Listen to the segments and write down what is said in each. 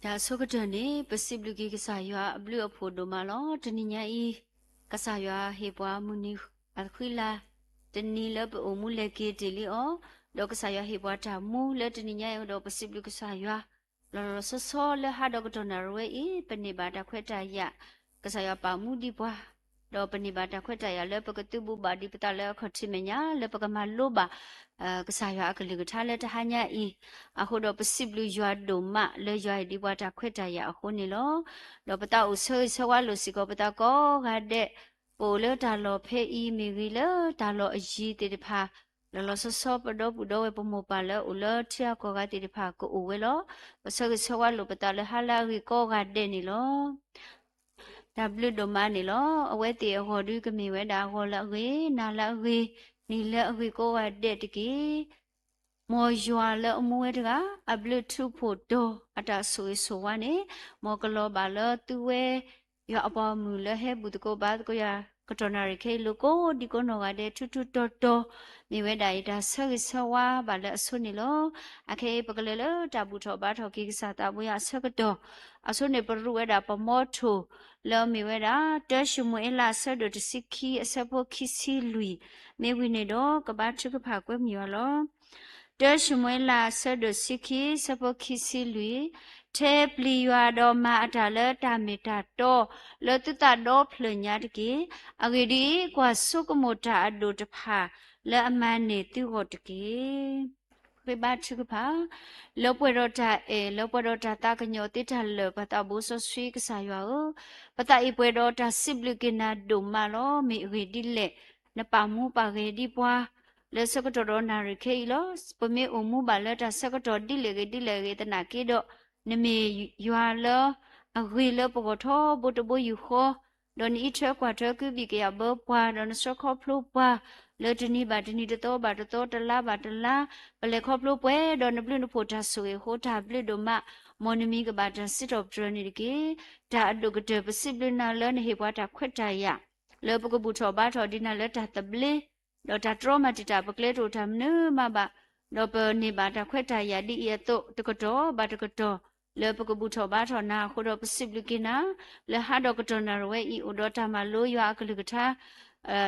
တၢ်ဆိကတၢၢ်န့ၣ် ပစံးဘျုးက့ၤကစၢ်ယွၤအဘျုးအဖှိၣ်ဒိၣ်မးလီၤ. တနံၤညါအံၤ ကစၢ်ယွၤဟ့ၣ်ပှၤမုၢ်နံၤအသခွံလၢ် တနံၤလၢပအိၣ်မူလဲၤက့ၤတ့ၢ်လံအီၤ, ဒီးကစၢ်ယွၤဟ့ၣ်ပှၤတၢ်မူလၢတနံၤညါအံၤဒီး ပစံးဘျုးကစၢ်ယွၤ လီၤလီၤဆီဆီလၢဟါဒီးကတီၢ်နၣ်ရံၣ်ဝဲအံၤ ပန့ၢ်ဘၣ်တၢ်ခွဲးတၢ်ယာ်, ကစၢ်ယွၤပာ်မူဒံးပှၤ, ဒီးပန့ၢ်ဘၣ်တၢ်ခွဲးတၢ်ယာ်လၢပကသုးဘူးဘၣ်ဒံးပသးလၢအခီၣ်ထံးမဲာ်ညါ လၢပကမၤလိဘၣ် ကစၢ်ယွၤအကလုၢ်ကထါလၢတဟါညါအံၤ, အဃိဒီးပစံးဘျုးယွၤဒိၣ်မးလၢယွၤဟ့ၣ်ဒံးပှၤတၢ်ခွဲးတၢ်ယာ်အဃိန့ၣ်လီၤ. ဒီးပသးအိၣ်ဆၢဂ့ၤဆၢဝါလိာ်စ့ၢ်ကီးပသးကိးဂၤဒဲး, ပအိၣ်လၢတၢ်လီၢ်ဖဲအံၤမ့ၢ်ဂ့ၤ လၢတၢ်လီၢ်အယံၤသ့ၣ်တဖၣ် လီၤလီၤဆီဆီ ပဒီပုၢ်ဒီဝဲၢ်ပမိၢ်ပၢ်လၢအိၣ်လၢထံအကီၢ်ဂၤသ့ၣ်တဖၣ်ကအိၣ်ဝဲလီၤ. ပဆၢဂ့ၤဆၢဝါလိာ်ပသးလၢဟါလၢအဂ့ၤကိးဂၤဒဲးန့ၣ်လီၤ. တၢ်ဘျုးဒိၣ်မးန့ၣ်လီၤ. အဝဲသ့ၣ်အဂီၢ်ဒုးကမ့ၢ်ဝဲဒၣ်အဂီၢ်လၢအဂ့ၤ, နၤလၢအဂ့ၤ, နံၤလၢအဂ့ၤကိးဂၤဒဲးတက့ၢ်. မ်ယွၤလၢအမူဝဲတဂၤ အဘျုးထူးဖှိၣ်တီၤအတၢ်ဆိၣ်ဂ့ၤဆိၣ်ဝါန့ၣ်, မ်ကလီၤဘၣ်လၢသုဝဲ ယွၤအပှၤဂီၢ်မုၢ်လၢဟဲဘူၣ်သကိးဘါသကိးယၤ ကတီၢ်နၣ်ရံၣ်ခဲအံၤလိၤကိးဒံကိးနီၢ်ဂၤဒဲး ထူထူတီၤတီၤ, မ့ၢ်ဝဲဒၣ်အံၤတၢ်ဆၢဂ့ၤဆၢဝါဘၣ်လၢအဆိန့ၣ်လီၤ. အခဲအံၤပကလဲၤလၢတၢ်ဘူၣ်ထီၣ်ဘါထီၣ်က့ၤကစၢ်သးဘိယွၤအဆၢကတီၢ်, အဆိန့ၣ်ပရူးဝဲဒၣ်ပမီထိၣ် လၢအမ့ၢ်ဝဲဒၣ် တၢ ၡမူၤအ့လး အဆၢဒိၣ်တဆံခံ အဆၢဖိခံဆံလွံၢ်, မ့ၢ်ဝံၤန့ၣ်ဒီး ကဘါထုကဖၣ်ကွဲမုာ်ယွၤလီၤ. တၢ ၡမူၤအ့လး အဆၢဒိၣ်တဆံခံ အဆၢဖိခံဆံလွံၢ်, ထဲပျံၤယွၤဒီးမၤအတၢ်လၢတၢ်မ့ၢ်တၢ်တီ လၢသုသးဒီဖျၢၣ်ညါတက့ၢ်. အဂ့ၢ်ဒ်အံၤ, ကွၢ်ဆိကမိၣ်တၢ်အဒိၣ်တဖၣ် လၢအမၤန့ၢ်သုဂီၢ်တက့ၢ်. ဃ့ဘါထုကဖၣ်, လၢပှဲၤဒီးတၢ်အဲၣ် လၢပှဲၤဒီးတၢ်သးကညီၤသ့တၢ်လၢာ် ပသးဘိစီဆှံကစၢ်ယွၤဧၢ, ပသးအံၤပှဲၤဒီးတၢ်စံးဘျုးက့ၤနၤဒိၣ်မးလီၤ. မ့ၢ်အဂ့ၢ်ဒ်လဲၣ်, နပာ်မူပာ်ဂဲၤဒံးပှၤ လၢဆၢကတီၢ်ဒီးနၣ်ရံၣ်ခဲအံၤလီၤ. ပမ့ၢ်အိၣ်မူဘၣ်လၢတၢ်ဆၢကတီၢ်ဒ်လဲၣ်ဂ့ၤဒ်လဲၣ်ဂ့ၤသနာ်က့ဒီး, နမ့ၢ်ယွၤလၢအဂ့ၤလၢပဂီၢ်ထီဘိတဘိယူၢ်ဃီ, ဒီးနအံးထွဲကွၢ်ထွဲကုဘံၣ်ကယၢ်ဘၢပှၤ, ဒီးနဆှၢခီဖျိပှၤ လၢတနံၤဘၣ်တနံၤ တသီဘၣ်တသီ တလါဘၣ်တလါ, ပလဲၤခီဖျိပှဲၤဒီးနဘျုးနဖှိၣ်တၢ်ဆိၣ်ဂ့ၤအဃိ တၢ်ဘျုးဒိၣ်မး, မ်နမံၤကဘၣ်တၢ်စံးထီၣ်ပတြၢၤန့ၣ်တက့ၢ်. တၢ်အဒိၣ်ကတၢၢ်ပစံးဘျုးနၤလၢနဟ့ၣ်ပှၤတၢ်ခွဲးတၢ်ယာ် လၢပကဘူၣ်ထီၣ်ဘါထီၣ်ဒံးနၤလၢတၢ်သဘျ့, ဒီးတၢ်တြီမၤတံာ်တာ်ပကျဲတအိၣ်တၢ်မနုၤမးဘၣ်, ဒီးပန့ၢ်ဘၣ်တၢ်ခွဲးတၢ်ယာ်ဒ်အံၤအသိး တကတီၢ်ဘၣ်တကတီၢ် လၢပကဘူၣ်ထီၣ်ဘါထီၣ်နၤအဃိဒီး ပစံးဘျုးက့ၤနၤ လၢဟါဒီးကတီၢ်နၣ်ရံၣ်ဝဲအံၤ အိၣ်ဒီးတၢ်မၤလိယွၤအကလုၢ်ကထါ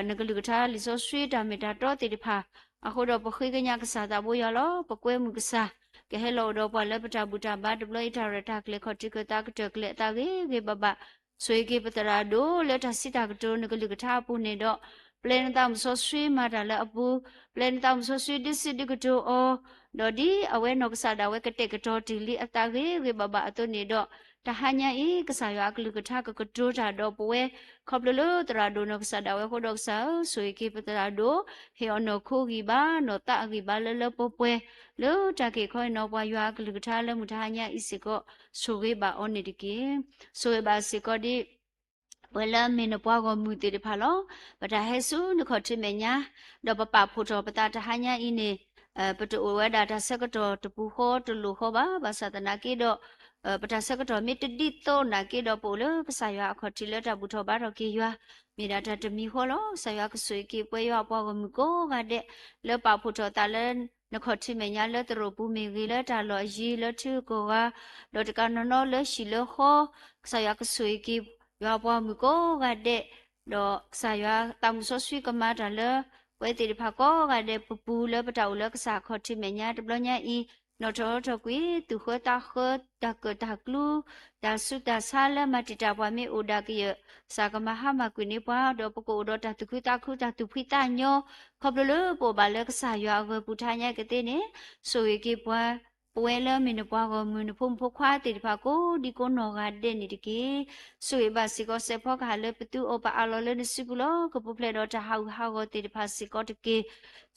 နကလုၢ်ကထါလံာ်စီဆှံတၢ်မ့ၢ်တၢ်တီသ့ၣ်တဖၣ်, အဃိဒီး ပဃ့ကညးကစၢ်သးဘိယွၤလီၤ. ပကွဲမုာ်ကစၢ် ကဟဲလီၤအိၣ်ဒီးပှၤလၢပတၢ်ဘူၣ်တၢ်ဘါတဘျီအံၤ တၢ်ရဲၣ်တၢ်ကျဲၤခီၣ်ထံးခၢၣ်သးကတၢၢ်ကျဲၤအသးဂ့ၤဂ့ၤဘၣ်ဘၣ်, ဆိၣ်ဂ့ၤက့ၤပသရၣ်ဒိၣ်လၢတၢ်စံးတၢ်ကတိၤနကလုၢ်ကထါအပူၤန့ၣ်ဒီး, ပျဲနသးမုၣ်စီဆှံမၤတၢ်လၢအပူၤ, ပျဲနသးမုၣ်စီဆှံဒုးစံးဒုးကတိၤအီၤ, ဒီးဒ်အဝဲနီၢ်ကစၢ်ဒၣ်ဝဲကတဲာ်ကတီၤတ့ၢ်လံအသးဂ့ၤဂ့ၤဘၣ်ဘၣ်အသိးန့ၣ်ဒီး, တဟါညါအံၤ ကစၢ်ယွၤအကလုၢ်ကထါကကတိၤတၢ်ဒီးပဝဲ ခီဖျိလၢသရၣ်ဒိၣ်နီၢ်ကစၢ်ဒၣ်ဝဲအဃိဒီးကစၢ်ဧၢ, ဆိၣ်ဂ့ၤက့ၤပသရၣ်ဒိၣ်, ဟ့ၣ်အီၤနီၢ်ခိဂံၢ်ဘါ နီၢ်သးအဂံၢ်ဘါလၢလၢပှဲၤပှဲၤ, လၢတၢ်က့ၢ်ခီအံၤနီၤပှၤယွၤအကလုၢ်ကထါလၢမုၢ်တဟါညါအံၤစ့ၢ်ကီး, ဆိၣ်ဂ့ၤဘၣ်အီၤန့ၣ်တက့ၢ်. ဆိၣ်ဂ့ၤဘၣ်စ့ၢ်ကီးဒ် ပဝဲလၢမ့ၢ်နပှၤဂီၢ်မုၢ်သ့ၣ်တဖၣ်လီၤ. ပတၢ်ဟဲဆူနခီၣ်ထံးမဲာ်ညါ, ဒီးပပာ်ဖှိၣ်ထီၣ်ပသးတဟါညါအံၤန့ၣ်, ပတအိၣ်ဝဲဒၣ်တၢ်ဆၢကတီၢ်တပူၤဃီတလိၣ်ဃီဘၣ်, ဘၣ်ဆၣ်သနာ်က့ဒီး, ပတၢ်ဆၢကတီၢ်မ့ၢ်တဒ်သိးနာ်က့ဒီး ပအိၣ်လၢကစၢ်ယွၤအခီၣ်ထံးလၢတၢ်ဘူၣ်ထီၣ်ဘါထီၣ်က့ၤယွၤ, မ့ၢ်ဒၣ်တၢ်တမံၤဃီလီၤ. ကစၢ်ယွၤကဆိၣ်ဂ့ၤက့ၤပဝဲယွၤအပှၤဂီၢ်မုၢ်ကိးဂၤဒဲး, လၢပာ်ဖှိၣ်ထီၣ်သးလၢ နခီၣ်ထံးမဲာ်ညါလၢသရိာ်ပူၤမ့ၢ်ဂ့ၤ လၢတၢ်လီၢ်အယံၤ လၢထံဂုၤကီၢ်ဂၤ, ဒီးတကးနီၢ်နီၢ်လၢဟံၣ်လၢဃီ, ကစၢ်ယွၤကဆိၣ်ဂ့ၤက့ၤ ယွၤအပှၤဂီၢ်မုၢ်ကိးဂၤဒဲး, ဒီးကစၢ်ယွၤသးမုၢ်စီဆှံကမၤတၢ်လၢ ပဝဲသ့ၣ်တဖၣ်ကိးဂၤဒဲးပပူၤလၢပတၢ်အိၣ်လၢကစၢ်အခီၣ်ထံးမဲာ်ညါတဘျီညါအံၤ, နီၣ်ထီၣ်ထီၣ်ကွံာ် သူၣ်ဃၢသးဃၢ တၢ်ကၢၣ်တၢ်ကျူ, တၢ်ဆူးတၢ်ဆါလၢမၤတံာ်တာ်ပှၤမ့ၢ်အိၣ်ဒၣ်ကယၢၢ်, ကစၢ်ကမၤဟါမၢ်ကွံာ်န့ၢ်ပှၤ, ဒီးပကအိၣ်ဒီးတၢ်သူၣ်ခုသးခု တၢ်သူၣ်ဖှံသးညီ, ခီဖျိလၢပအိၣ်ဘၣ်လၢကစၢ်ယွၤအဂၢၤပူၤတဟါညါကသ့န့ၣ်, ဆိၣ်ဂ့ၤက့ၤပှၤ ပဝဲလၢမ့ၢ်နပှၤဂီၢ်မုၢ် နဖိမုၣ်ဖိခွါသ့ၣ်တဖၣ်ကိးဒံကိးနီၢ်ဂၤဒဲးန့ၣ်တက့ၢ်. ဆိၣ်ဂ့ၤဘၣ်စ့ၢ်ကီးစဲးဖီကဟၣ်လၢပသူအီၤ ပအးလီၤလၢနစုပူၤလီၤ. ကပူၤဖျဲးဒီးတၢ်ဟးဂူာ်ဟးဂီၤသ့ၣ်တဖၣ်စ့ၢ်ကီးတက့ၢ်.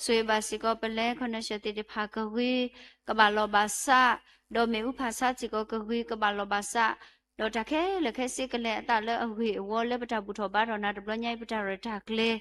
ဆိၣ်ဂ့ၤဘၣ်စ့ၢ်ကီး ပလဲၤခီၣ်နၢၣ်စၢၤသ့ၣ်တဖၣ်ကဂ့ၤကဘၣ်လီၤဘၣ်စး, ဒီးမ့ၣ်အူဖးဆါစ့ၢ်ကီး ကဂ့ၤကဘၣ်လီၤဘၣ်စး, ဒီးတၢ်ခဲလၢာ်ခဲဆ့ကလဲၤအသးလၢအဂ့ၢ်အဝီ လၢပတၢ်ဘူၣ်ထီၣ်ဘါထီၣ်နၤတဘျီညါအံၤ ပတၢ်ရဲၣ်တၢ်ကျဲၤ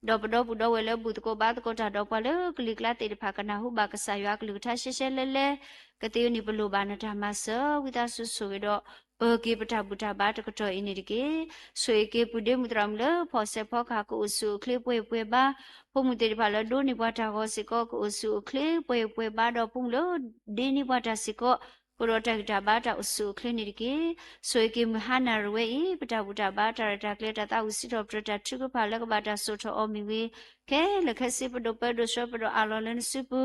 ဒီးပဒီပုၢ်ဒီဝဲၢ်လၢဘူၣ်သကိးဘါသကိးတၢ်ဒီးပှၤလၢကလံၤကျါသ့ၣ်တဖၣ် ကနၢ်ဟူဘၣ်ကစၢ်ယွၤအကလုၢ်ကထါရှဲရှဲလဲၢ်လဲၢ်, ကသ့အီၤန့ၣ် ပလိၣ်ဘၣ်နတၢ်မၤစၢၤ ဝံသးစူၤဆိၣ်ဂ့ၤဒီး ပၢၤက့ၤပတၢ်ဘူၣ်တၢ်ဘါတကတီၢ်အံၤန့ၣ်တက့ၢ်. ဆိၣ်ဂ့ၤက့ၤပုၢ်ဒ့မုၣ်သရၣ်မုၣ်လၢဖီၣ်စဲးဖီကဟၣ် ကအိၣ်ဆူၣ်အိၣ်ချ့ပှဲၤပှဲၤဘါ, ဖိမုၣ်သ့ၣ်တဖၣ်လၢဒိးန့ၢ်ပှၤတၢ်ဂီၤစ့ၢ်ကီး ကအိၣ်ဆူၣ်အိၣ်ချ့ပှဲၤပှဲၤဘါ, ဒီးဖိမုၣ်လၢဒ့န့ၢ်ပှၤတၢ်စ့ၢ်ကီး အိၣ်ဒီးတၢ်ဂံၢ်တၢ်ဘါတၢ်အိၣ်ဆူၣ်အိၣ်ချ့န့ၣ်တက့ၢ်. ဆိၣ်ဂ့ၤက့ၤမုၢ်ဟါနၤရဝဲအံၤ ပတၢ်ဘူၣ်တၢ်ဘါတၢ်ရဲၣ်တၢ်ကျဲၤတၢ်သးဝံၣ်စံးထီၣ်ပတြၢၤတၢ်ထုကဖၣ်လၢကဘၣ်တၢ်စိာ်ထီၣ်အီၤမ့ၢ်ဂ့ၤ, ခဲလၢာ်ခဲဆ့ပဒိၣ်ပၢဒိၣ်ဆှၢပဒိၣ်အးလီၤလၢနစုပူ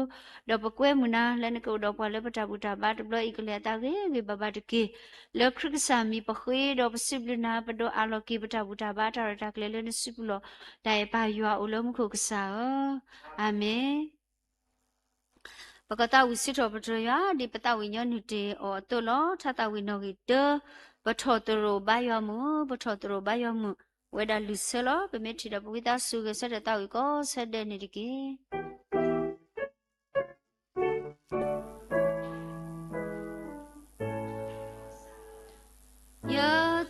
ၤ, ဒီးပကွဲမုာ်နၤလၢနကအိၣ်ဒီးပှၤလၢပတၢ်ဘူၣ်တၢ်ဘါတဘျီအံၤကလဲၤအသးဂ့ၤဂ့ၤဘၣ်ဘၣ်တက့ၢ်. လၢခရံာ်ကစၢ်မံၤပဃ့ဒီးပစံးဘျုးနၤ ပဒိးအးလီၤက့ၤပတၢ်ဘူၣ်တၢ်ဘါတၢ်ရဲၣ်တၢ်ကျဲၤလၢနစုပူၤလီၤ. တၢ်အဲၣ်ပၢ်ယွၤအိၣ်လၢမူခိၣ်ကစၢ်ဧၢ, အၤမ့ၣ်. ပကသးဝံၣ်စံးထီၣ်ပတြၢၤယွၤ ဒ်ပသးဝံၣ်ညီနုၢ်တ့ၢ်အီၤအသိးလီၤ. ထါသးဝံၣ်နီၣ်ဂံၢ်တၢ, ပထီၣ်သရိာ်ဘါယွၤမုၣ်, ပထီၣ်သရိာ်ဘါယွၤမုၣ်, ဝဲဒၣ်လုၢ်ဆၢလီၤ. ပမ့ၢ်ထံၣ်ဒီးပဝံသးစူၤဂဲၤဆၢထၢၣ်သးဝံၣ်ကိးဆၢဒဲးန့ၣ်တက့ၢ်. ယ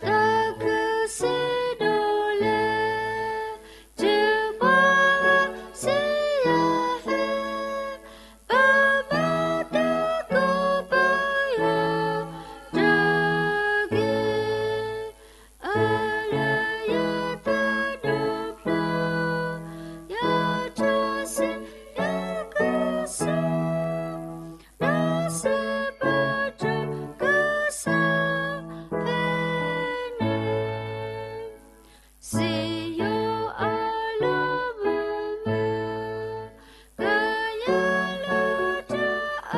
သးခုစံးဒိၣ်လဲၣ်, တုၤပှၤစံးယဟဲ, ပမၤသကိးပယီၤတက့ၢ်. အၢၣ်လၢယသးဒိၣ်ဖျါ, ယထီၣ်ဆံးယကစၢ်, ဒီးစံးပတြၢၤကစၢ်ဖဲန့ၣ်. စံယိၤအလီၢ်မုၢ်မုၢ်, ကယဲၢ်လၢတၢ်အ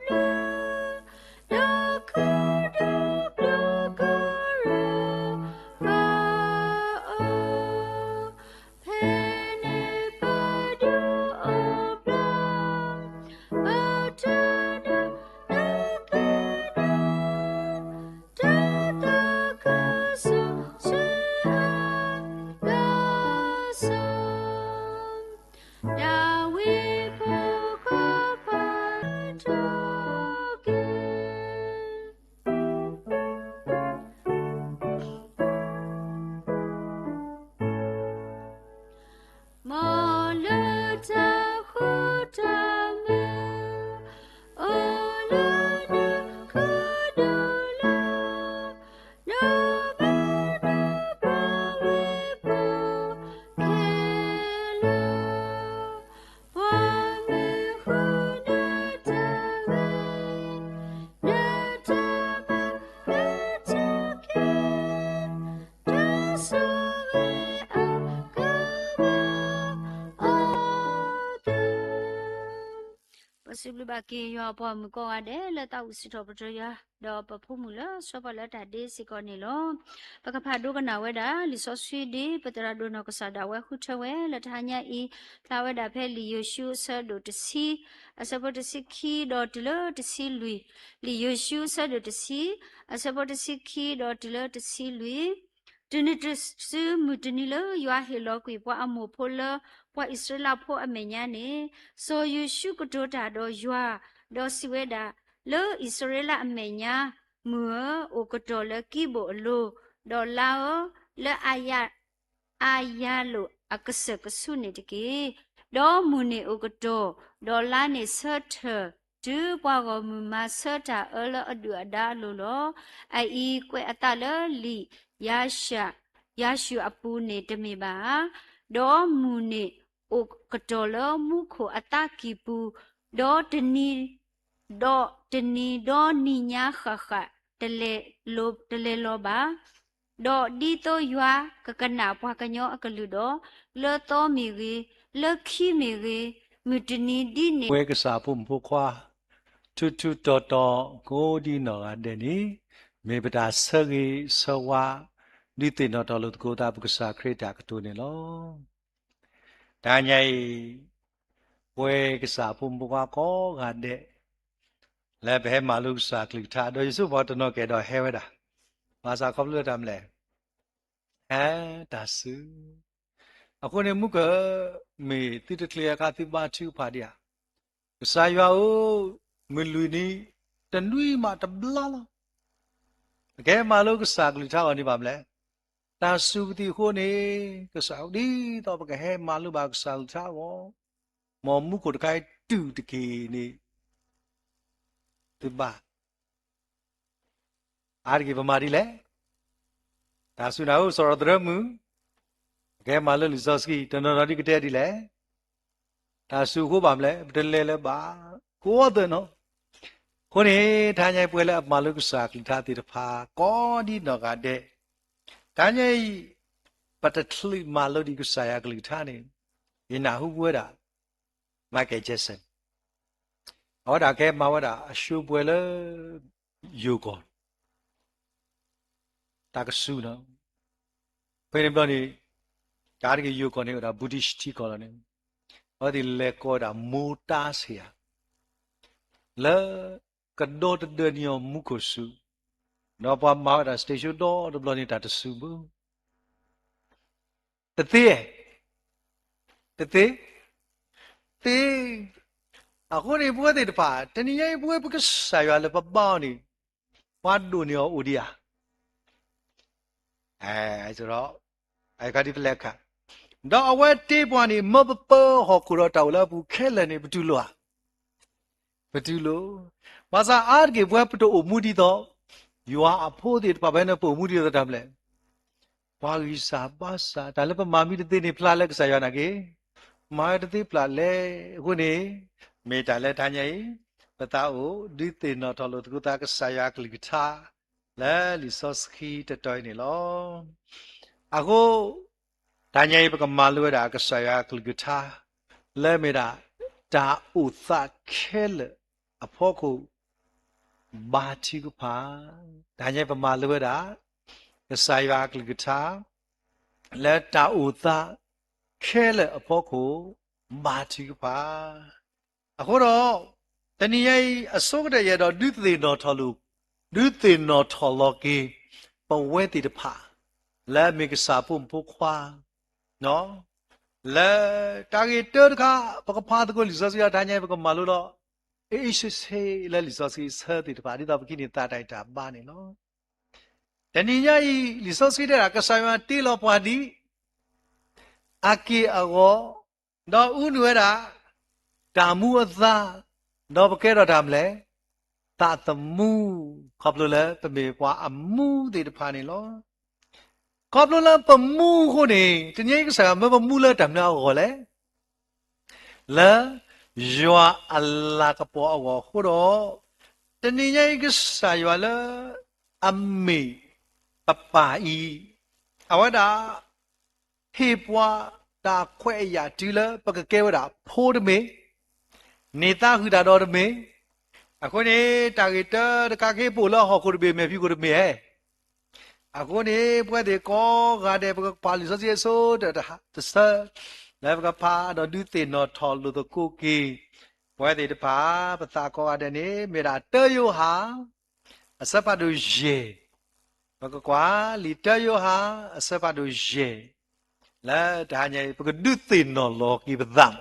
ဘျုး, ဒီးခီဒိၣ်ဘျုးကရၢဃာ်အီၤ, ဖဲန့ၣ်ပဒုးအီၣ်ဘျီ, အတၢ်ဒိးန့ၢ်ကဲဒၣ်, တၢ်သးခုစိဆှံအကစီၣ်, ဒၤဝံးဖိခွါပၢ်ထီၣ်က့ၤ. မ်လၢတၢ်ဃူတၢ်မုာ်, အိၣ်လၢနခီဒုၣ်လၢ, ဒီးဘၣ်နပှၤဝ့ၢ်ဖိခဲလၢာ်, ပှၤမ့ၢ်ဃုနတၢ်ဂ့ၤ, နတၢ်မၤကတၢၢ်က့ၤ, တၢ်ဆိၣ်ဂ့ၤအကဘၣ်အိၣ်သု. ပစံးဘျုးဘၣ်က့ၤယွၤအပှၤမုၣ်ကိးဂၤဒဲး လၢသးဝံၣ်စံးထီၣ်ပတြၢၤယွၤ, ဒီးပဖိမုၣ်လၢဆှၢပှၤလၢတၢ်ဒ့စ့ၢ်ကီးန့ၣ်လီၤ. ပကဖးဒိကနၣ်ဝဲဒၣ် လံာ်စီဆှံဒ်ပသရၣ်ဒိၣ်နီၢ်ကစၢ်ဒၣ်ဝဲဃုထၢဝဲလၢတဟါညါအံၤ, ဖျါဝဲဒၣ်ဖဲလံာ်ယိၤၡူအဆၢဒိၣ်တဆံ, အဆၢဖိတဆံခံဒီးတုၤလၢတဆံလွံၢ်, လံာ်ယိၤၡူအဆၢဒိၣ်တဆံ, အဆၢဖိတဆံခံဒီးတုၤလၢတဆံလွံၢ်. တုၤနုၤတစု မုၢ်တနံၤလၢယွၤဟ့ၣ်လီၤကွံာ်ပှၤအမိၢ်ဖိလၢပှၤအံၣ်စရ့လးဖိအမဲာ်ညါန့ၣ်, စီၤယိၤၡူကတိၤတၢ်ဒီးယွၤ, ဒီးစံးဝဲဒၣ်, လၢအံၣ်စရ့လးအမဲာ်ညါ, မုၢ်ဧၢ, အိၣ်ကတီၢ်လၢကံးဘိၣ်အလိၤ, ဒီးလါဧၢ, လၢအယၤလိာ်အကစၢၢ်ကဆူးန့ၣ်တက့ၢ်. ဒီးမုၢ်န့ၣ်အိၣ်ကတီၢ်, ဒီးလါန့ၣ်ဆၢထၢၣ်, တုၤပှၤဂီၢ်မုၢ်မၤဆၢတၢ်အၢလၢအဒုၣ်အဒါအလိၤလီၤ. အအံၤကွဲးအသးလၢလံာ်ယၤၡူးအပူၤန့ၣ်တမ့ၢ်ဘၣ်ဧါ. ဒီးမုၢ်န့ၣ်အိၣ်ကတီၢ်လၢမူခိၣ်အသးကံၢ်ပူၤ, ဒီးတနံၤ, ဒီးတနံၤဒီနံၤညါဃၣ်ဃၣ်, တလဲၤလီၤဘၣ်. ဒီးဒ်သိးယွၤကကနၣ်ပှၤကညီအကလုၢ်ဒီး, လၢသီမ့ၢ်ဂ့ၤ, လၢခံမ့ၢ်ဂ့ၤ, မုၢ်တနံၤဒ်န့ၣ်, ပဝဲကစၢ်အဖိမုၣ်ဖိခွါ, ထူးထူးတီၤတီၤကိးဒ်နီၢ်ဂၤဒဲးန့ၣ်, မ့ၢ်ပတၢ်ဆၢဂ့ၤဆၢဝါ, ဒုးသ့ၣ်နီၣ်ထီၣ်လိာ်သကိးသးပကစၢ်ခရံာ်တၢ်ကတိၤန့ၣ်လီၤ. တဟါညါအံၤ, ပဝဲကစၢ်အဖိမုၣ်ဖိခွါကိးဂၤဒဲး, လၢပဟဲမၤလိကစၢ်ကလုၢ်ကထါ, ဒီးယဆိကမိၣ်တနီၤကဲဒီးဟဲဝဲဒၣ်, ဘၣ်ဆၣ်ခီဖျိလၢတၢ်မနုၤလဲၣ်, ဟဲတၢ်စု အဃိန့ၣ်မုၢ်ကၢၢ်, မ့ၢ်သုတချုးအခါသုဘါထုကဖၣ်ဒံးဧါ. ကစၢ်ယွၤဧၢ, မုၢ်လွံၢ်နံၤ, တနွံမးတဘျီလီၤ. ပကဟဲမၤလိကစၢ်ကလုၢ်ကထါအဂီၢ်န့ၣ်ဘၣ်မနုၤလဲၣ်, တၢ်စူၤပသံးအဃိန့ၣ်, ကစၢ်ဒ်သိးပကဟဲမၤလိဘၣ်ကစၢ်ကလုၢ်ကထါအဂီၢ်, မ်မူခိၣ်တခါအံၤတုၤတက့ၢ်န့ၣ်, သုဘၣ် အါတက့ၢ်ပမၤဒ်လဲၣ်. တၢ်စူၤနၢ်ဟူ စီၤရီၤသရၢမုၢ်, ပကဟဲမၤလိလံာ်စီဆှံ, တနီၤနီၤဒ်ကတဲဒ်လဲၣ်. တၢ်စူၤအဃိဘၣ်မနုၤလဲၣ်, ပတလဲၤလၢၤဘၣ်, ကိးသၢနီၤ, ခီ အဃိန့ၣ် တဟါညါအံၤ ပဝဲလၢအမၤလိကစၢ်အကလုၢ်ကထါသ့ၣ်တဖၣ် ကိးဒ်နီၢ်ဂၤဒဲး, တဟါညါအံၤ ပတချုးမၤလိဒံးကစၢ်ယွၤအကလုၢ်ကထါန့ၣ် ယနၢ်ဟူဝဲဒၣ် Michael Jackson အဝဲဒၣ်ကဲမၤဝဲဒၣ်အ show ပှဲၤလၢ ယိၤကီၢ် တၢ်ကစူၤနီၤ. ဖဲန့ၣ်ဘျီန့ၣ် တၢ်တက့ၢ်ယိၤကီၢ်န့ၣ် အိၣ်ဒၣ် Buddhist ထံကီၢ်လီၤန့ၣ် အဝဲသ့ၣ်လဲၤကိးဝဲဒၣ် မိၢ်တၢ်ဆ့ၣ်ဧါ လၢ ကဒီတဒၢနံၤအီၤမူခိၣ်စူၤ, ဒီးပှၤမၤဝဲဒၣ် stage show ဒီတဘျီန့ၣ် တၢ်တစူၤဘၣ် တသ့, တသ့, သ့. အဃိန့ၣ် ပဝဲသ့ၣ်တဖၣ် တနံၤညါအံၤ ပဝဲပကစၢ်ယွၤလၢပဘါအီၤန့ၣ် ပှၤဒိးန့ၢ်အီၤအိၣ်ဒံးဧါ. ဒီးအဝဲတ့ပှၤန့ၣ် မၢပပၢဟီၣ်ခိၣ်ဒီးတၢ်အိၣ်လၢအပူၤခဲလၢာ်န့ၣ် ပတူၢ်လိာ်ဧါ. ပတူၢ်လိာ်. ဘၣ်ဆၣ်အါတက့ၢ် ပဝဲပတအိၣ်မူဒ်သိး ယွၤအဖိသ့ၣ်တဖၣ် ဖဲန့ၣ် ပအိၣ်မူဒ်သိးတၢ်မနုၤလဲၣ်. ပှၤဂံၢ်စၢ်ဘါစၢ် တၢ်လၢပမၤမံတသ့န့ၣ် ဖျါလၢကစၢ်ယွၤနာ်က့ၤ မၤဝဲတသ့ဖျါလဲၣ်. အဃိန့ၣ် မ့ၢ်တၢ်လၢတဟါညါအံၤ ပသးအိၣ်ဒုးသ့ၣ်နီၣ်ထီၣ်လိာ်သကိးသး ကစၢ်ယွၤအကလုၢ်ကထါ လၢလံာ်စီဆှံတတီၤအံၤန့ၣ်လီၤ. အဃိ တဟါညါအံၤ ပကမၤလိဝဲဒၣ်ကစၢ်ယွၤအကလုၢ်ကထါ လၢအမ့ၢ်ဒၣ် တၢ်အိၣ်သးခဲလၢာ်အဖီခိၣ် ဘါထုကဖၣ်. တဟါညါအံၤ ပမၤလိဝဲဒၣ် ကစၢ်ယွၤအကလုၢ်ကထါ လၢတၢ်အိၣ်သးခဲလၢာ်အဖီခိၣ် ဘါထုကဖၣ်. အဃိဒီး တနံၤညါအံၤ အဆိကတၢၢ်ယအဲၣ်ဒိးဒုးသ့ၣ်နီၣ်ထီၣ်လိာ်, ဒုးသ့ၣ်နီၣ်ထီၣ်လီၤက့ၤ ပဝဲသ့ၣ်တဖၣ် လၢအမ့ၢ်ကစၢ်ဖိမုၣ်ဖိခွါ လၢတၢ်ဂ့ၢ်တၢတခါ ပကဖးသကိးလံာ်စီဆှံဒီး တဟါညါအံၤ ပကမၤလိဒီး အ့ၣ်အ့ၣ်ဆ့ဆ့လၢလံာ်စီဆှံအဆၢသ့ၣ်တဖၣ် ဒ်သိးပကဟံးန့ၢ်သးတၢ်ဂံၢ်တၢ်ဘါန့ၣ်လီၤ. တနံၤညါအံၤ လံာ်စီဆှံတဲဒၣ် ကစၢ်ယွၤတ့လီၤပှၤဒ် အက့ၢ်အဂီၤ, ဒီးအူနုာ်ဝဲဒၣ် တၢ်မူအသါ, ဒီးပကဲထီၣ်တၢ်မနုၤလဲၣ်, သးသမူ, ခီဖျိလၢပမ့ၢ်ပှၤအမူသ့ၣ်တဖၣ်န့ၣ်လီၤ. ခီဖျိလၢပမူအဃိန့ၣ် တနံၤညါအံၤကစၢ်ယွၤမၢပမူလၢတၢ်မနုၤအဂီၢ်လဲၣ်. လၢယွၤအလၤကပီၤအဂီၢ်အဃိဒီး, တနံၤညါအံၤကစၢ်ယွၤလၢအမ့ၢ်ပပၢ်အံၤ, အဝဲဒၣ် ဟ့ၣ်ပှၤတၢ်ခွဲးအယာ်တုၤလၢပကကဲဝဲဒၣ်ဖိတမ့ၢ်, န့ၢ်သါဃုာ်တၢ်ဒီးတမ့ၢ်, အဃိန့ၣ် တၢ်ဂ့ၢ်တၢတခါကဟ့ၣ်ပအိၣ်လၢဟီၣ်ခိၣ်တဘ့ၣ် မဲာ်ဖံးခိၣ်တမ့ၢ်ဧါ. အဃိန့ၣ် ပဝဲသ့ၣ်ကိးဂၤဒဲး ပကဖးလံာ်စီဆှံအဆိကတၢၢ်တဆၢ, လၢပကဖးဒီးဒုးသ့ၣ်နီၣ်ထီၣ်လိာ်သကိးက့ၤ ပဝဲသ့ၣ်တဖၣ် ပသးကိးဂၤဒဲးန့ၣ် မ့ၢ်ဒၣ်တၢယိၤဟၣ် အဆၢဖးဒိၣ်ယဲၢ်, ပကကွၢ်လံာ်တၢယိၤဟၣ် အဆၢဖးဒိၣ်ယဲၢ်, လၢတဟါညါအံၤ ပကဒုးသ့ၣ်နီၣ်လီၤက့ၤပသး,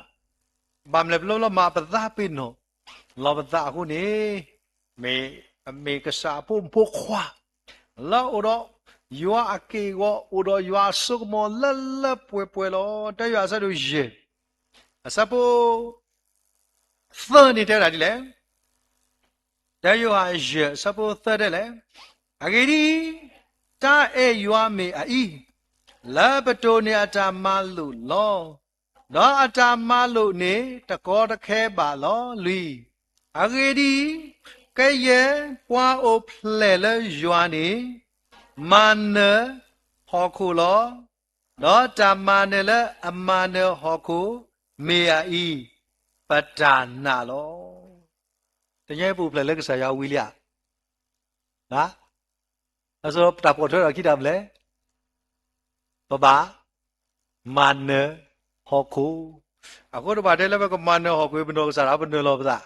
ဘၣ်မနုၤလဲၣ် ပလီၢ်လီၤမၢ်ပသးပ့ၤနီၣ်လီၤပသးအဃိန့ၣ်, မ့ၢ် မ့ၢ်ကစၢ်အဖိမုၣ်ဖိခွါ လၢအအိၣ်ဒီး ယွၤအက့ၢ်အဂီၤ အိၣ်ဒီးယွၤအစိကမီၤလၢလၢပှဲၤပှဲၤလီၤ. တၢယိၤဟၣ်အဆၢဒိၣ်ယဲၢ် အဆၢဖိ သၢန့ၣ်တဲဝဲဒၣ်ဒ်လဲၣ်. တၢယိၤဟၣ်ယဲၢ် အဆၢဖိသၢတဲလဲၣ်, အဂ့ၢ်ဒ်အံၤ, တၢ်အဲၣ်ယွၤမ့ၢ်အအံၤ, လၢပတိၢ်န့ၢ်အတၢ်မၤလိာ်လီၤ. ဒီးအတၢ်မၤလိာ်န့ၣ် တကီတခဲဘၣ်လီၤ. လွံၢ်, အဂ့ၢ်ဒ်အံၤ, ကယဲၢ်ပှၤအိၣ်ဖျဲၣ်လၢယွၤန့ၣ် မၤနၢၤဟီၣ်ခိၣ်လီၤ. ဒီးတၢ်မၤနၢၤလၢအမၤနၢၤဟီၣ်ခိၣ် မ့ၢ်အအံၤ, ပတၢ်နာ်လီၤ. တနံၤညါအံၤပအိၣ်ဖျဲၣ်လၢကစၢ်ယွၤဝံၤလံဧါ. အဃိဒီးပတၢ်ပိာ်ထွဲထီၣ်ခံတၢ်မနုၤလဲၣ်, ပဘၣ်မၤနၢၤဟီၣ်ခိၣ်. အဃိဒီးပတဲလၢပကမၤနၢၤဟီၣ်ခိၣ် ပနီၢ်ကစၢ်ဒီး ပနၢၤလီၤပသး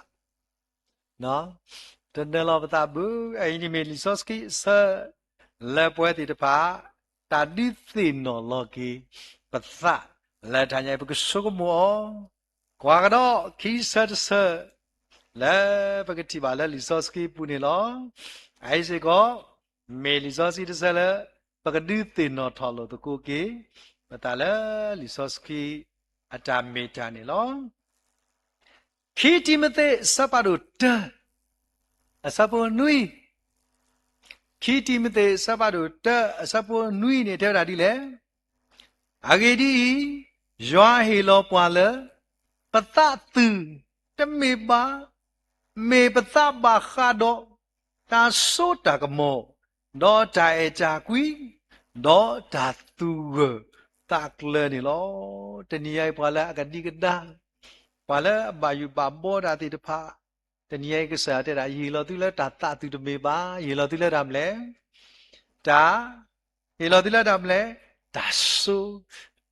တနၢၤလီၤပသးဘၣ်. အအံၤန့ၣ်မ့ၢ်လံာ်စီဆှံအဆၢ လၢပဝဲသ့ၣ်တဖၣ် တၢ်ဒုးသ့ၣ်နီၣ်လီၤက့ၤပသး လၢတဟါညါအံၤ ပကဆိကမိၣ်အီၤ, ကွၢ်ကဒီးခံဆၢတဆၢ လၢပကထံၣ်ဘၣ်လၢလံာ်စီဆှံပူၤန့ၣ်လီၤ. အအံၤစ့ၢ်ကီး မ့ၢ်လံာ်စီဆှံတဆၢလၢ ပကဒုးသ့ၣ်နီၣ်ထီၣ်လိာ်သကိးက့ၤ ပသးလၢလံာ်စီဆှံ အတၢ်မ့ၢ်တၢ်န့ၣ်လီၤ. ခံတံၤမသ့း အဆၢဖးဒိၣ်တၢ အဆၢဖိနွံ, ခံတံၤမသ့း အဆၢဖးဒိၣ်တၢ အဆၢဖိနွံန့ၣ် တဲဝဲဒၣ်ဒ်လဲၣ်. အဂ့ၢ်ဒ်အံၤ, ယွၤဟ့ၣ်လီၤပှၤလၢ ပသးသုးတမ့ၢ်ဘၣ် မ့ၢ်ပသးဘၣ်ဃးဒီး တၢ်စိတၢ်ကမီၤ, ဒီးတၢ်အဲၣ်တၢ်ကွံ, ဒီးတၢ်သူၣ်ဂၢၢ်သးကျၢၤန့ၣ်လီၤ. တနံၤအံၤပှၤလၢအကဒံကဒါ, ပှၤလၢအဘၣ်ယိၣ်ဘၣ်ဘီတၢ်သ့ၣ်တဖၣ်, တနံၤအံၤကစၢ်ယွၤတဲဒၣ် ယဟ့ၣ်လီၤသုလၢတၢ်သးသူၣ်တမ့ၢ်ဘၣ်, ယဟ့ၣ်လီၤသုလၢတၢ်မနုၤလဲၣ်, တၢ်, ဟ့ၣ်လီၤသုလၢတၢ်မနုၤလဲၣ်, တၢ်စိ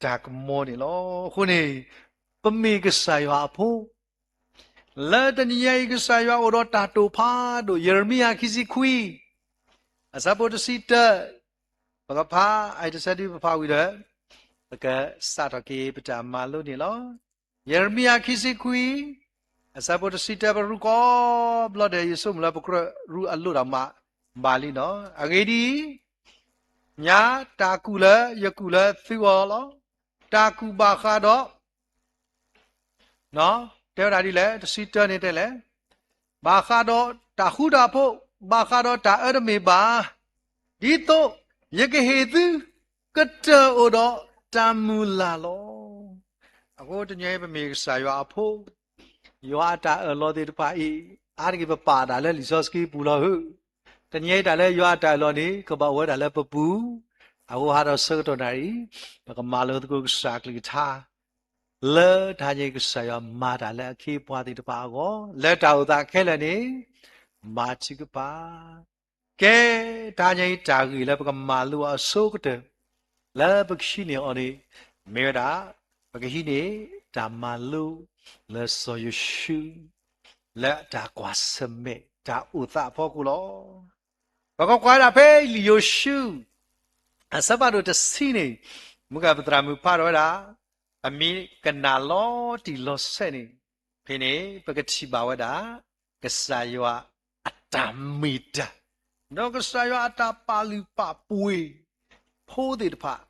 တၢ်ကမီၤန့ၣ်လီၤ. အဃိန့ၣ်, ပမ့ၢ်ကစၢ်ယွၤအဖိ လၢတနံၤညါအံၤ ကစၢ်ယွၤအိၣ်ဒီးတၢ်တိာ်ဖးဒိၣ် ယံးရမံယၤခံဆံခွံ, အဆၢဖိတဆံတၢ, ပကဖး, အတဆၢဒုပဖးဝံၤဒီး, ပကစးထီၣ်က့ၤပတၢ်မၤလိန့ၣ်လီၤ. ယံးရမံယၤခံဆံခွံ, အဆၢဖိတဆံတၢ ပရူၢ်ကိးဘျီဒီး ယဆိကမိၣ်လၢပကြၢးရူၢ်အလိၣ်ဒီးမးဘၣ်လံနီၤ. အဂ့ၢ်ဒ်အံၤ, ညါတၢ်ကူၣ်လၢယကူၣ်လၢသုဂီၢ်လီၤ. တၢ်ကူၣ်ဘၣ်ဃးဒီး တဲဝဲဒၣ်ဒ်လဲၣ်, တဆံတၢန့ၣ်တဲလဲၣ်, ဘၣ်ဃးဒီးတၢ်ဃူတၢ်ဖိး, ဘၣ်ဃးဒီးတၢ်အၢတမ့ၢ်ဘၣ်, ဒ်သိးယကဟ့ၣ်သုကတၢၢ်အိၣ်ဒီးတၢ်မုၢ်လၢ်လီၤ. အဃိတနံၤအံၤပမ့ၢ်ကစၢ်ယွၤအဖိ, ယွၤအတၢ်အၢၣ်လီၤသ့ၣ်တဖၣ်အံၤ, အါတက့ၢ်ပပာ်တၢ်လၢလံာ်စီဆှံပူၤလီၤဧၢ. တနံၤအံၤတၢ်လၢယွၤအတၢ်အၢၣ်လီၤန့ၣ် ကဘၣ်အိၣ်ဝဲဒၣ်လၢပပူၤ, အဃိဟးထီၣ်ဆၢကတီၢ်နၣ်ရံၣ်, ပကမၤလိသကိးကစၢ်အကလုၢ်ကထါ လၢတဟါညါအံၤ ကစၢ်ယွၤမၤတၢ်လၢအခ့အပှၤသ့ၣ်တဖၣ်အဂီၢ်, လၢတၢ်အိၣ်သးခဲလၢာ်န့ၣ်, ဘါထုကဖၣ်. ကဲ, တဟါညါအံၤတၢ်ဂ့ၢ်လၢပကမၤလိအဆိကတၢၢ်, လၢပကဟံးန့ၢ်အီၤန့ၣ်, မ့ၢ်ဝဲဒၣ်, ပကဟံးန့ၢ်တၢ်မၤလိလၢစီၤယိၤၡူ, လၢအတၢ်ကွၢ်ဆၢၣ်မဲာ်တၢ်အိၣ်သးအဖီခိၣ်လီၤ. ပကကွၢ်ဝဲဒၣ်ဖဲလံာ်ယိၤၡူ အဆၢဖးဒိၣ်တဆံန့ၣ်, မုၢ်ဂၢ်ပသရၣ်မုၣ်ဖးထီၣ်ဝဲဒၣ်, အမံၤကနၣ်လီၤတံၢ်လီၤဆဲးန့ၣ်, ဖဲန့ၣ်ပကထံၣ်ဘၣ်ဝဲဒၣ်, ကစၢ်ယွၤအတၢ်မ့ၢ်တၢ်, ဒီးကစၢ်ယွၤအတၢ်ပာ်လုၢ်ပာ်ပှ့ၤ ဖိသ့ၣ်တဖၣ်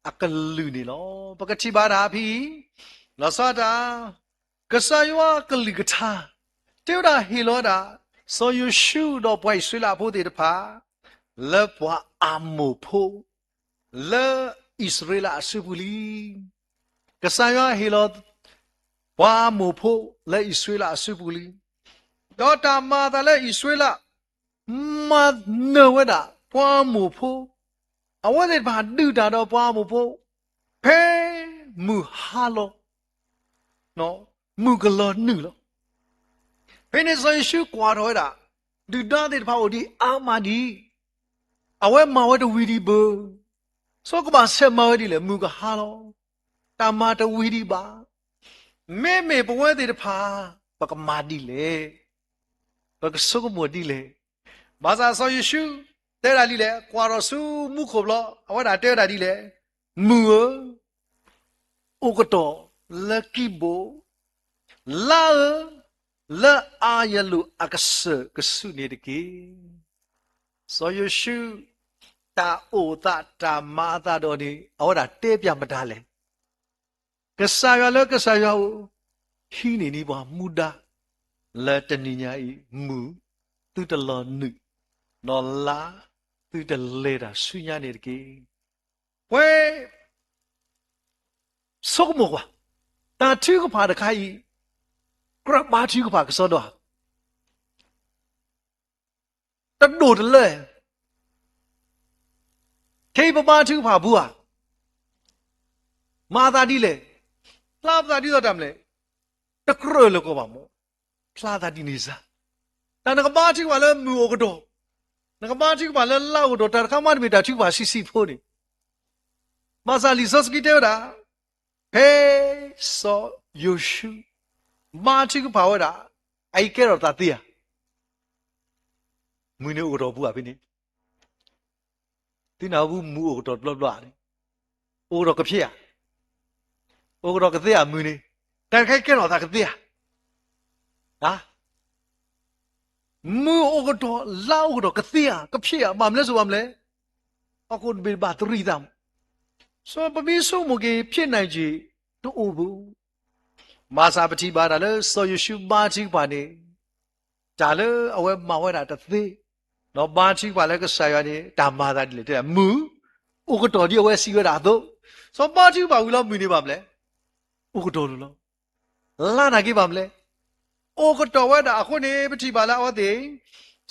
အကလုၢ်န့ၣ်လီၤ. ပကထံၣ်ဘၣ်ဒၣ်ဖဲအံၤ, လီၤဆီဒၣ်တၢ် ကစၢ်ယွၤအကလုၢ်ကထါ, တဲဝဲဒၣ်ဟ့ၣ်လီၤဝဲဒၣ်, စီၤယိၤၡူဒီးပှၤအံၣ်စရ့လးဖိသ့ၣ်တဖၣ်, လၢပှၤအမိၣ်ဖိ, လၢအံၣ်စရ့လးအစုပူၤလံ. ကစၢ်ယွၤဟ့ၣ်လီၤ, ပှၤအမိၣ်ဖိလၢအံၣ်စရ့လးအစုပူၤလံ. ဒီးတၢ်မၤအသးလၢအံၣ်စရ့လး, မၤနၢၤဝဲဒၣ်ပှၤအမိၣ်ဖိ, အဝဲသ့ၣ်တဖၣ်ဒုးတၢ်ဒီးပှၤအမိၣ်ဖိ, ဖဲမုၢ်ဟါလီၤ, မုၢ်ကလီၤနုာ်လီၤ. ဖဲန့ၣ်စီၤယိၤၡူကွၢ်ထီၣ်ဝဲဒၣ်, ဒုၣ်ဒါသ့ၣ်တဖၣ်အိၣ်ဒံးအါမးဒံး, အဝဲမၤဝဲတဝံၤဒံးဘၣ်. ဆိကဘၣ်ဆဲးမၤဝဲဒ်လဲၣ်, မုၢ်ကဟါလီၤ, တၢ်မၤတဝံၤဒံးဘၣ်. မ့မ့ၢ်ပဝဲသ့ၣ်တဖၣ်, ပကမၤဒ်လဲၣ်, ပကဆိကမိၣ်ဒ်လဲၣ်. ဘၣ်ဆၣ်စီၤယိၤၡူတဲဒၣ်ဒ်လဲၣ်, ကွၢ်ထီၣ်ဆူမူခိၣ်ဘျီ, အဝဲဒၣ်တဲဝဲဒၣ်ဒ်လဲၣ်, မုၢ်ဧၢ, အိၣ်ကတီၢ်လၢကံဘိ, လါဧၢ, လၢအၤယလိာ်အကစၢၢ်ကဆူးန့ၣ်တက့ၢ်. စီၤယိၤၡူ, တၢ်အိၣ်သးတၢ်မၤအသးဒီးန့ၣ် အဝဲဒၣ်တဲပၠးမတၤလဲၣ်. ကစၢ်ယွၤလၢကစၢ်ယွၤဧၢ, ဟံးန့ၢ်န့ၢ်ပှၤမူဒါ, လၢတနံၤညါအံၤ မုၢ်သုတလီၤနုာ်, ဒီးလါသုတလဲၤတၢ်ဆူညါန့ၣ်တက့ၢ်. ပဝဲ ဆိကမိၣ်ကွၢ်, တၢ်ထုကဖၣ်တခါအံၤ, ကြၢးဘါထုကဖၣ်ကစီဒီဧါ, တဒိၣ်တလၢ, ခဲအံၤပဘါထုကဖၣ်ပူၤဧါ, မၤသးဒ်လဲၣ်, ဖျါပသးဒ်သိးတၢ်မနုၤလဲၣ်, တကြၢးလၢၤကီးဘၣ်မး, ဖျါသးဒ်န့ၣ်စ့ၢ်, တၢ်နကဘါထုကဖၣ်လၢမုၢ်အိၣ်ကတီၢ်, နကဘါထုကဖၣ်လၢလါအိၣ်ကတီၢ်, တၢ်တခါမးတမ့ၢ်တၢ်ထုကဖၣ်ဆံးဆံးဖိန့ၣ်, ဘၣ်ဆၣ်လံာ်စီဆှံတဲဝဲဒၣ်, ဖဲစီၤယိၤၡူ ဘါထုကဖၣ်ဝဲဒၣ်, အအံၤကဲထီၣ်သးသ့ဧါ, မုၢ်န့ၣ်အိၣ်ကတီၢ်ပူၤဧါဖဲန့ၣ်, သုနၢ်ဟူမုၢ်အိၣ်ကတီၢ်တဘျီဘျီဧါန့ၣ်, အိၣ်ကတီၢ်ကဖျဲဧါ, အိၣ်ကတီၢ်ကသ့ဧါမုၢ်န့ၣ်, တၢ်တခါကဲထီၣ်သးကသ့ဧါ, မုၢ်အိၣ်ကတီၢ် လါအိၣ်ကတီၢ်ကသ့ဧါ ကဖျဲဧါ, ဘၣ်မနုၤလဲၣ်ဆိဘၣ်မနုၤလဲၣ်, ဟီၣ်ခိၣ်တဘ့ၣ်တဘၣ်တရံးသးမး, စီၤပမ့ၢ်ဆိကမိၣ်က့ၤ ဖျဲးနၢ်က့ၤတအိၣ်ဘၣ်, ဘၣ်ဆၣ်ပထံၣ်ဘၣ်တၢ်လၢစီၤယိၤၡူဘါထုကဖၣ်န့ၣ်, တၢ်လၢအဝဲမၤဝဲဒၣ်တသ့, ဒီးဘါထုကဖၣ်လၢကစၢ်ယွၤန့ၣ် တၢ်မၤသးဒ်လဲၣ်, တဲမုၢ်အိၣ်ကတီၢ်ဒ်အဝဲစံးဝဲဒၣ်အသိး, စီၤဘါထုကဖၣ်ဝံၤလီၤမုၢ်န့ၣ်ဘၣ်မနုၤလဲၣ်, အိၣ်ကတီၢ်လီၤလီၤ, လါနာ်က့ဘၣ်မနုၤလဲၣ်, အိၣ်ကတီၢ်ဝဲဒၣ်အဃိန့ၣ် ပထံၣ်ဘၣ်လၢအဝဲသ့ၣ်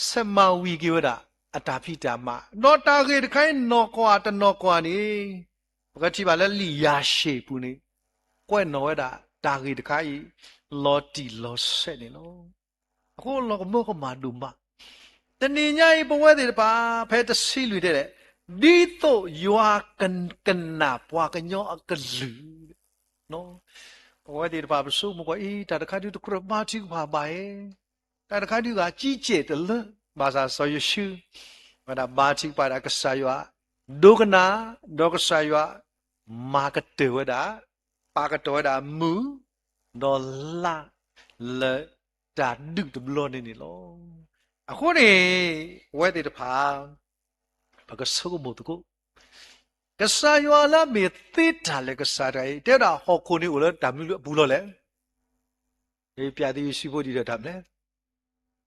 ဆဲးမၤဝံၤက့ၤဝဲဒၣ် အတၢ်ဖံးတၢ်မၤ, ဒီးတၢ်ဂ့ၢ်တခါအံၤ နီၢ်ကီၢ်တနီၢ်ကီၢ်န့ၣ် ပကထံၣ်ဘၣ်လၢလံာ်ယၤၡ့ၣ်ပူၤန့ၣ် ကွဲးနီၣ်ဝဲဒၣ်တၢ်ဂ့ၢ်တခါအံၤ လီၤတံၢ်လီၤဆဲးန့ၣ်လီၤ. အဃိလီၤကမၢကမၣ်ဒိၣ်မး, တနံၤညါအံၤ ပဝဲသ့ၣ်တဖၣ် ဖဲတဆံလွံၢ်တဲလဲၣ်, ဒ်သိးယွၤကကနၣ်ပှၤကညီအကလုၢ် ပဝဲသ့ၣ်တဖၣ်ပဆိကမိၣ်ကွၢ်အံၤ တၢ်တခါဒုးတကြၢးဘါထုကဖၣ်ဘၣ်ဧါ, တၢ်တခါဒုးဂၤကံကဲၣ်တလၢ, ဘၣ်ဆၣ်စီၤယိၤၡူး ဝဲဒၣ်ဘါထုကဖၣ်ဒၣ်ကစၢ်ယွၤ ဒိကနၣ်, ဒီးကစၢ်ယွၤမၤကတၢၢ်ဝဲဒၣ်, ပာ်ကတီၢ်ဝဲဒၣ်မုၢ် ဒီးလါ လၢတၢ်ဒုးတဘျီန့ၣ်န့ၣ်လီၤ. အဃိန့ၣ် ပဝဲသ့ၣ်တဖၣ် ပကဆိကမိၣ်သကိး ကစၢ်ယွၤလၢအမ့ၢ်သ့တၢ်လၢာ်ကစၢ်တဂၤအံၤ တဲဝဲဒၣ်ဟီၣ်ခိၣ်န့ၣ်အိၣ်လၢတၢ်မနုၤအပူၤလီၤလဲၣ်. ပျးသုယစုဖိဒ်ဒီးတၢ်မနုၤလဲၣ်,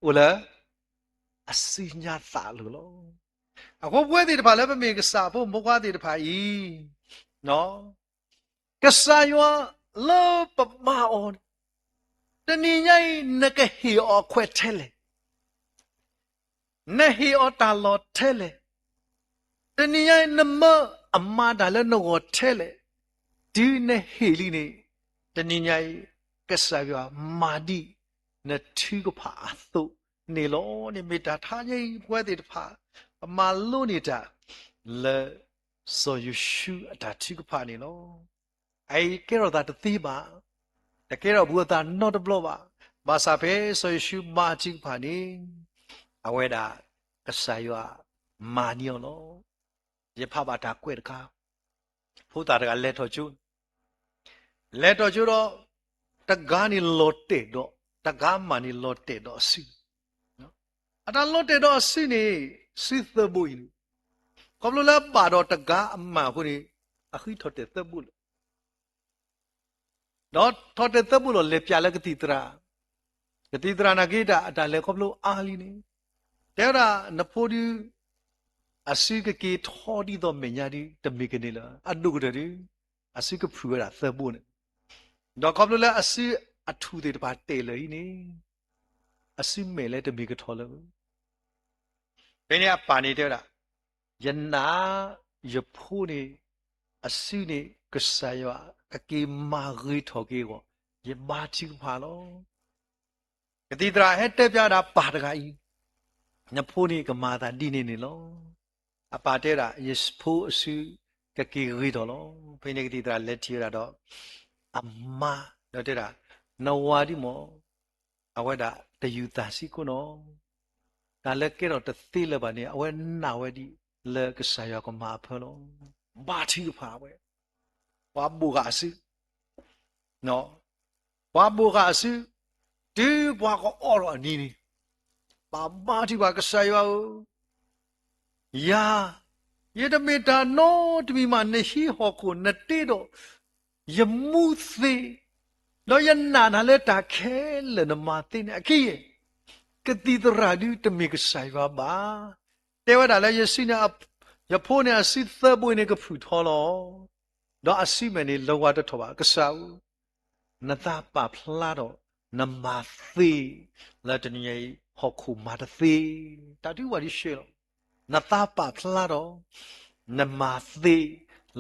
အိၣ်လၢအစုညါသးအလိၤလီၤ. အဃိပဝဲသ့ၣ်တဖၣ်လၢပမ့ၢ်ကစၢ်အဖိမုၣ်ဖိခွါသ့ၣ်တဖၣ်အံၤ ကစၢ်ယွၤလၢပဘါအီၤန့ၣ် တနံၤညါအံၤ နကဟ့ၣ်အီၤအခွဲးထဲလဲၣ်, နဟ့ၣ်အီၤတၢ်လီၢ်ထဲလဲၣ်, တနံၤညါအံၤ နမၢအမၤတၢ်လၢနဂီၢ်ထဲလဲၣ်, တုၤနဟ့ၣ်လံန့ၣ် တနံၤညါအံၤ ကစၢ်ယွၤမၤဒ်နထုကဖၣ်အသိးန့ၣ်လီၤန့ၣ် မ့ၢ်တၢ်ထါညါအံၤ ပဝဲသ့ၣ်တဖၣ် ပမၤလိန့ၢ်တၢ်လၢ စီၤယိၤၡူအတၢ်ထုကဖၣ်န့ၣ်လီၤ. အအံၤကဲထီၣ်သးတသ့ဘၣ်, တကဲထီၣ်ဘူးအသးနီတဘျီဘၣ်. ဘၣ်ဆၣ်ဖဲစီၤယိၤၡူဘါထုကဖၣ်န့ၣ် အဝဲဒၣ် ကစၢ်ယွၤမၤန့ၢ်အီၤလီၤ. ယဖးဘၣ်တၢ်ကွဲးတခါ, ဖိသၣ်တဂၤလဲၤထီၣ်ကၠိ လဲၤထီၣ်ကၠိဒီး တဂၤန့ၣ်လီၤတဲာ်ဒီး တဂၤမးန့ၣ်လီၤတဲာ်ဒီးအစု, အတၢ်လီၤတဲာ်ဒီးအစုန့ၣ် စုသၢဘိအံၤန့ၣ် ခီဖျိလၢအဘၣ်ဒီးတဂၤအမးအဃိန့ၣ် အဃုထီၣ်တဲာ်သၢဘိလၢာ် ဒီးထီၣ်တဲာ်သၢဘိလီၤ လဲၤပၠးလၢကသံၣ်သရၣ်, ကသံၣ်သရၣ်နာ်က့တၢ် အတၢ်လဲၤခီဖျိအါလံန့ၣ် တဲဝဲဒၣ် နဖိဒုး အစုကက့ၤထီဒ်သိးမဲာ်ညါဒုး တမ့ၢ်ကန့ၣ်လၢၤ အဒိၣ်ကတၢၢ်ဒုး အစုကဖုၣ်ဝဲဒၣ်သၢဘိန့ၣ်, ဒီးခီဖျိလၢအစုအထူၣ်သ့ၣ်တဖၣ်တဲာ်လၢာ်အံၤန့ၣ် အစုမဲာ်လဲၤတမ့ၢ်ကထီၣ်လၢၤ ဖဲန့ၣ်အပၢ်န့ၣ်တဲဝဲဒၣ်, ယနာ်ယဖိန့ၣ် အစုန့ၣ် ကစၢ်ယွၤကက့ၤမၤဂ့ၤထီၣ်က့ၤအဂီၢ် ယဘါထုကဖၣ်လီၤ. ကသံၣ်သရၣ်ဟဲတဲပၠးဝဲဒၣ်ပၢ်တဂၤအံၤ, နဖိန့ၣ်ကမၤအသးဒ်န့ၣ်န့ၣ်လီၤ. အပၢ်တဲဝဲဒၣ် ယဖိအစုကက့ၤဂ့ၤထီၣ်လီၤ. ဖဲန့ၣ်ကသံၣ်သရၣ်လဲၤထံၣ်ဝဲဒၣ်ဒီး အမါ ဒီးတဲဒၣ်, နဝၤဒုးမ့ၢ် အဝဲဒၣ်တယူၢ်သးဆံးကိးနီၤ, တၢ်လၢကဲထီၣ်တသ့လၢၤဘၣ်န့ၣ် အဝဲနာ်ဝဲဒ်လၢကစၢ်ယွၤကမၤအဖၢလီၤ. ဘါထုကဖၣ်ဝဲ, ပှၤဘိးဃာ်အစု ပှၤဘိးဃာ်အစု တုၤပှၤကအီၣ်ထီၣ်အနံၤန့ၣ် ပၢ်ဘါထုကဖၣ် ကစၢ်ယွၤဧၢ, ယၤ ယတမ့ၢ်တၢ်နီတမံၤမး နဟံးဟီၣ်ခိၣ် နတ့ဒီးယမူသ့, ဒီးယနာ်နၤလၢတၢ်ခဲလၢာ်နမၤသ့န့ၣ် အခံယဲၢ် ကသံၣ်သရၣ်ဒုးတမ့ၢ်ကစၢ်ယွၤဘၣ်. တဲဝဲဒၣ်လၢယစုန့ၣ် ယဖိန့ၣ်အစုသၢဘိအံၤန့ၣ်ကဖုၣ်ထီလီၤ. ဒီးအစုမဲာ်န့ၣ်လၢဝါတထီၣ်ဘၣ်. ကစၢ်ဧၢ, နသးပာ်ဖျါထီၣ်နမၤသ့ လၢတနံၤညါအံၤ ဟီၣ်ခိၣ်မၤတသ့, တၢ်ဒုးဝဲဒုးရှဲလီၤ. နသးပာ်ဖျါထီၣ် နမၤသ့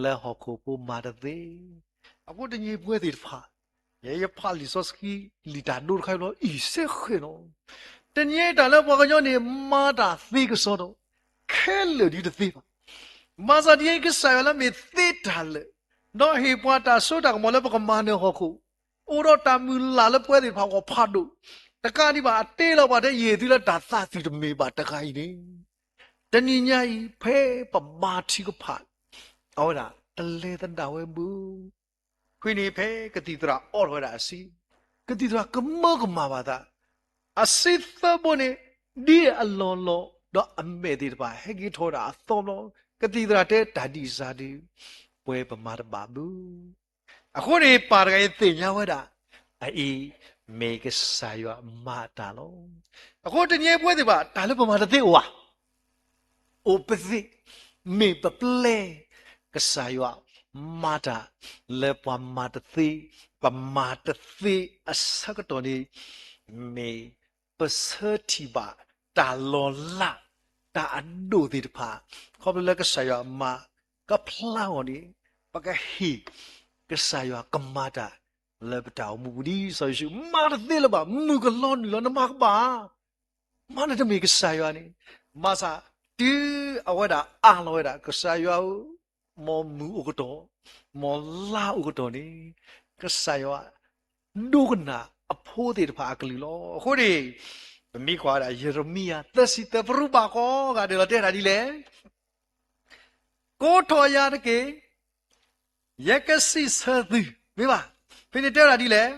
လၢဟီၣ်ခိၣ်ဖိမၤတသ့. အဃိတနံၤအံၤပဝဲသ့ၣ်တဖၣ် ယဲယဖးလံာ်စီဆှံ လံာ်တၢ်ဒိတခါအံၤလီၤ အံၤစဲဃဲၤနီၤ, တနံၤအံၤတၢ်လၢပှၤကညီန့ၣ် မၤတၢ်သ့ကစီဒီး ခဲလၢာ်ဒုးတသ့ဘၣ်. ဘၣ်ဆၣ်ဒ်အံၤ ကစၢ်ယွၤလၢမ့ၢ်သ့တၢ်လၢာ် ဒီးဟ့ၣ်ပှၤတၢ်စိတၢ်ကမီၤလၢပကမၤနၢၤဟီၣ်ခိၣ်, အိၣ်ဒီးတၢ်မုၢ်လၢ်လၢပဝဲသ့ၣ်တဖၣ်အဂီၢ်ဖးဒိၣ်, တကးဒံးဘၣ် အတ့လီၤပှၤထဲယဟ့ၣ်သုလၢတၢ်သးသ့ၣ်တမ့ၢ်ဘၣ်တဂၤအံၤန့ၣ် တနံၤညါအံၤ ဖဲပဘါထုကဖၣ် အဝဲဒၣ်တလဲၤသဒၣ်ဝဲဘၣ်. ဃုနံၤဖဲကသံၣ်သရၣ်အီၣ်ထီၣ်ဝဲဒၣ်အစု, ကသံၣ်သရၣ်ကမၢကမၣ်ဘၣ်သး, အစုသၢဘိန့ၣ် ဒ်အလီၢ်လီၢ် ဒီးအမဲာ်သ့ၣ်တဖၣ် ဟဲက့ၤထီၣ်ဝဲဒၣ်အသီဘျီ, ကသံၣ်သရၣ်တဲတၢ်ဒ်စၢ်ဒုး ပှဲၤပမၤတဘၣ်ဘၣ်. အဃိန့ၣ် ပၢ်တဂၤအံၤသ့ၣ်ညါဝဲဒၣ်, အအံၤမ့ၢ်ကစၢ်ယွၤမၤတၢ်လီၤ. အဃိတနံၤအံၤပဝဲသ့ၣ်တဖၣ် တၢ်လၢပမၤတသ့အိၣ်ဧါ အိၣ်ပသ့ၣ်, မ့ၢ်ပပျဲ ကစၢ်ယွၤမၤတၢ်လၢပှၤမၤတသ့, ပမၤတသ့အဆၢကတီၢ်န့ၣ် မ့ၢ်ပဆၢထံၣ်ဘၣ်တၢ်လီၤလး, တၢ်အဒိၣ်သ့ၣ်တဖၣ်, ခီဖျိလၢကစၢ်ယွၤမၤကဖျါအီၤန့ၣ်, ပကဟ့ၣ်ကစၢ်ယွၤကမၤတၢ်လၢပတၢ်အိၣ်မူပူၤ ဒ်စီၤယိၤၡူ မၤတသ့လၢၤဘၣ်, မုၢ်ကလီၤနုာ်လီၤ နမၤကဘၣ် မၤနတမ့ၢ်ကစၢ်ယွၤန့ၣ်, ဘၣ်ဆၣ် တုၤအဝဲဒၣ်အးလီၤဝဲဒၣ် ကစၢ်ယွၤဧၢ, မ်မုၢ်အိၣ်ကတီၢ်, မ်လါအိၣ်ကတီၢ်န့ၣ်, ကစၢ်ယွၤ ဒိကနၣ်အဖိသ့ၣ်တဖၣ်အကလုၢ်လီၤ. အဃိန့ၣ်, ပမ့ၢ်ကွၢ်ဝဲဒၣ် ယံးရမံယၤ သၢဆံသၢ ပရူးဘၣ်ဃီဂၤဒဲးလီၤ တဲဝဲဒၣ်ဒ်လဲၣ်, ကိးထီၣ်ယၤတက့ၢ်, ယကစံးဆၢသု, မ့ၢ်ဘၣ်, ဖဲန့ၣ်တဲဝဲဒၣ်ဒ်လဲၣ်,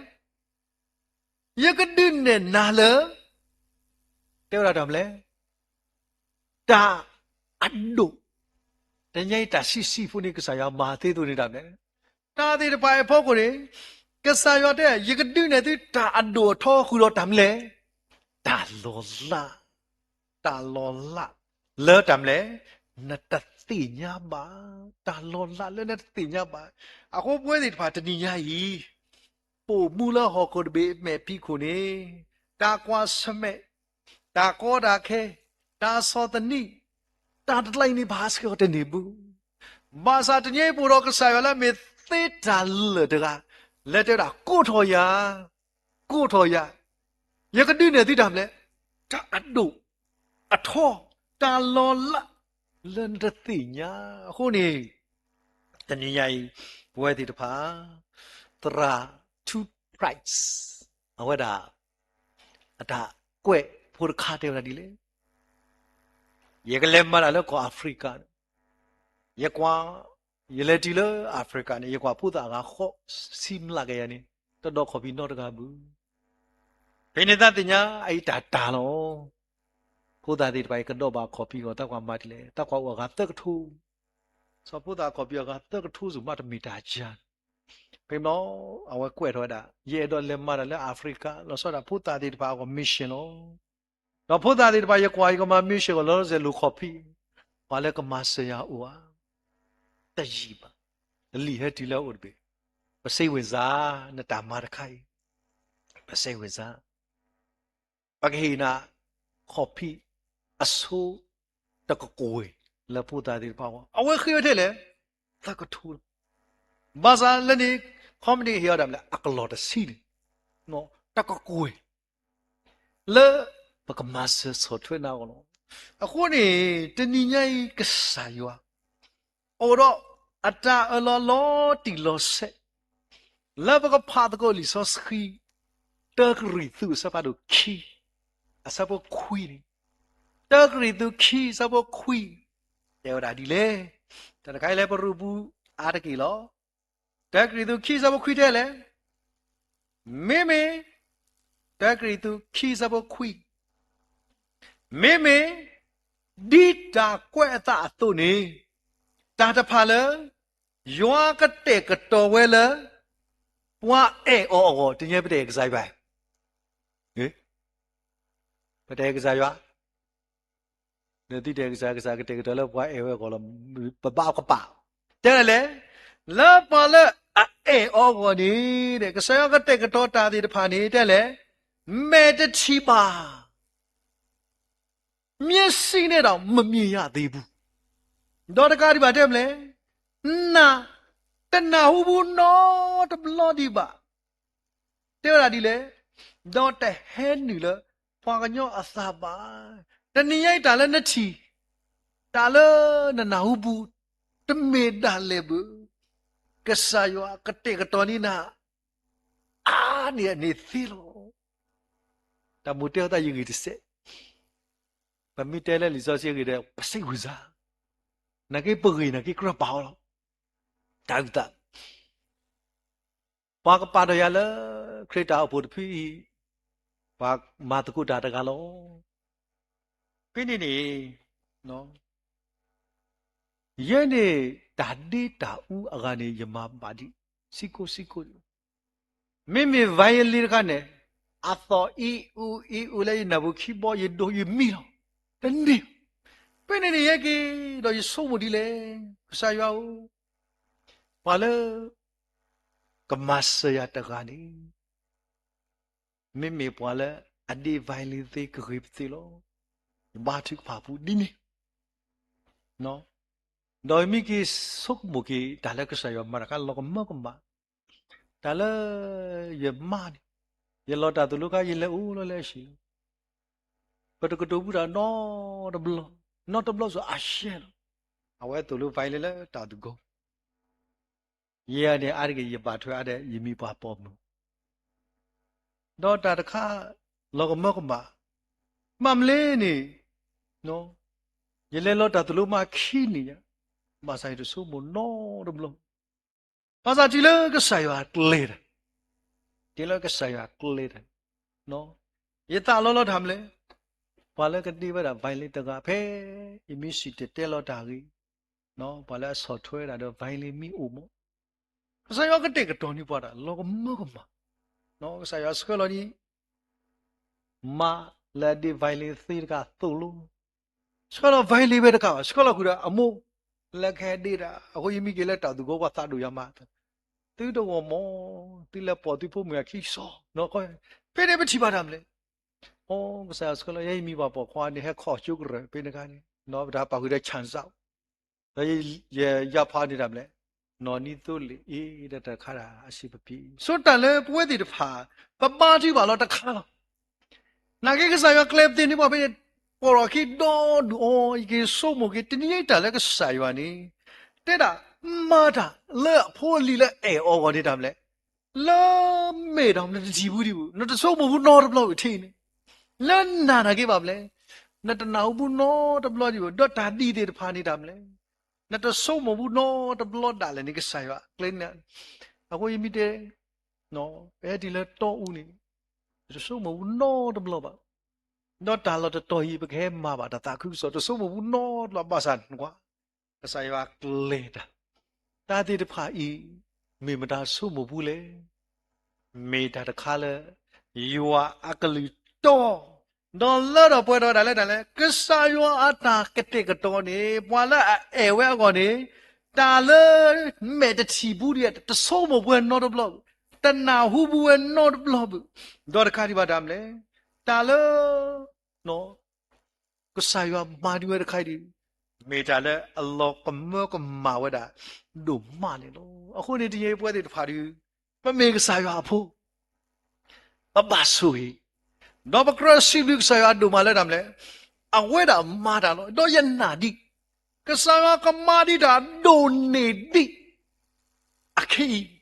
ယကဒုးနဲၣ်နၤလၢ တဲဝဲဒၣ်တၢ်မနုၤလဲၣ်, တၢ်အဒိၣ်, တနံၤညါအံၤ တၢ်ဆံးဆံးဖိန့ၣ် ကစၢ်ယွၤမၤသ့သိးန့ၣ်တၢ်မနုၤလဲၣ်, တၢ်သ့ၣ်တဖၣ်အဖီခိၣ်န့ၣ်, ကစၢ်ယွၤတဲ ယကဒုးနဲၣ်သုတၢ်အဒိၣ်အထီဃုာ်ဒီးတၢ်မနုၤလဲၣ်, တၢ်လီၤလး, တၢ်လီၤလးလၢတၢ်မနုၤလဲၣ်, နတသ့ၣ်ညါဘၣ်, တၢ်လီၤလးလၢနတသ့ၣ်ညါဘၣ်. အဃိပဝဲသ့ၣ်တဖၣ်တနံၤညါအံၤ ပအိၣ်မူလၢဟီၣ်ခိၣ်တဘ့ၣ်အမဲာ်ဖံးခိၣ်န့ၣ်, တၢ်ကွၢ်ဆၢၣ်မဲာ်, တၢ်ကီတၢ်ခဲ, တၢ်ဆီၣ်သနံး, တၢ်တကျါအံၤန့ၣ် ဘၣ်ဆှၢအီၤတန့ၢ်ဘၣ်. ဘၣ်ဆၣ်တနံၤအံၤပအိၣ်ဒီးကစၢ်ယွၤလၢအမ့ၢ်သ့တၢ်လၢာ်တဂၤ, လၢတဲဝဲဒၣ် ကိးထီၣ်ယၤ, ကိးထီၣ်ယၤ, ယကဒုးနဲၣ်သုတၢ်မနုၤလဲၣ်, တၢ်အဒိၣ်အထီ, တၢ်လီၤလးလၢနတသ့ၣ်ညါ. အဃိန့ၣ် တနံၤညါအံၤ ပဝဲသ့ၣ်တဖၣ် သရၣ် Two Price အဝဲဒၣ် အတၢ်ကွဲးဖိတခါတဲဝဲဒၣ်ဒ်လဲၣ်, ယကလဲၤမၤတၢ်လၢကီၢ်အၤဖရံကၤ, ယကွၢ်, ယလဲၤတုၤလၢအၤဖရံကၤန့ၣ် ယကွၢ်ဖိသၣ်အဂၤဃိးဆံမျးကယၤန့ၣ် တဒိးခီၣ်ဖံးနီတဂၤဘၣ်. ဖဲန့ၣ်သးသ့ၣ်ညါအအံၤတၢ်တၢ်လီၤ. ဖိသၣ်သ့ၣ်တဖၣ်အံၤ ကဒိးဘၣ်ခီၣ်ဖံးအဂီၢ် သးကွၢ်မၤဒ်လဲၣ်, သးကွၢ်အိၣ်အဂၤသၢကထိ, စီၤဖိသၣ်ခီၣ်ဖံးအဂၤသၢကထိစ့ၢ်မးတမ့ၢ်တၢ်ကါ. ဖဲမ့ၢ်အဝဲကွဲးထီၣ်ဝဲဒၣ် ယအဲၣ်ဒိးလဲၤမၤတၢ်လၢအၤဖရံကၤ လီၤဆီဒၣ်ဖိသၣ်သ့ၣ်တဖၣ်အဂီၢ် mission လီၤ. ဒီးဖိသၣ်သ့ၣ်တဖၣ် ယကွၢ်ယကမၤ mission အဂီၢ် လီၤတစဲးလိာ်ခီၣ်ဖံး, ပှၤလၢကမၤစၢၤယၤအိၣ်ဧါ, တယံာ်ဘၣ်, လံာ်ဟဲတုၤလၢအအိၣ်တဘ့ၣ်, ပစံးဝဲစါ, နတၢ်မၤတခါအံၤ, ပစံးဝဲစါ, ပကဟ့ၣ်နၤ ခီၣ်ဖံးအဆိ တကကွဲၢ်လၢဖိသၣ်သ့ၣ်တဖၣ်အဂီၢ်, အဝဲဃ့ဝဲထဲလဲၣ်, သၢကထိလီၤ. ဘၣ်ဆၣ်လၢန့ၣ် ခီမ့ၢ်န့ၣ်ဟ့ၣ်အီၤဒၣ်မနုၤလဲၣ်, အကလီၢ်တဆံန့ၣ်, တကကွဲၢ် လၢပကမၤစၢၤဆီၣ်ထွဲနၤအဂီၢ်လီၤ. အဃိန့ၣ် တနံၤညါအံၤကစၢ်ယွၤ အိၣ်ဒီးအတၢ်အၢၣ်လီၤလီၤတံၢ်လီၤဆဲး လၢပကဖးသကိးလံာ်စီဆှံ တၢကရံၣ်သူးအဆၢဖးဒိၣ်ခံ အဆၢဖိခွံန့ၣ်, တၢကရံၣ်သူးခံအဆၢဖိခွံ တဲဝဲဒၣ်ဒ်လဲၣ်. တၢ်တခါအံၤလၢပရူးပူၤအါတက့ၢ်လီၤ. တၢကရံၣ်သူးခံအဆၢဖိခွံတဲလဲၣ်, မ့မ့ၢ်, တၢကရံၣ်သူးခံအဆၢဖိခွံ, မ့မ့ၢ် ဒ်တၢ်ကွဲးအသးအသိးန့ၣ်, တၢ်တဖၣ်လၢ ယွၤကတဲာ်ကတီၤဝဲလၢ ပှၤအဲၣ်အီၤအဂီၢ်, တနံၤညါပတအဲၣ်ကစၢ်ယွၤ, ပတအဲၣ်ကစၢ်ယွၤ, ဒီးသုတအဲၣ်ကစၢ်, ကစၢ်ကတဲာ်ကတီၤလၢပှၤအဲၣ်ဝဲအဂီၢ်လီၤ. ပဘၣ်အကပာ်, တဲလဲၣ်, လၢပှၤလၢအအဲၣ်အီၤအဂီၢ်န့ၣ်, ကစၢ်ယွၤကတဲာ်ကတီၤတၢ်သ့ၣ်တဖၣ်န့ၣ် တဲလဲၣ်, မဲာ်တထံၣ်ဘၣ် မျက်စိနဲ့တောင် မမြင်ရသေးဘူး. ဒီးတကးဒံးဘၣ်တဲမလဲၣ်, နၢ်, တနၢ်ဟူဘူးနီတဘျီဒံးဘၣ်. တဲဝဲဒၣ်ဒ်လဲၣ်, ဒီးတဟဲနုာ်လၢပှၤကညီအသးဘၣ်. တနံၤညါအံၤတၢ်လၢနထံၣ်, တၢ်လၢနနၢ်ဟူဘူး, တမ့ၢ်ဒၣ်လဲာ်ဘၣ်. ကစၢ်ယွၤကတဲာ်ကတီၤန့ၢ်နၤ အါန့ၢ်အန့ၣ်သ့လီၤ. တၢ်မိၣ်တဲအသးယဂ့ၢ်တစဲး, ပမ့ၢ်တဲလၢလံာ်စီဆှံအဂ့ၢ်ဒီး ပစံးဝံၤစါ, နာ်က့ပဂ့ၢ်နာ်က့ကြၢးပာ်အီၤလီၤ. တၢ်အုၣ်သး, ပှၤကပာ်ဒီးယၤလၢ ခရံာ်တၢ်အိၣ်ဖှိၣ်တဖုအံၤ, ပှၤမၤသကိးတၢ်တဂၤလီၤ. ဖဲန့ၣ်န့ၣ် ယဲန့ၣ်တၢ်ဒ့တၢ်အူအဂၤန့ၣ် ယမၤဘၣ်ဒံး ဆံကိၣ်ဆံကိၣ်, မ့မ့ၢ် violin တခါန့ၣ် အသီၣ်အံၣ်အူအံၣ်အူလၢယနၢ်ပူၤခံဘီ ယဒိးယမံလီၤ. တန့ၢ်, ဖဲန့ၣ်န့ၣ် ယဲက့ၤဒီးယဆိကမိၣ်ဒ်လဲၣ်, ကစၢ်ယွၤဧၢ, ပှၤလၢကမၤစၢၤယၤတဂၤန့ၣ် မ့မ့ၢ်ပှၤလၢအဒ့ violin သ့ကဂ့ၤပသ့လီၤ. ယဘါထုကဖၣ်ပူၤဒ်န့ၣ်, ဒီးမ့ၢ်က့ၤဆိကမိၣ်က့ၤတၢ်လၢကစၢ်ယွၤမၤတၢ်အခါ လီၤကမၢကမၣ်, တၢ်လၢယမါန့ၣ်, ယလီၤတၢ်သိၣ်လိခါ ယလဲၤအိၣ်လီၤလၢအဟံၣ်လီၤ. ပတကတိၤဘူးတၢ်နီတဘျီ, နီတဘျီစ့ၢ်အရှဲလီၤ. အဝဲသိၣ်လိ violin လၢတၢ်သူၣ်ကိၢ်, ယဲန့ၣ်အါတက့ၢ် ယဘၣ်ထွဲအါဒီးယမံၤပှၢ်ပိာ်မုၣ် ဒီးတၢ်တခါ လီၤကမၢကမၣ်, မ့ၢ်မနုၤလဲၣ်န့ၣ်, ယလဲၤလီၤတၢ်သိၣ်လိမးခံနံၣ်ညါ, ဘၣ်ဆၣ်ယတဆိကမိၣ်နီတဘျီ. ဘၣ်ဆၣ်တုၤလၢကစၢ်ယွၤကျဲၤတၢ်, တုၤလၢကစၢ်ယွၤကျဲၤတၢ်, ယသးလီလီၤတၢ်မနုၤလဲၣ်, ပှၤလၢကဒ့ဝဲဒၣ် violin တဂၤဖဲ ယမ့ၢ်စံၣ်တဲၤတဲလီၤတၢ်ဂ့ၢ်, ပှၤလၢအဆီၣ်ထွဲဒၣ်ဒီး violin မ့ၢ်အိၣ်မး, ကစၢ်ယွၤကတဲာ်ကတီၤန့ၢ်ပှၤတၢ်လီၤကမၢကမၣ်, ကစၢ်ယွၤဆှၢလီၤန့ၣ် မါလၢအဒ့ violin သ့တဂၤသိၣ်လိ, ဆှၢလီၤ violin ဝဲတကးဘၣ် ဆှၢလီၤဃုာ်ဒီးအမိၢ်လၢကဟဲဒ့တၢ်, အဃိယမံၤက့ၤလၢတၢ်သူၣ်ကိၢ်ပှၤသးဒိၣ်ယၤမး, သုတဂီၢ်မး, သုလဲၤပိာ်သုဖိမုၣ်အခံစီ, ဖဲန့ၣ်ပထံၣ်ဘၣ်တၢ်မနုၤလဲၣ်, အိ ကစၢ်ယွၤဆှၢလီၤ ယဲယမံၤပှၢ်ပိာ်ခွါန့ၣ် ဟဲခီၣ်ကၠိကရၢၢ်ဖဲန့ၣ်အခါန့ၣ် ဒီးပတၢ်ပာ်ဃုာ်ဒီး ဆၣ်စၣ် ဒီးယယၤဖးန့ၣ်တၢ်မနုၤလဲၣ်, နီၢ်နံသိလ့ၣ်အ့ ဒီးတၢ်တခါဒၣ်အစံးပပံ, ဆိတၢ်လၢပဝဲသ့ၣ်တဖၣ် ပဘါထုကဖၣ်လီၤတခါလီၤ. နာ်က့ကစၢ်ယွၤကျဲၤပသ့ၣ်န့ၣ် ပှၤဖဲန့ၣ် ပိာ်ထီၣ်ခံဒီဒူၣ်အီၤ, ယက့ၤဆိကမိၣ်က့ၤ တနံၤအံၤတၢ်လၢကစၢ်ယွၤန့ၣ် တဲဒၣ်မၤတၢ်လၢအဖိအလံၤလၢအဲၣ်အီၤအဂီၢ်န့ၣ်တၢ်မနုၤလဲၣ်, လၢမ့ၢ်တၢ်မနုၤလဲၣ် နတထံၣ်ဘူးဒံးဘူး, နတဆိကမိၣ်ဘူးနီတဘျီဘူးထံၣ်န့ၣ်, လၢနနာ်နာ်က့ဘၣ်မနုၤလဲၣ်, နတနၢ်ဟူဘူးနီတဘျီဒံးဘူး, ဒီးတၢ်ဒ်သ့ၣ်တဖၣ်န့ၣ်တၢ်မနုၤလဲၣ်, နတဆိကမိၣ်ဘူးနီတဘျီဒၣ်လဲာ်န့ၣ် ကစၢ်ယွၤကျဲၤန့ၣ်, အဃိယမံၤတဲ ပဟဲတုၤလၢတီအူန့ၣ် ယတဆိကမိၣ်ဘူးနီတဘျီဘၣ်, ဒီးတၢ်လီၢ်တတီၤအံၤ ပကဟဲမၤဘၣ်တၢ်သးခုကစီၣ် တဆိကမိၣ်ဘူးနီတဘျီဘၣ်ဆၣ်နကွၢ်, ကစၢ်ယွၤကျဲၤတၢ်, တၢ်သ့ၣ်တဖၣ်အံၤ မ့ၢ်မတၤဆိကမိၣ်ဘူးလဲၣ်. မ့ၢ်တၢ်တခါလၢ ယွၤအကလုၢ်တီ ဒီးလၢဒီးပှဲၤဒီးဒၣ်လဲၣ်ဒၣ်လဲၣ် ကစၢ်ယွၤအတၢ်ကတဲာ်ကတီၤန့ၣ် ပှၤလၢအအဲၣ်ဝဲအဂီၢ်န့ၣ် တၢ်လၢမဲာ်တထံၣ်ဘူးဒံး တဆိကမိၣ်ဘူးဝဲနီတဘျီဘၣ်, တနၢ်ဟူဘူးဝဲနီတဘျီဘၣ်, ဒီးတခါဒံးဘၣ်တၢ်မနုၤလဲၣ်, တၢ်လၢ ကစၢ်ယွၤမၤဒံးဝဲတခါအံၤဒီး မ့ၢ်တၢ်လၢအလီၤကမၢကမၣ်ဝဲဒၣ်ဒိၣ်မးန့ၣ်လီၤ. အဃိန့ၣ်တနံၤအံၤပဝဲသ့ၣ်တဖၣ်ဒီး ပမ့ၢ်ကစၢ်ယွၤအဖိ ပဘၣ်ဆိၣ်ဂ့ၤ, ဒီးပကြၢးစံးဘျုးကစၢ်ယွၤဒိၣ်မးလၢတၢ်မနုၤလဲၣ်, အဝဲဒၣ်မၤတၢ်လီၤ. ဒီးယနာ်ဒံး ကစၢ်ယွၤကမၤဒံးတၢ်ဒိၣ်န့ၢ်ဒံး အခဲအံၤ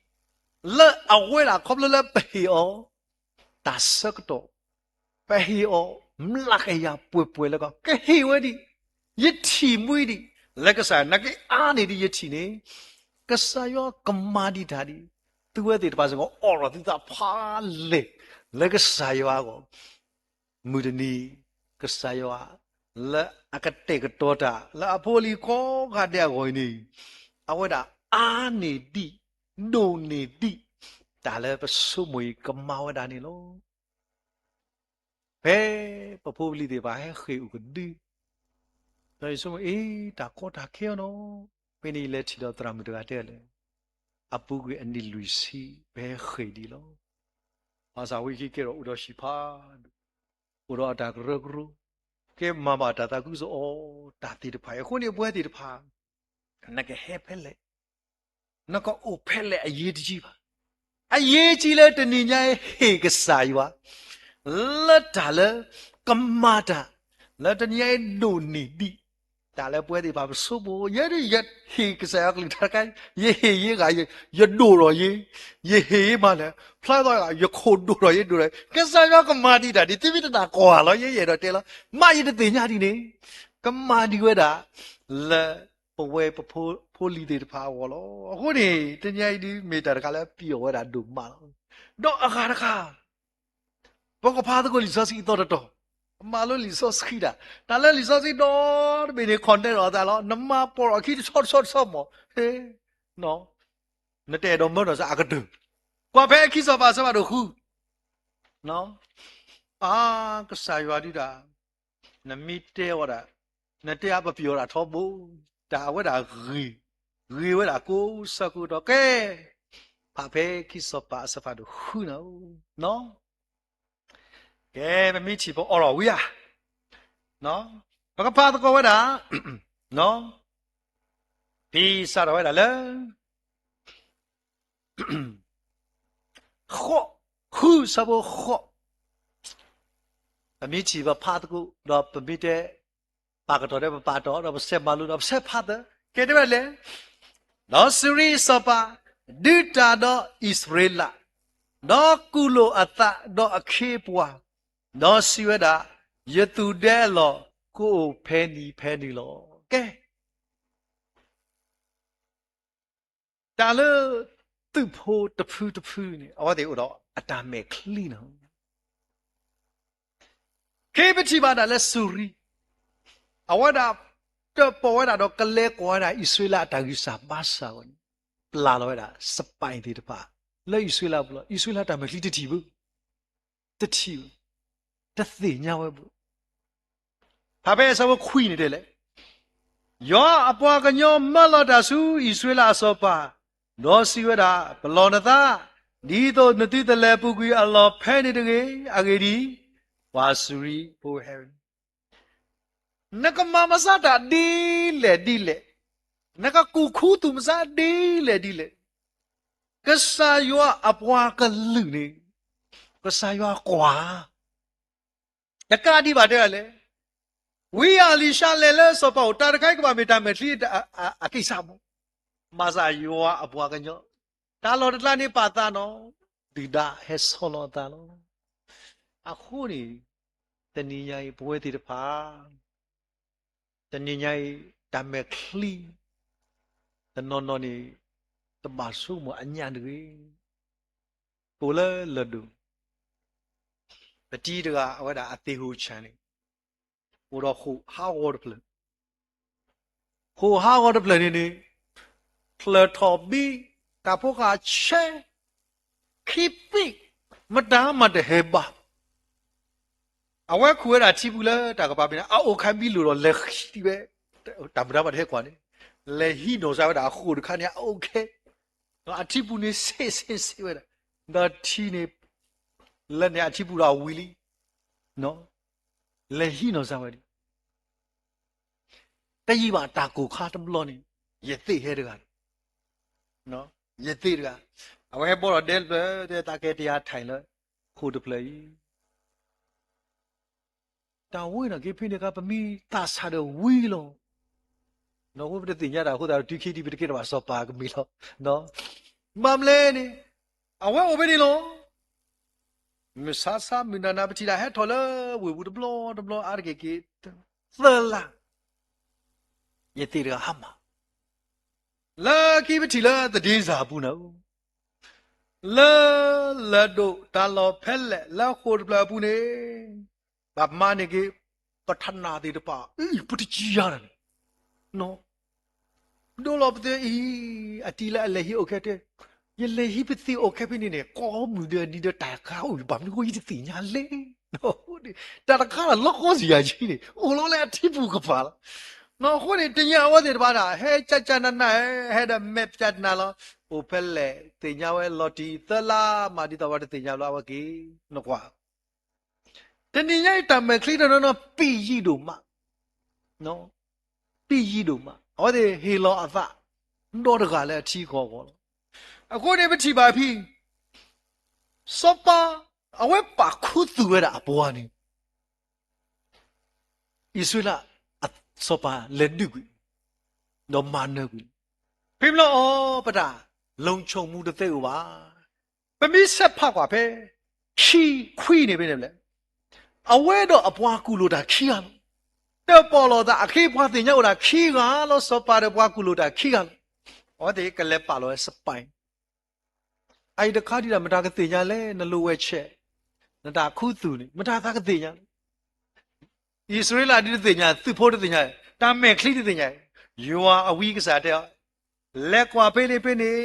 လၢအဝဲဒၣ်ခီဖျိလၢပဟ့ၣ်အီၤ တၢ်ဆၢကတီၢ်, ပဟ့ၣ်အီၤ မျးကယၤပှဲၤပှဲၤလၢကီး ကဟ့ၣ်ဝဲဒံး, ယထံၣ်မှံဒံး, လၢကစၢ်နာ်က့အါန့ၢ်ဒံးယထံၣ်န့ၣ်, ကစၢ်ယွၤကမၤဒံးတၢ်ဒံး, သုဝဲသ့ၣ်တဖၣ်စ့ၢ်ကီး အိးထီၣ်သုသးဖးလဲၢ် လၢကစၢ်ယွၤအဂီၢ် မုၢ်တနံၤ ကစၢ်ယွၤ လၢအကတဲာ်ကတီၤတၢ် လၢအဖိအလံၤကိးဂၤဒဲးအဂီၢ်အံၤန့ၣ်, အဝဲဒၣ်အါန့ၢ်ဒံး, ဒိၣ်န့ၢ်ဒံး, တၢ်လၢပဆိကမိၣ်အံၤကမၤဝဲဒၣ်န့ၣ်လီၤ. ဖဲပဖိပလံၤသ့ၣ်တဖၣ်ဟဲဃ့ၢ်အိၣ်ကဒု, ဒီးယဆိကမိၣ် အ့ တၢ်ကီတၢ်ခဲအီၤနီၤ, ဖဲန့ၣ်ယလဲၤထံၣ်ဒီးသရၣ်မုၣ်တဂၤတဲလဲၣ်, အပူၤကွံာ်အနံၣ်လွံၢ်ဆံ ပဟဲဃ့ၢ်ဒံးလီၤ. ဘၣ်ဆၣ်ဝံၤခံကဲထီၣ်အိၣ်ဒီးဟံၣ်ဖးဒိၣ်, အိၣ်ဒီးအတၢ်ကရၢကရိ, ကဲမၤဘၣ်တၢ်သးခုကစီၣ်အီၤ တၢ်သ့ၣ်တဖၣ်အံၤ. အဃိန့ၣ် ပဝဲသ့ၣ်တဖၣ် နကဟဲဖဲလဲၣ်, နကအိၣ်ဖဲလဲၣ်အရေးတကြီးဘၣ်. အရေးကြီးလၢတနံၤညါအံၤဟ့ၣ်ကစၢ်ယွၤ လၢတၢ်လၢ ကမၤတၢ် လၢတနံၤညါအံၤဒိၣ်န့ၢ်ဒံး တၢ်လၢပဝဲသ့ၣ်တဖၣ်ပဆိကမိၣ် ယဲဒၣ်ယဟ့ၣ်ကစၢ်ယွၤကလုၢ်တၢ်တခါ, ယဟ့ၣ်ယဲဂၤ ယဒိၣ်ထီၣ်ယဲ, ယဟ့ၣ်ယဲမးလဲၣ်, ဖျါသီဂၤ ယခိၣ်ဒိၣ်ထီၣ်ယဲဒိၣ်ထီၣ်, ကစၢ်ယွၤကမၤဒံးတၢ်ဒ် သုမ့ၢ်တနာ်ကီၢ်ဧါလီၤ ယဲယအဲၣ်ဒိးတဲလီၤ, မ့ၢ်ယတသ့ၣ်ညါဒ်န့ၣ်, ကမၤဒံးဝဲဒၣ် လၢပဝဲပဖိလံၤသ့ၣ်တဖၣ်အဂီၢ်လီၤ. အဃိန့ၣ် တနံၤအံၤဒ်မ့ၢ်တၢ်တခါလၢပျီၣ်ဝဲဒၣ်ဒိၣ်မးလီၤ. ဒီးအဂၤတခါ ပကဖးသကိးလံာ်စီဆှံအသီတတီၤ, မၤလိလံာ်စီဆှံဒၣ်, တၢ်လၢလံာ်စီဆှံဒီတဘ့ၣ်န့ၣ် contact ဒီးအသးလီၤ, နမၤပိာ်ထီၣ်ခံတဆီတဆီတဆီမး, နတအဲၣ်ဒိးမၢဒီးစ့ၢ်အကတၢၢ်, ကွၢ်ဖဲခံစီၤပၤအဆၢဖးဒိၣ်ဃု, အါ ကစၢ်ယွၤဒုဒၣ် နမ့ၢ်တဲဝဲဒၣ်, နတဲအါပပျီၣ်ဝဲဒၣ်ထီဘိ, တၢ်အဝဲဒၣ်ဂ့ၤ, ဂ့ၤဝဲဒၣ်ကိးဆၢကိးတီၤကဲ, ဖးဖဲခံစီၤပၤအဆၢဖးဒိၣ်ဃုန့ၣ်, ကဲ, ပမ့ၢ်ထံၣ်ပအီထီၣ်ဝံၤဧါ, ပကဖးသကိးဝဲဒၣ်, ဖံစးထီၣ်ဝဲဒၣ်လၢ ဃိး, ဃုဆၢဖိဃိး, ပမ့ၢ်ထံၣ်ပဖးသကိး, ဒီးပမ့ၢ်တဲ ပာ်ကတီၢ်ဒီးပပာ်တီၢ်, ဒီးပဆဲးမၤလိ, ဒီးပဆဲးဖးသကိး, ကဲတဲဝဲဒ်လဲၣ်, ဒီးစူၤရံအစီၤပၤ ဒုးတၢ်ဒီးအံၣ်စရ့လး, ဒီးကူၣ်လိာ်အသးဒီးအခ့အပှၤ, ဒီးစံးဝဲဒၣ်, ယသူၣ်ဒဲအလီၢ် ကအိၣ်ဖဲန့ၣ်ဖဲန့ၣ်လီၤ. ကဲ တၢ်လၢ သုးဖိတဖုတဖုန့ၣ် အဝဲသ့ၣ်အိၣ်ဒီးအတၢ်မဲာ်ချံန့ၣ်လီၤ. ခဲအံၤပထံၣ်ဘၣ်ဒၣ်လၢစူၤရံ, အဝဲဒၣ် တၢၣ်ပီၣ်ဝဲဒၣ်ဒီးကလဲၤကွၢ်ဝဲဒၣ်အံၣ်စရ့လးအတၢ်ဂံၢ်စၢ်ဘါစၢ်အဂီၢ်န့ၣ်, ပျၢ်လီၤဝဲဒၣ် spy သ့ၣ်တဖၣ် လၢအံၣ်စရ့လးအပူၤလီၤ. အံၣ်စရ့လးတၢ်မဲာ်ချံတထံၣ်ဘၣ်, တထံၣ်ဘၣ်, တသ့ၣ်ညါဝဲဘၣ်. ဖဲအဆၢဖိခွံန့ၣ်တဲလဲၣ်, ယွၤအပှၤကညီမၢလီၤတၢ်ဆူအံၣ်စရ့လးအစီၤပၤ, ဒီးစံးဝဲဒၣ်, ပလီၢ်နသး, ဒ်သိးနသုတလဲၤပူၤကွံာ်အလီၢ်ဖဲန့ၣ်တဂ့ၤ. အဂ့ၢ်ဒ်အံၤ, ပှၤစူၤရံဖိဟဲ နကမၤမစးတၢ်ဒ်လဲၣ်ဒ်လဲၣ်, နကကူၣ်ခူသူၣ်မစးဒ်လဲၣ်ဒ်လဲၣ်, ကစၢ်ယွၤအပှၤကလုာ်န့ၣ်, ကစၢ်ယွၤကွၢ်, တကးဒံးဘၣ်တဲဒ်လဲၣ်, ဝံအလံၤၡါလဲၤလၢစီၤပၤအိၣ်, တၢ်တခါအံၤကဘၣ်မ့ၢ်တၢ်မဲာ်ချံအကံၢ်စၢ်မး, မၤစၢ်ယွၤအပှၤကညီ, တၢ်လီၢ်တကျါန့ၣ်ပာ်သးနီၤ, ဒုၣ်ဒါဟဲဆီလီၤအသးလီၤ. အဃိန့ၣ်, တနံၤညါအံၤပဝဲသ့ၣ်တဖၣ် တနံၤညါအံၤ တၢ်မဲာ်ချံ တနီၤနီၤန့ၣ် တဘၣ်ဆိကမိၣ်အညၣ်တဂ့ၤ. ပအိၣ်လၢလၢၢ်ဒိၣ်, ပတံၤတဂၤအဝဲဒၣ်အသ့ၣ်ဟူးဆၣ်န့ၣ် အိၣ်ဒီးဃိာ်ဟးဂီၤတဖျၢၣ်, ဃိာ်ဟးဂီၤတဖျၢၣ်န့ၣ်န့ၣ် ဖျၢၣ်ထီၣ်ဘံ, ကးဖိဃာ်ဆဲး, ခံပံ, မတၤမးတဟဲဘၣ်. အဝဲခူၣ်ဝဲဒၣ်ထံပူၤလၢတၢ်ကပၤဖဲန့ၣ် အအိၣ်ခဲဘံလိာ်ဒီးလဲၤဟံးဝဲ, တၢ်မတၤမးတဟဲကွၢ်န့ၣ်, လဲၤဟံးနီၢ်စၢ်ဝဲဒၣ်အဃိာ်တခါန့ၣ် အအိၣ်ခဲ, ဒီးအထံပူၤန့ၣ်ဆ့ဆ့ဆ့ဝဲဒၣ်, ဒီးထံန့ၣ် လၢန့ၣ်အထံပူၤဒီးအဝံၤလံ, လဲၤဟံးနီၢ်စၢ်ဝဲဒၣ် တယံာ်ဘၣ်တၢ်ကိၢ်ခါတဘျီန့ၣ်, ယသ့ၣ်ဟဲတဂၤ, ယသ့ၣ်တဂၤ, အဝဲဟဲဘီထီၣ်ဒဲတဖျၢၣ်, တဲသးကဲတယၤထဲလၢ ဃိာ်တဖျၢၣ်အံၤ, တၢ်ဝဲန့ၣ်က့ၤဖဲန့ၣ်အခါ ပမ့ၢ်သးဆးဒီးဝံၤလီၤ. အဃိပတသ့ၣ်ညါတၢ်အဃိသတးဒီး တုၤခံဒံး ပတကဲထီၣ်ဘၣ်စီၤပၤကမ့ၢ်လီၤ. ဘၣ်မနုၤလဲၣ်န့ၣ်, အဝဲအိၣ်ဖဲန့ၣ်လီၤ. မုၢ်ဆါဆါ မုၢ်နၤနၤ ပထံၣ်တၢ်ဟဲထီၣ်လၢဝ့ၢ်ပူၤတဘျီတဘျီ အါတက့ၢ်က့ၤ သၢလါ, ယသ့ၣ်တဂၤဟါမၢ်, လၢခံပထံၣ်လၢသဒ့စၢ်အပူၤန့ၣ်, လၢလၢၢ်ဒိၣ်တၢ်လီၢ်ဖဲလဲၣ် လၢဃိာ်တဖျၢၣ်အပူၤန့ၣ်, ဘၣ်မၤန့ၢ်က့ၤ ပထနၢ်သ့ၣ်တဖၣ်, အံၤ ပတစံးယၤတၢ်န့ၣ်, ဒိလီၤပသ့ၣ်အံၤ, အတံၤလၢအလဲၤဟံးအိၣ်ခဲတဲ, ယလဲၤဟံးပသ့ၣ်အိၣ်ခဲဖဲန့ၣ်န့ၣ် ကိးမုၢ်ဒီးနံၤဒီးတၢ်ခါအိၣ် ဘၣ်မနုၤဃိယတသ့ၣ်ညါလဲၣ်. တၢ်တခါလၢလီၤကီစံယၤကံန့ၣ် အိၣ်လီၤလၢအထံပူၤကပၤလီၤ. အဃိန့ၣ် တညါအဝဲသ့ၣ်တဖၣ်ဒၣ် ဟဲကၠၢ်ကၠၢ်နးနး ဟဲဒီးမဲာ်ပျၢ်တနၤလီၤ. အိၣ်ဖဲလဲၣ် သ့ၣ်ညါဝဲလီၤတံၢ်သၢလါမး ဒ်သိးပှၤတသ့ၣ်ညါဘၣ်လၢအဝဲက့ၤနကွၢ် တနံၤညါအံၤတၢ်မဲာ်ချံတနီၤနီၤ ပံၣ်ယံၤဒိၣ်မး, ပံၣ်ယံၤဒိၣ်မး အဝဲသ့ၣ်ဟ့ၣ်လီၤအသး ဒီတဂၤလၢအထံအကီၢ်အဂီၢ်လီၤ. အဃိန့ၣ် ပထံၣ်ဘၣ်ဖဲ စီၤပၤ အဝဲပာ်ခူသူၣ်ဝဲဒၣ်အပှၤန့ၣ် အံၣ်စရ့လးအစီၤပၤလဲၤဒုးကွံာ် ဒီးမၤနၢၤကွံာ်, ဖဲမ့ၢ်လၢအီၤ ပတၢ်လုံခြုံမှုတသ့အိၣ်ဘၣ်. ပမ့ၢ်ဆဲးဖးကွၢ်ဖဲ ခံခွံန့ၣ်ဖဲန့ၣ်လဲၣ်, အဝဲဒီးအပှၤကူၣ်လိာ်တၢ်ခံဂၤလီၤ. တၢ်ပီၣ်လိာ်သးအခ့အပှၤသ့ၣ်ညါအိၣ်ဒၣ်ခံဂၤလီၤ. စီၤပၤဒီးပှၤကူၣ်လိာ်တၢ်ခံဂၤလီၤ. အဝဲသ့ၣ်ကလဲၤပာ်လီၤဝဲ spy အအံၤတခါဒ်ဒီး မတၤကသ့ၣ်ညါလဲၣ်, နလိာ်ဝဲဆဲး, နတၢ်ခူသူၣ်န့ၣ် မတၤသးကသ့ၣ်ညါလဲၣ်. အံၣ်စရ့လးဒ်တသ့ၣ်ညါ, သုးဖိတသ့ၣ်ညါ, တၢ်မဲာ်ချံတသ့ၣ်ညါ, ယွၤအဝံကစၢ်တဲအီၤ, လဲၤကွၢ်ဖဲန့ၣ်ဖဲန့ၣ်,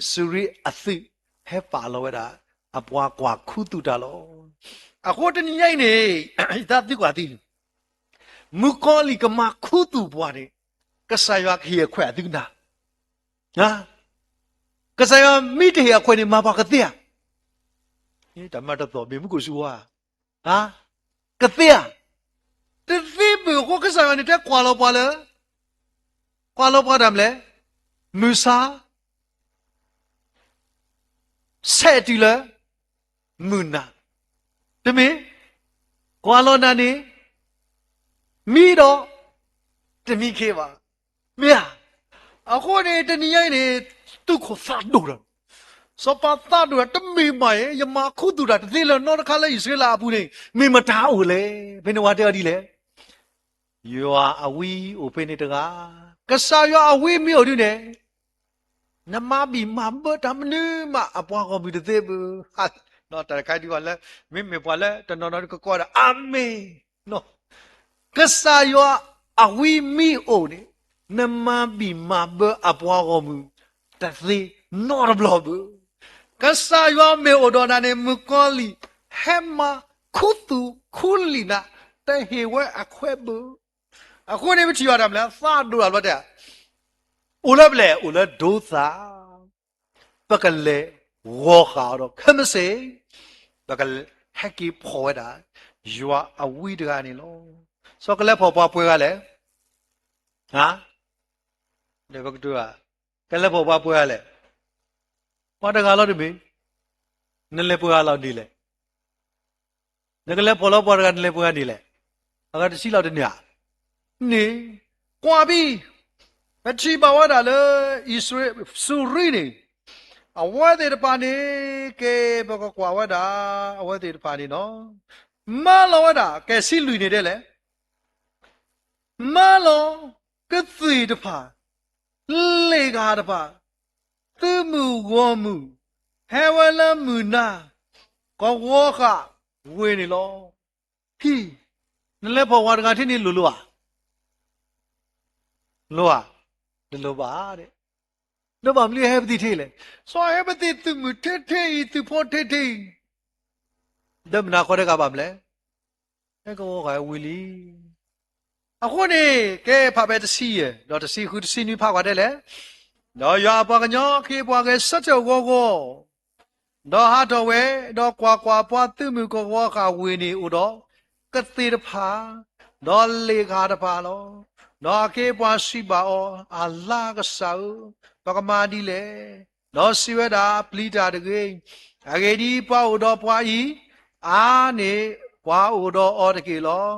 စူၤရံအသုးဟဲပာ်လီၤဝဲဒၣ် အပှၤကွၢ်ခူသူၣ်တၢ်လီၤ. အဃိတနံၤညါအံၤန့ၣ်, ယသးသုကွၢ်သ့န့ၣ် မုၣ်ကီၤလံၢ်ကမၤခူသူၣ်ပှၤန့ၣ်, ကစၢ်ယွၤကဟ့ၣ်အခွဲးအသုကနၣ်, ကစၢ်ယွၤမ့ၢ်တဟ့ၣ်အခွဲးန့ၣ် မၤပှၤကသ့ဧါ. တၢ်မၤတသီၣ် မ့ၢ်မူခိၣ်စူဝါဧါ. ကသ့ဧါ. တသ့ဘၣ်အဃိ ကစၢ်ယွၤန့ၣ်တဲကွၢ်လီၤပှၤလၢ, ကွၢ်လီၤပှၤတၢ်မနုၤလဲၣ်, မုၢ်ဆါ ဆဲးတုၤလၢ မုၢ်နၤ, တမ့ၢ်, ကွၢ်လီၤနၤန့ၣ် မံဒီး တမံခ့ဘၣ်. မ့ၢ်ဧါ. အဃိန့ၣ် တနံၤညါအံၤန့ၣ် သုးခိၣ်သးဒိၣ်တၢ်, စီၤပၤသးဒိၣ်တၢ် တမ့ၢ်ဘၣ်အံၤ ယမၤခူသူၣ်တၢ်တသ့လၢၤနီတခါလၢအံၣ်စရ့လးအပူၤန့ၣ် မ့ၢ်မတၤအိၣ်လဲၣ်. ဖဲန့ၣ်ပှၤတဲအီၤဒ်လဲၣ်, ယွၤအဝံအိၣ်ဖဲန့ၣ်တဂၤ, ကစၢ်ယွၤအဝံမ့ၢ်အိၣ်ဒ်န့ၣ် နမၤဘံၣ်မၤဘၢတၢ်မနုၤမးအပှၤဂီၢ်မုၢ်တသ့ဘၣ်. တၢ်တခါဒ်ဝဲလၢ မ့မ့ၢ်ပှၤလၢတနီၤနီၤကကိးဒၣ် အၤမ့ၣ်, ကစၢ်ယွၤအဝံမ့ၢ်အိၣ်န့ၣ် နမၤဘံၣ်မၤဘၢအပှၤဂီၢ်မုၢ်တသ့နီတဘျီဘၣ်. ကစၢ်ယွၤမ့ၢ်အိၣ်ဒီးနၤန့ၣ် မုၣ်ကီၤလံၢ် ဟဲမၤခူသူၣ်ခူလံာ်နၤ တဟ့ၣ်ဝဲအခွဲးဘၣ်. အဃိန့ၣ် ပထံၣ်ဘၣ်တၢ်မနုၤလဲၣ်, သးဒိၣ်တၢ်ဘျီတဲ, အိၣ်လၢပျဲၢ် အိၣ်လၢဒိသး, ပကလဲၤဂီၤဃာ်အီၤဒီးခဲမုၢ်ဆ့ၣ်, ပကဟဲက့ၤဖီၣ်ဝဲဒၣ် ယွၤအဝံတဂၤန့ၣ်လီၤ. စီၤကလဲၤဖီၣ်ပှၤပှဲၤဂၤလဲၣ်. ဒီးပကတိၤ, ကလဲၤဖီၣ်ပှၤပှဲၤဂၤလဲၣ်. ပှၤတဂၤလီၤတမ့ၢ်, နလဲၤပှဲၤဂၤလီၤဒ်လဲၣ်. နကလဲၤဖီၣ်လီၤပှၤတဂၤ နလဲၤပှဲၤဂၤဒ်လဲၣ်. အဂၤတဆံလီၤတန့ၢ်ဧါ. န့ၣ်, ကွၢ်ဘံၣ်, ပထံၣ်ဘၣ်ဝဲဒၣ်လၢ အံၣ်စရ့လး စူၤရံန့ၣ်, အဝဲသ့ၣ်တဖၣ်န့ၣ် ကဲ ပကကွၢ်ဝဲဒၣ် အဝဲသ့ၣ်တဖၣ်န့ၣ်လီၤ. မၢလီၤဝဲဒၣ် ကဲ ဆံလွံၢ်န့ၣ်ဒ်လဲၣ်. မၢလီၤ ကသ့ၣ်တဖၣ်, လ့ၣ်ကဟၣ်တဖၣ်, သုးမုၢ်ဂီၢ်မုၢ်, ဟဲဝဲလၢမုၢ်နၤ, ကဝီၤဃာ်ဝ့ၢ်န့ၣ်လီၤ. ဟံၣ်, နလဲၤဖီၣ်ပှၤတဂၤထဲန့ၣ်လိၤလိၤဧါ. လိၤဧါ. တလိၤဘၣ်. ဒီးဘၣ်မနုၤဟဲပသ့ၣ်ထဲလဲၣ်. စီၤဟဲပသ့ၣ်သုးမုၢ်ထဲထဲအံၤ သုးဖိထဲထဲအံၤ, ဒီးမနၤဃီတဂၤဘၣ်မနုၤလဲၣ်. ဟဲကဝီၤဃာ်ဝ့ၢ်လံ. အဃိန့ၣ် ကဲ ဖးဖဲတဆံယဲၢ် ဒီးတဆံဃု တဆံနွံ ဖးကွၢ်ဒ်လဲၣ်. ဒီးယွၤအပှၤကညီအခ့အပှၤဂဲၤဆၢထၢၣ်ဂီၤဂီၤ, ဒီးဟးထီၣ်ဝဲ, ဒီးကွၢ်ကွၢ်, ပှၤသုးမုၢ်ကဝီၤဃာ်ဝ့ၢ်န့ၣ်အိၣ်ဒီး ကသ့ၣ်တဖၣ်, ဒီးလ့ၣ်ကဟၣ်တဖၣ်လီၤ. ဒီးအခ့အပှၤစံးဘၣ်အီၤ, အလါကစၢ်ဧၢ, ပကမၤဒ်လဲၣ်. ဒီးစံးဝဲဒၣ်, ပျံၤတၢ်တဂ့ၤ. အဂ့ၢ်ဒ်အံၤ, ပှၤအိၣ်ဒီးပှၤအံၤ, အါန့ၢ်ပှၤအိၣ်ဒီးအီၤတက့ၢ်လီၤ.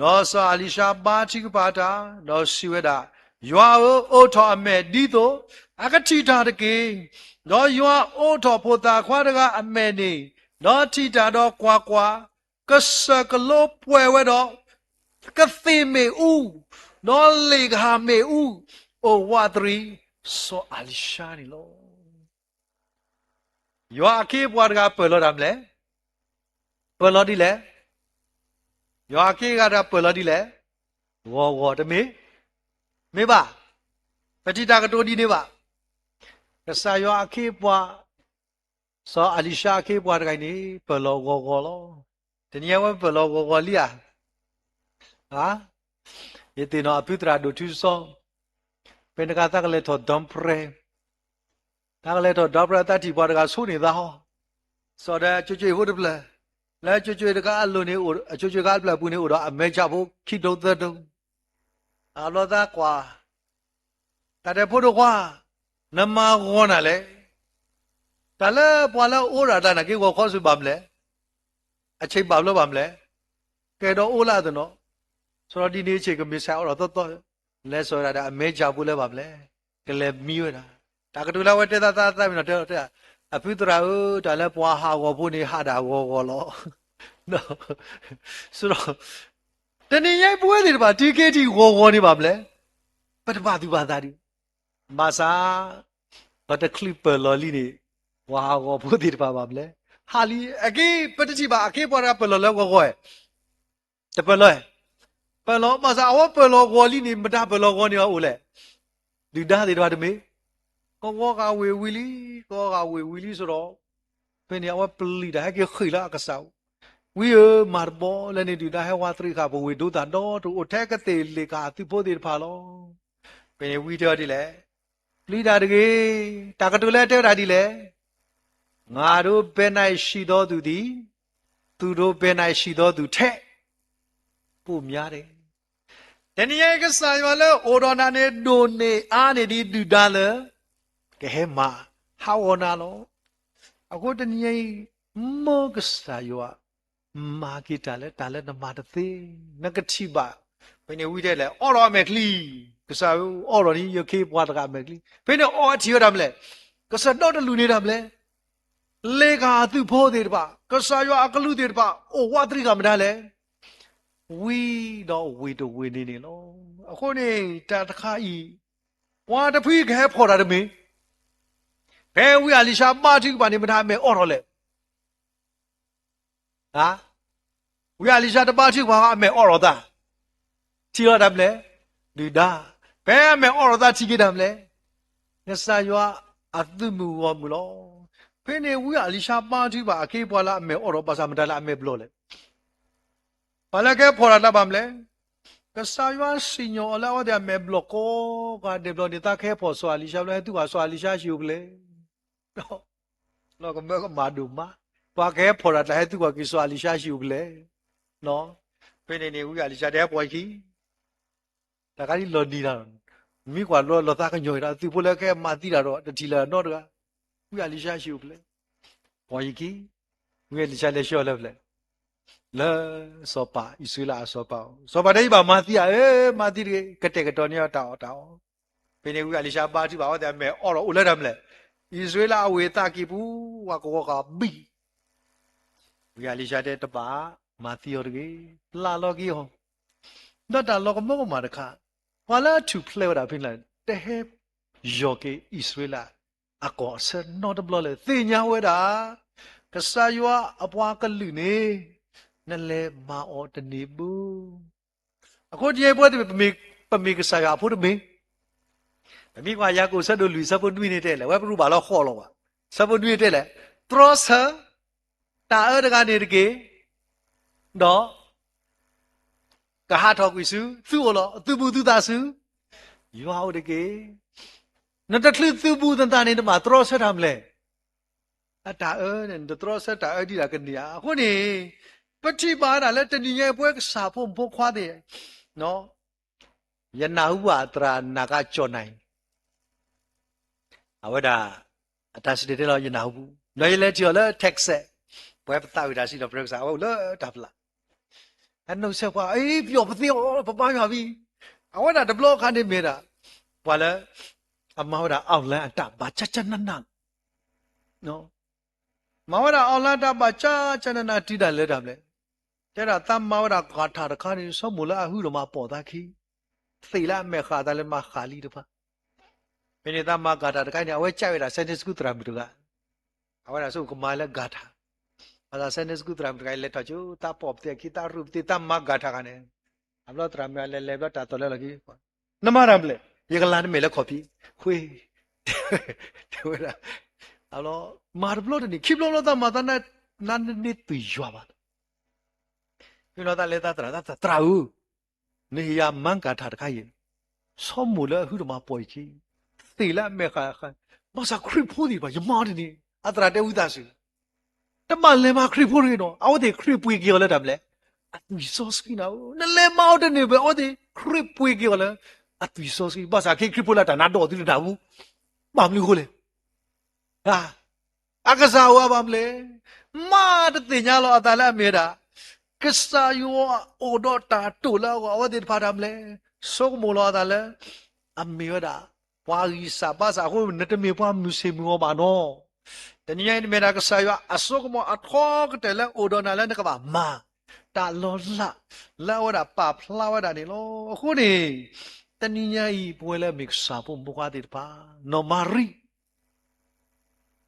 ဒီးစီၤအလံၤၡါဘါထုကဖၣ်တၢ်, ဒီးစံးဝဲဒၣ်, ယွၤဧၢ, အိးထီၣ်အမဲာ်ဒ်သိးအကထံၣ်တၢ်တက့ၢ်. ဒီးယွၤအိးထီၣ်ဖိသၣ်ခွါတဂၤအမဲာ်န့ၣ်, ဒီးထံၣ်တၢ်ဒီးကွၢ်ကွၢ်, ကစၢၢ်ကလိပှဲၤဝဲဒီး ကသ့ၣ်မ့ၣ်အူ, ဒီးလ့ၣ်ကဟၣ်မ့ၣ်အူ, အိၣ်ဝးတရံးစီၤအလံၤၡါန့ၣ်လီၤ. ယွၤအခ့အပှၤတဂၤပၢၢ်လီၤတၢ်မနုၤလဲၣ်. ပၢၢ်လီၤဒ်လဲၣ်. ယွၤအခ့အပှၤတဂၤပၢၢ်လီၤဒ်လဲၣ်. ဂီၤဂီၤတမ့ၢ်, မ့ၢ်ဘၣ်, ပထံၣ်တၢ်ကတိၤဒ်န့ၣ်ဘၣ်. ကစၢ်ယွၤအခ့အပှၤ, စီၤအလံၤၡါအခ့အပှၤတဂၤအံၤန့ၣ် ပၢၢ်လီၤဂီၤဂီၤလီၤ. တနံၤအံၤဝဲပၢၢ်လီၤဂီၤဂီၤလံဧါ. ယသ့ၣ်နီၣ်အဖုသရၣ်ဒိၣ်ထူစီ, ဖဲန့ၣ်အခါသးကလဲၤထီၣ်ဒီပြဲ, တၢ်ကလဲၤထီၣ်ဒီပြဲသးထံၣ်ပှၤတဂၤဆိန့ၢ်သးဟီ, စီၤဒီးကၠိကၠိဖိတဖျၢၣ်, လၢကၠိကၠိတခါအလိၤန့ၣ်, ကၠိကၠိတခါအဖျၢၣ်ပူၤန့ၣ် အိၣ်ဒီးအမဲာ်ဆှးဖိခံဒိသၢဒိ. အဘျီသးကွၢ်, တၢ်တဲဖိဒိၣ်ခွါ, နမၤဂီၤနၤလဲၣ်. တၢ်လၢပှၤလၢအအိၣ်ဒၣ်တၢ်နာ်က့ဂီၤခီဆူဘၣ်မနုၤလဲၣ်. အဆံးဘၣ်ဘျီဘၣ်မနုၤလဲၣ်. ကဲဒီးအိၣ်လၢအသနီၤ, စီၤဒီးဒ်န့ၣ်အဆံးကမ့ၢ်ဆဲးအိၣ်ဒီးသီသီ, လဲၤစီၤဝဲဒၣ်ဒီးအမဲာ်ဆှးဖိလၢဘၣ်မနုၤလဲၣ်, ကလဲၤမံဝဲဒၣ်. တၢ်ကတိၤလၢအဝဲတဲသးသးသးမ့ၢ်နီၤတဲ, အဖုသရၣ်ဧၢ, တၢ်လၢပှၤဟးဂီၤဖိန့ၣ်ဟးဒၣ်ဂီၤဂီၤလီၤ. ဒီး, တနံၤညါပဝဲသ့ၣ်တဖၣ် ထံက့ထံဂီၤဂီၤန့ၣ်ဘၣ်မနုၤလဲၣ်. ပတဘၣ်သူၣ်ဘၣ်သးဒံး, ဘၣ်ဆၣ် ပတချုးပၢၢ်လီၤလံန့ၣ်, ပှၤဟးဂီၤဖိသ့ၣ်တဖၣ်ဘၣ်မနုၤလဲၣ်. ဟးလံ, အက့ ပတထံၣ်ဘၣ်အခ့အပှၤတဂၤပၢၢ်လီၤလၢဂီၤဂီၤဧါ. တပၢၢ်လီၤ, ပၢၢ်လီၤ, ဘၣ်ဆၣ်အဝဲပၢၢ်လီၤဂီၤလံန့ၣ် မတၤပၢၢ်လီၤဂီၤန့ၣ်အအိၣ်လဲၣ်. ဒုၣ်ဒါသ့ၣ်တဖၣ်တမ့ၢ်, ကဝီၤဃာ်ဝ့ၢ်ဝံၤလံ, ကဝီၤဃာ်ဝ့ၢ်ဝံၤလံစ့ၢ်ဒီး, ဖဲန့ၣ်အဝဲပျံၤတၢ်ဟဲက့ၤဃ့ၢ်လၢအကစၢ်အိၣ်, ဝံဧၢ, မၤတဘီလၢန့ၣ် ဒုၣ်ဒါဟဲဝးတရံးဃာ်ပဝ့ၢ်ဒိသၣ်ဒီတအိၣ်ထဲကသ့ၣ်လ့ၣ်ကဟၣ်သုးဖိသ့ၣ်တဖၣ်လီၤ. ဖဲန့ၣ်ဝံတဲဝဲဒ်လဲၣ်, ပျံၤတၢ်တဂ့ၤ, တၢ်ကတိၤလၢအတဲဝဲဒၣ်ဒ်လဲၣ်. ငါတို့ဘက်၌ရှိသောသူသည် သူတို့ဘက်၌ရှိသောသူထက် အိၣ်မးတဂ့ၤ. တနံၤညါအံၤ ကစၢ်ယွၤလၢအိၣ်ဒီးနၤန့ၣ် ဒိၣ်န့ၢ်အါန့ၢ်ဒံးဒုၣ်ဒါလၢ ကဟဲမၤဟးဂီၤနၤလီၤ. အဃိတနံၤညါအံၤ မ်ကစၢ်ယွၤ မၤက့ၤတၢ်လၢတၢ်လၢနမၤတသ့, နကထံၣ်ဘၣ်. ဖဲန့ၣ်ဝံတဲလဲၣ်, အိးထီၣ်အမဲာ်ချံ, ကစၢ်ဧၢ, အိးထီၣ်န့ၣ် ယခ့ပှၤတဂၤအမဲာ်ချံ. ဖဲန့ၣ်အီထံၣ်ဝဲဒၣ်မလဲၣ်, ကစၢ်ဒီတလူၢ်န့ၣ်ဒၣ်မလဲၣ်, လ့ၣ်ကၤအသုးဖိသ့ၣ်တဖၣ်, ကစၢ်ယွၤအကလူးသ့ၣ်တဖၣ် အိၣ်ဝးတရံးဃာ်မတၤလဲၣ်. ဝံဒီးဝ့ၢ်တဝ့ၢ်န့ၣ်န့ၣ်လီၤ. အဃိန့ၣ် တၢ်တခါအံၤ ပှၤတဖုကဟဲဖီၣ်တၢ်တမ့ၢ်, ဖဲဝံအလံၤၡါဘါထုကဖၣ်န့ၣ် မတၤအမဲာ်အိးထီၣ်လဲၣ်. ဝံအလံၤၡါတဘါထုကဖၣ်ဘၣ် အမဲာ်အိးထီၣ်သး, ထံၣ်လီၤတၢ်မလဲၣ်, ဒုၣ်ဒါ, ဖဲအမဲာ်အိးထီၣ်သးထံၣ်က့ၤတၢ်မလဲၣ်, ကစၢ်ယွၤအသုးမုၢ်ဂီၢ်မုၢ်လီၤ. ဖဲန့ၣ်ဝံအလံၤၡါဘါထုကဖၣ်အခ့အပှၤလၢအမဲာ်အိးထီၣ် ဘၣ်ဆၣ်မတၤလၢအမဲာ်ဘျီၣ်လဲၣ်. ပှၤလၢကဟဲဖီၣ်တၢ်တၢ်ဘၣ်မလဲၣ်, ကစၢ်ယွၤစံၣ်ညီၣ်အီၤလၢအဝဲသ့ၣ်အမဲာ်ဘျီၣ်ကိးဂၤဒဲးဘျီၣ်န့ၣ် သးကဟဲဖီၣ်စီၤအလံၤၡါဘျီ ဟဲသုကွၢ်စီၤအလံၤၡါဟံၣ်အိၣ်ဖဲလဲၣ်. လီၤကမၢကမၣ်ဒိၣ်မး, ပှၤကဟဲဖီၣ်တၢ်တၢ်ဟဲသုကွၢ်က့ၤစီၤအလံၤၡါဟံၣ်အိၣ်ဖဲလဲၣ်. ဖဲန့ၣ်န့ၣ် ဝံအလံၤၡါတဲ ဟဲပိာ်ယခံ, တၢ်ခါဒ်လီၤနံၤတၢ်, မ့ၢ်ကွၢ်လီၤလီၤသးကညီၤတၢ် သုးဖိလၢကဟဲမၤသံတၢ်ဒီး တထံၣ်လၢၤနီတဂၤ, ဝံအလံၤၡါဟံၣ်အိၣ်ဖဲလဲၣ်. ပိာ်ယခံ, ဝံအလံၤၡါလဲၤဆှၢအီၤလၢဖဲလဲၣ်, လၢစီၤပၤ အံၣ်စရ့လးအစီၤပၤအအိၣ်, စီၤပၤတဲ ယဘၣ်မၤသံဧါ, အၢ မၤသံတဂ့ၤ, ကတဲာ်ကတီၤန့ၢ်အီၤတၢ်အီၣ်တၢ်အီ. ဖဲန့ၣ်ဝံအလံၤၡါဘါထုကဖၣ် အဝဲသ့ၣ်အမဲာ်အိးထီၣ်အိၣ်လၢတၢ်မလဲၣ်, အံၣ်စရ့လးအဝ့ၢ်အသးကံၢ်ပူၤ ဝဲကဝီၤဃာ်ဘံၣ် ဝံအလံၤၡါတဲ တဘၣ်မၤသံအီၤတဂ့ၤ, ပျၢ်လီၤက့ၤအီၤ. ဒီးတၢ်လီၤကမၢကမၣ်တခါ, ပှၤလၢအထူၣ်ဖျဲးဝဲဒၣ်ဖဲန့ၣ် တဟဲယီၤက့ၤအံၣ်စရ့လးအကီၢ်အဆၢနီတဘျီလၢၤ, သ့ၣ်ညါဝဲဒၣ် ကစၢ်ယွၤအပှၤကလုာ်န့ၣ် နလဲၤမၤအီၤတန့ၢ်ဘၣ်. အဃိတနံၤအံၤ ပဝဲ ပမ့ၢ်ကစၢ်ယွၤအဖိတမ့ၢ်, ပမ့ၢ်ကွၢ်ယၤကိာ်ဆၢဒိၣ်လွံၢ်ဆၢဖိနွံန့ၣ်တဲလဲၣ်, ဝဲပရူၢ်ဘၣ်လီၤဃီလီၤဘၣ်, ဆၢဖိနွံတဲလဲၣ်, တြီဆၢ တၢ်အၢတဂၤန့ၣ်တက့ၢ်, ဒီး ကဟးထီၣ်ကွံာ်ဆူ သုအိၣ်လီၤ, သုဘူးသုသးဆူ ယွၤအိၣ်တက့ၢ်. နတချုးသုဘူးသုသးန့ၣ် နဘၣ်တြီဆၢတၢ်မလဲၣ်. အတၢ်အၢန့ၣ် နတတြီဆၢတၢ်အၢဒ်တၢ်ကန့ၢ်ဧါ. အဃိန့ၣ် ပထံၣ်ဘၣ်ဝဲဒၣ်လၢတနံၤညါအံၤ ပဝဲကစၢ်ဖိမုၣ်ဖိခွါသ့ၣ်, ယနၢ်ဟူဘၣ်သရၣ်နာ်က့ကၠီၣ်နၢ်အံၤ အဝဲဒၣ် အတၢ်စံၣ်တဲၤတဲလီၤယနၢ်ဟူပူၤ, ဒီးယလဲၤထံၣ်အီၤလၢ Texas, ပဝဲပသးဝံၣ်တၢ်စံးထီၣ်ပတြၢၤကစၢ် အဝဲအိၣ်လၢတၢ်ဖျး, အနီၢ်ကစၢ်ပှၤ အ့ ပယီၤပသ့အီၤ ပဘါယွၤဘံၣ်, အဝဲဒၣ်တဘျီအခါန့ၣ်မ့ၢ်ဒၣ် ပှၤလၢ အမၤဝဲဒၣ် online အတၢ်ဘၣ်ကၢ်ကၢ်နးနး မၤဝဲဒၣ် online တၢ်ဘၣ်ကၢ်ကၢ်နးနးတုၤဒၣ်လဲာ်တၢ်မလဲၣ်. တဲဒၣ်သးမၤဝဲဒၣ်ဂၤထၣ်တခါန့ၣ် ဆိကမိၣ်လၢအဟုၣ်ဒီးမၤပိာ်သးခံ, သ့ၣ်လၢအမဲာ်ဃာ်သးလၢမၤဃာ်လံတဖၣ်. ဖဲန့ၣ်သးမၤဂၤထၣ်တခါန့ၣ် အဝဲကၢ်ဝဲဒၣ် Sunday School သရၣ်မုၣ်တဂၤ, အဝဲဒၣ်ဆိကမိၣ်ကမၤလၢဂၤထၣ်, ဘၣ်ဆၣ် Sunday School သရၣ်မုၣ်တဂၤအံၤ လဲၤထီၣ်ကၠိ သးပိာ်ပသ့ၣ်ခံ သးရူၢ်ပသ့ၣ် သးမၤဂၤထၣ်ဂၤန့ၣ်, အဘျီသရၣ်မုၣ်အလဲၤလဲၤဘျီတၢ်သီၣ်လၢလီၢ်ခံ နမၤတၢ်မလဲၣ်, ယကလၤနမဲာ်လၢခီၣ်ဖံး, ဃ့, တဲဝဲဒၣ်, အလီၤ, မၤတဘျီတန့ၢ် ခံဘျီဘျီသးမၤသးနါန့ၢ်သုးယွၤဘၣ်. ဖဲလီၤသးလဲၤသးသရၣ် သးသရၣ်ဧၢ, နဟ့ၣ်ယၤမၤဂၤထၣ်တခါအံၤ, ဆိကမိၣ်လၢအဟုၣ်ဒီးမၤပိာ်ယခံ, သ့ၣ်လၢအမဲာ်ဃာ်ဃာ်, ဘၣ်ဆၣ်ခရံာ်ဖိသ့ၣ်တဖၣ် ယမၤအီၤတန့ၢ်, အသရၣ်တဲဝံသးစူၤ တဘၣ်လဲၤမၤခရံာ်ဖိတဂ့ၤနီၤ, အဝဲသ့ၣ်ခရံာ်ပှ့ၤက့ၤအီၤလၢတၢ်မလဲၣ်, အသွံၣ်စီဆှံနၤဧၢ, နလဲၤမၤအီၤတန့ၢ်ဘၣ် အဝဲသ့ၣ်ခရံာ်ပှ့ၤက့ၤအီၤလၢ အသွံၣ်စီဆှံ, ဘၣ်ဆၣ်ခ့ခရံာ်ဖိလၢတၢ်နါဒီးသုတနၢ်ဟူ, ဘၣ်မနုၤအဃိလဲၣ်, အကစၢ်အိၣ်အါဘၣ်မလဲၣ်, မၤတသ့ၣ်ညါလီၤအသးလၢအမ့ၢ်ဝဲဒၣ် ကစၢ်ယွၤအိၣ်ဒီးတၢ်တိာ်လၢအဂီၢ် အဝဲသ့ၣ်တဖၣ်တၢ်မလဲၣ်, ဆိကမိၣ်လီၤအသးလၢ အမ့ၢ်ဝဲဒၣ် ပှၤဂံၢ်စၢ်ဘါစၢ်အဃိ နတမ့ၢ်ပှၤမုၢ်ဆ့ၣ်မုၢ်ဂီၤဘၣ်နီၤ. တနံၤညါအံၤမ့ၢ်ဒၣ်ကစၢ်ယွၤအစိကမီၤအထီကတၢၢ်လၢအိၣ်ဒီးနၤလၢနကဘၣ်မၤ တၢ်လီၤလး လၢအဝဲဒၣ်ပာ်ဖျါဝဲဒၣ်န့ၣ်လီၤ. အဃိန့ၣ် တနံၤညါအံၤ ပဝဲလၢမ့ၢ်ကစၢ်ဖိမုၣ်ဖိခွါသ့ၣ်တဖၣ် နီၢ်မၤရံ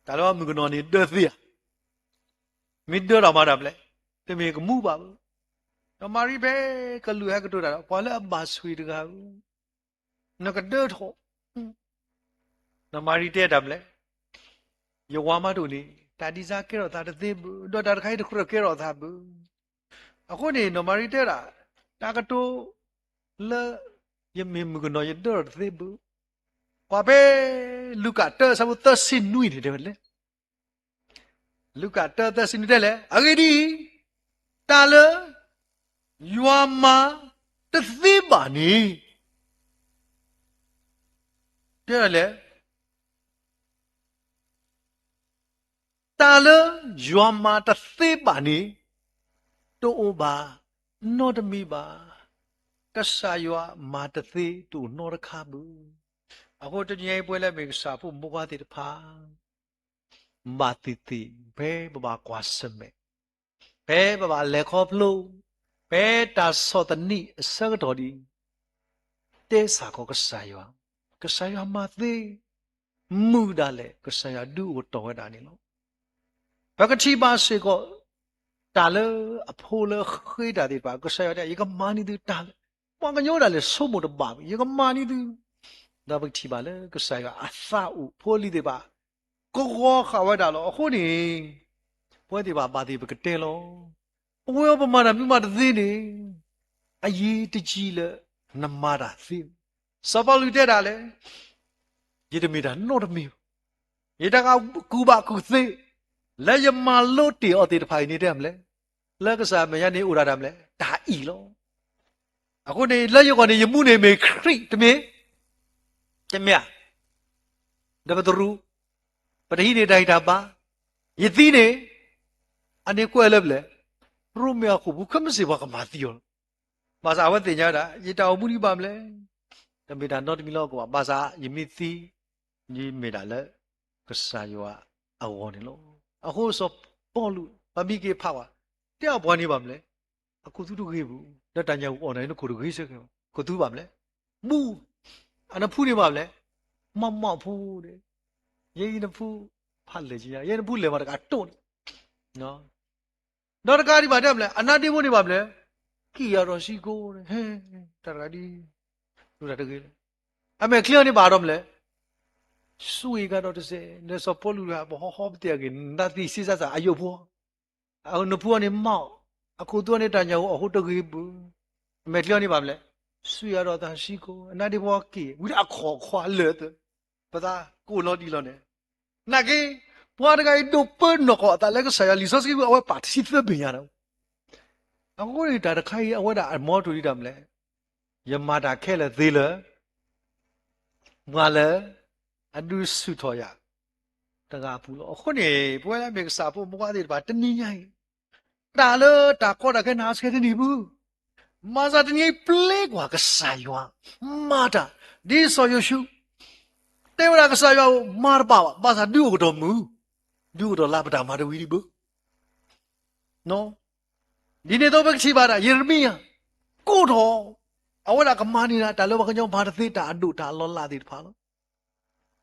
တၢ်လၢမုၣ်ကနီၤန့ၣ်ဒၢသ့ဧါ, မ့ၢ်ဒၢထီၣ်မၤတၢ်မလဲၣ်, တမ့ၢ်ကမူဘၣ်ဘၣ်. နီၢ်မၤရံဖဲကလူးဟဲကတိၤတၢ်ဒီး ပှၤလၢအဘၣ်ဆိၣ်ဂ့ၤတဂၤဧၢ, နကဒၢထီၣ်, နီၢ်မၤရံတဲတၢ်မလဲၣ်, ယဝၤမးတအိၣ်န့ၣ် တၢ်ဒ်စါကဲထီၣ်သးတသ့ဘၣ်, ဒီးတၢ်တခါအံၤတကြၢးကဲထီၣ်သးဘၣ်. အဃိန့ၣ် နီၢ်မၤရံတဲဒၣ် တၢ်ကတိၤလၢ ယမ့ၢ်မုၣ်ကနီၤ ယဒၢထီၣ်တသ့ဘၣ်. ကွၢ်ဖဲ လူၤကၣ်တၢ အဆၢဖိသၢဆံနွံန့ၣ်တဲဝဲလဲၣ်. လူၤကၣ်တၢ သၢဆံနွံတဲလဲၣ်, အဂ့ၢ်ဒ်အံၤ, တၢ်လၢ ယွၤမၤတသ့ဘၣ်န့ၣ်, တဲလဲၣ်, တၢ်လၢယွၤမၤတသ့ဘၣ်န့ၣ် တအိၣ်ဘၣ်နီတမံၤဘၣ်. ကစၢ်ယွၤမၤတသ့တအိၣ်နီတခါဘၣ်. အဃိတနံၤအံၤ ပဝဲလၢအမ့ၢ်ကစၢ်ဖိမုၣ်ဖိခွါသ့ၣ်တဖၣ် ဘၣ်သ့ၣ်သ့ၣ် ဖဲပဘၣ်ကွၢ်ဆၢၣ်မဲာ်, ဖဲပဘၣ်လဲၤခီဖျိ, ဖဲတၢ်ဆီၣ်သနံးအဆၢကတီၢ်ဒီး တဲစ့ၢ်ကီးကစၢ်ယွၤ, ကစၢ်ယွၤမၤသ့, မုာ်ဒၣ်လဲာ် ကစၢ်ယွၤဒုးအိၣ်ကတီၢ်ဝဲဒၣ်န့ၣ်လီၤ. ပကထံၣ်ဘၣ်စ့ၢ်ကီး တၢ်လၢအဖိလၢဃ့တၢ်သ့ၣ်တဖၣ် ကစၢ်ယွၤတဲ ယကမၤန့ၢ်သုတၢ်လၢ ပှၤကညီဒၣ်လဲာ်ဆိကမိၣ်တဘၣ်ဘၣ် ယကမၤန့ၢ်သု, ဒီးပကထံၣ်ဘၣ်လၢကစၢ်ယွၤအသးအိၣ် ဖိလံၤသ့ၣ်တဖၣ် ကဝီၤဃာ်ဝဲဒၣ်လီၤ. အဃိန့ၣ် ပဝဲသ့ၣ်တဖၣ်ဘၣ်သ့ၣ်ပကတဲလီၤ. ပဝဲပမၤတၢ်မနုၤမးတသ့န့ၣ် အရေးတကြီးလၢနမၤတၢ်သ့. စီၤပီလူးတဲဒၣ်လဲၣ်, ယတမ့ၢ်တၢ်နီတမံၤဘၣ်. ယတၢ်ကူၣ်ဘၣ်ကူၣ်သ့ လၢယမၤလိတ့ၢ်အီၤသ့ၣ်တဖၣ်အံၤန့ၣ်တဲမနုၤလဲၣ်, လၢကစၢ်မဲာ်ညါန့ၣ်အိၣ်ဒၣ်တၢ်မနုၤလဲၣ်, တၢ်အံၣ်လီၤ. အဃိန့ၣ် လၢယဂီၢ်န့ၣ် ယမူန့ၣ်မ့ၢ်ခရံာ်တမ့ၢ်, တမ့ၢ်ဧါ, ဒီးပတရူး, ပတဟံးန့ၢ်တၢ်ဂံၢ်တၢ်ဘါ, ယသံန့ၣ် အန့ၣ်ကွဲးလၢပျဲၢ်, ရိမ့ၤအခိၣ်ပူၤ ခဲမုၢ်ဆ့ၣ်ပှၤကမၤသံအီၤလီၤ. ဘၣ်ဆၣ်အဝဲသ့ၣ်ညါဝဲဒၣ် ယတၢ်အိၣ်မူဒံးဘၣ်မနုၤလဲၣ်, တမ့ၢ်တၢ်နီတမံၤလၢအကဘၣ်, ဘၣ်ဆၣ်ယမ့ၢ်သံ ယမ့ၢ်ဒၣ်လၢကစၢ်ယွၤအဂီၢ်န့ၣ်လီၤ. အဃိစီၤပီလူး ပမ့ၢ်က့ၤဖးဝဲ, တဲအပှၤန့ၣ်ဘၣ်မနုၤလဲၣ်, အခိၣ်သူတဂ့ၤပူၤ, ဒီးတၢ်ညၣ်ဂူာ်အီၣ်န့ၣ် နခိၣ်တဂ့ၤစ့ၢ်ကီး, ခိၣ်သူဘၣ်မနုၤလဲၣ်, ဘူၣ်, အနဖူန့ၣ်ဘၣ်မနုၤလဲၣ်, မးမးဖူန့ၣ်, ယဲအံၤနဖူ, ဖးလဲၢ်ကယါ, ယဲနဖူလဲၢ်မးတကးတိၢ်န့ၣ် ဒီးတကးဒံးဘၣ်တဲမနုၤလဲၣ်, အနါဒ့ဖိန့ၣ်ဘၣ်မနုၤလဲၣ်, က့ၣ်ယၤဒီးဆံကိ, ဟဲ, တၢ်တဂၤဒ်, ဒိၣ်တၢ်တဂ့ၤလဲၣ်. အမဲာ်ချံအီၤန့ၣ်ဘၣ်ဒီးမနုၤလဲၣ်, စူၢ်က့ၤကဒီးတစဲး, ဒီးစီၤပီလူးတဂၤ ပဟီဟီပသ့ၣ်အဂ့ၢ် နသံစ့စါစၢ်အယိာ်ဖိ, အနဖူအီၤန့ၣ်မး, အခိၣ်သူအီၤန့ၣ်တၢ်ညၣ်ဂူာ်အီၣ်ဟိတဂ့ၤပူၤ, အမဲာ်ချံအီၤန့ၣ်ဘၣ်မနုၤလဲၣ်, စူၢ်က့ၤကဒီးတၢ်ဆံကိ, အနါဒ့ဖိက့ၣ်, ဝံၤဒၣ်အခီၣ်ခွါလၢာ်သၢ, ပသးကိၢ်လီၤဒံးလီၤန့ၣ် နာ်က့, ပှၤတဂၤအံၤဒိးပၢနီၢ်ကီၢ်အသးလၢကစၢ်ယွၤ လံာ်စီဆှံပူၤ အဝဲပာ်တဆံသၢဘ့ၣ်ညါဒီး, အဃိန့ၣ်တၢ်တခါအံၤ အဝဲဒၣ်အမီထိၣ်ဒံးတၢ်မနုၤလဲၣ်, ယမၤတၢ်ခဲလၢာ်သ့လၢ ပှၤလၢ အဒုးဆူၣ်ထီၣ်ယၤ တဂၤအပူၤလီၤ. အဃိန့ၣ် ပဝဲလၢအမ့ၢ်ကစၢ်ဖိမုၣ်ဖိခွါသ့ၣ်တဖၣ် တနံၤညါအံၤ တၢ်လၢတၢ်ကီတၢ်ခဲနဟးဆှဲးတန့ၢ်ပူၤ, မၤစၢ်တနံၤအံၤပျဲကွၢ်ကစၢ်ယွၤ မၤတၢ်, ဒ်စီၤယိၤၡူ တဲဝဲဒၣ်ကစၢ်ယွၤဧၢ, မၤတဘၣ်ဘၣ်, ဘၣ်ဆၣ်ဒုးအိၣ်ကတီၢ်မုၢ်, ဒုးအိၣ်ကတီၢ်လၢပတၢ်မၤတဝံၤဒံးဘၣ် ဒ်န့ၣ်အသိးပကထံၣ်ဘၣ်ဒၣ် ယံးရမံယၤ ကိးထီၣ်, အဝဲဒၣ်ကမၤန့ၢ်ဒၣ်တၢ်လၢပှၤကညီမၤတသ့ တၢ်အဒိၣ်တၢ်အလီၤလးသ့ၣ်တဖၣ်လီၤ.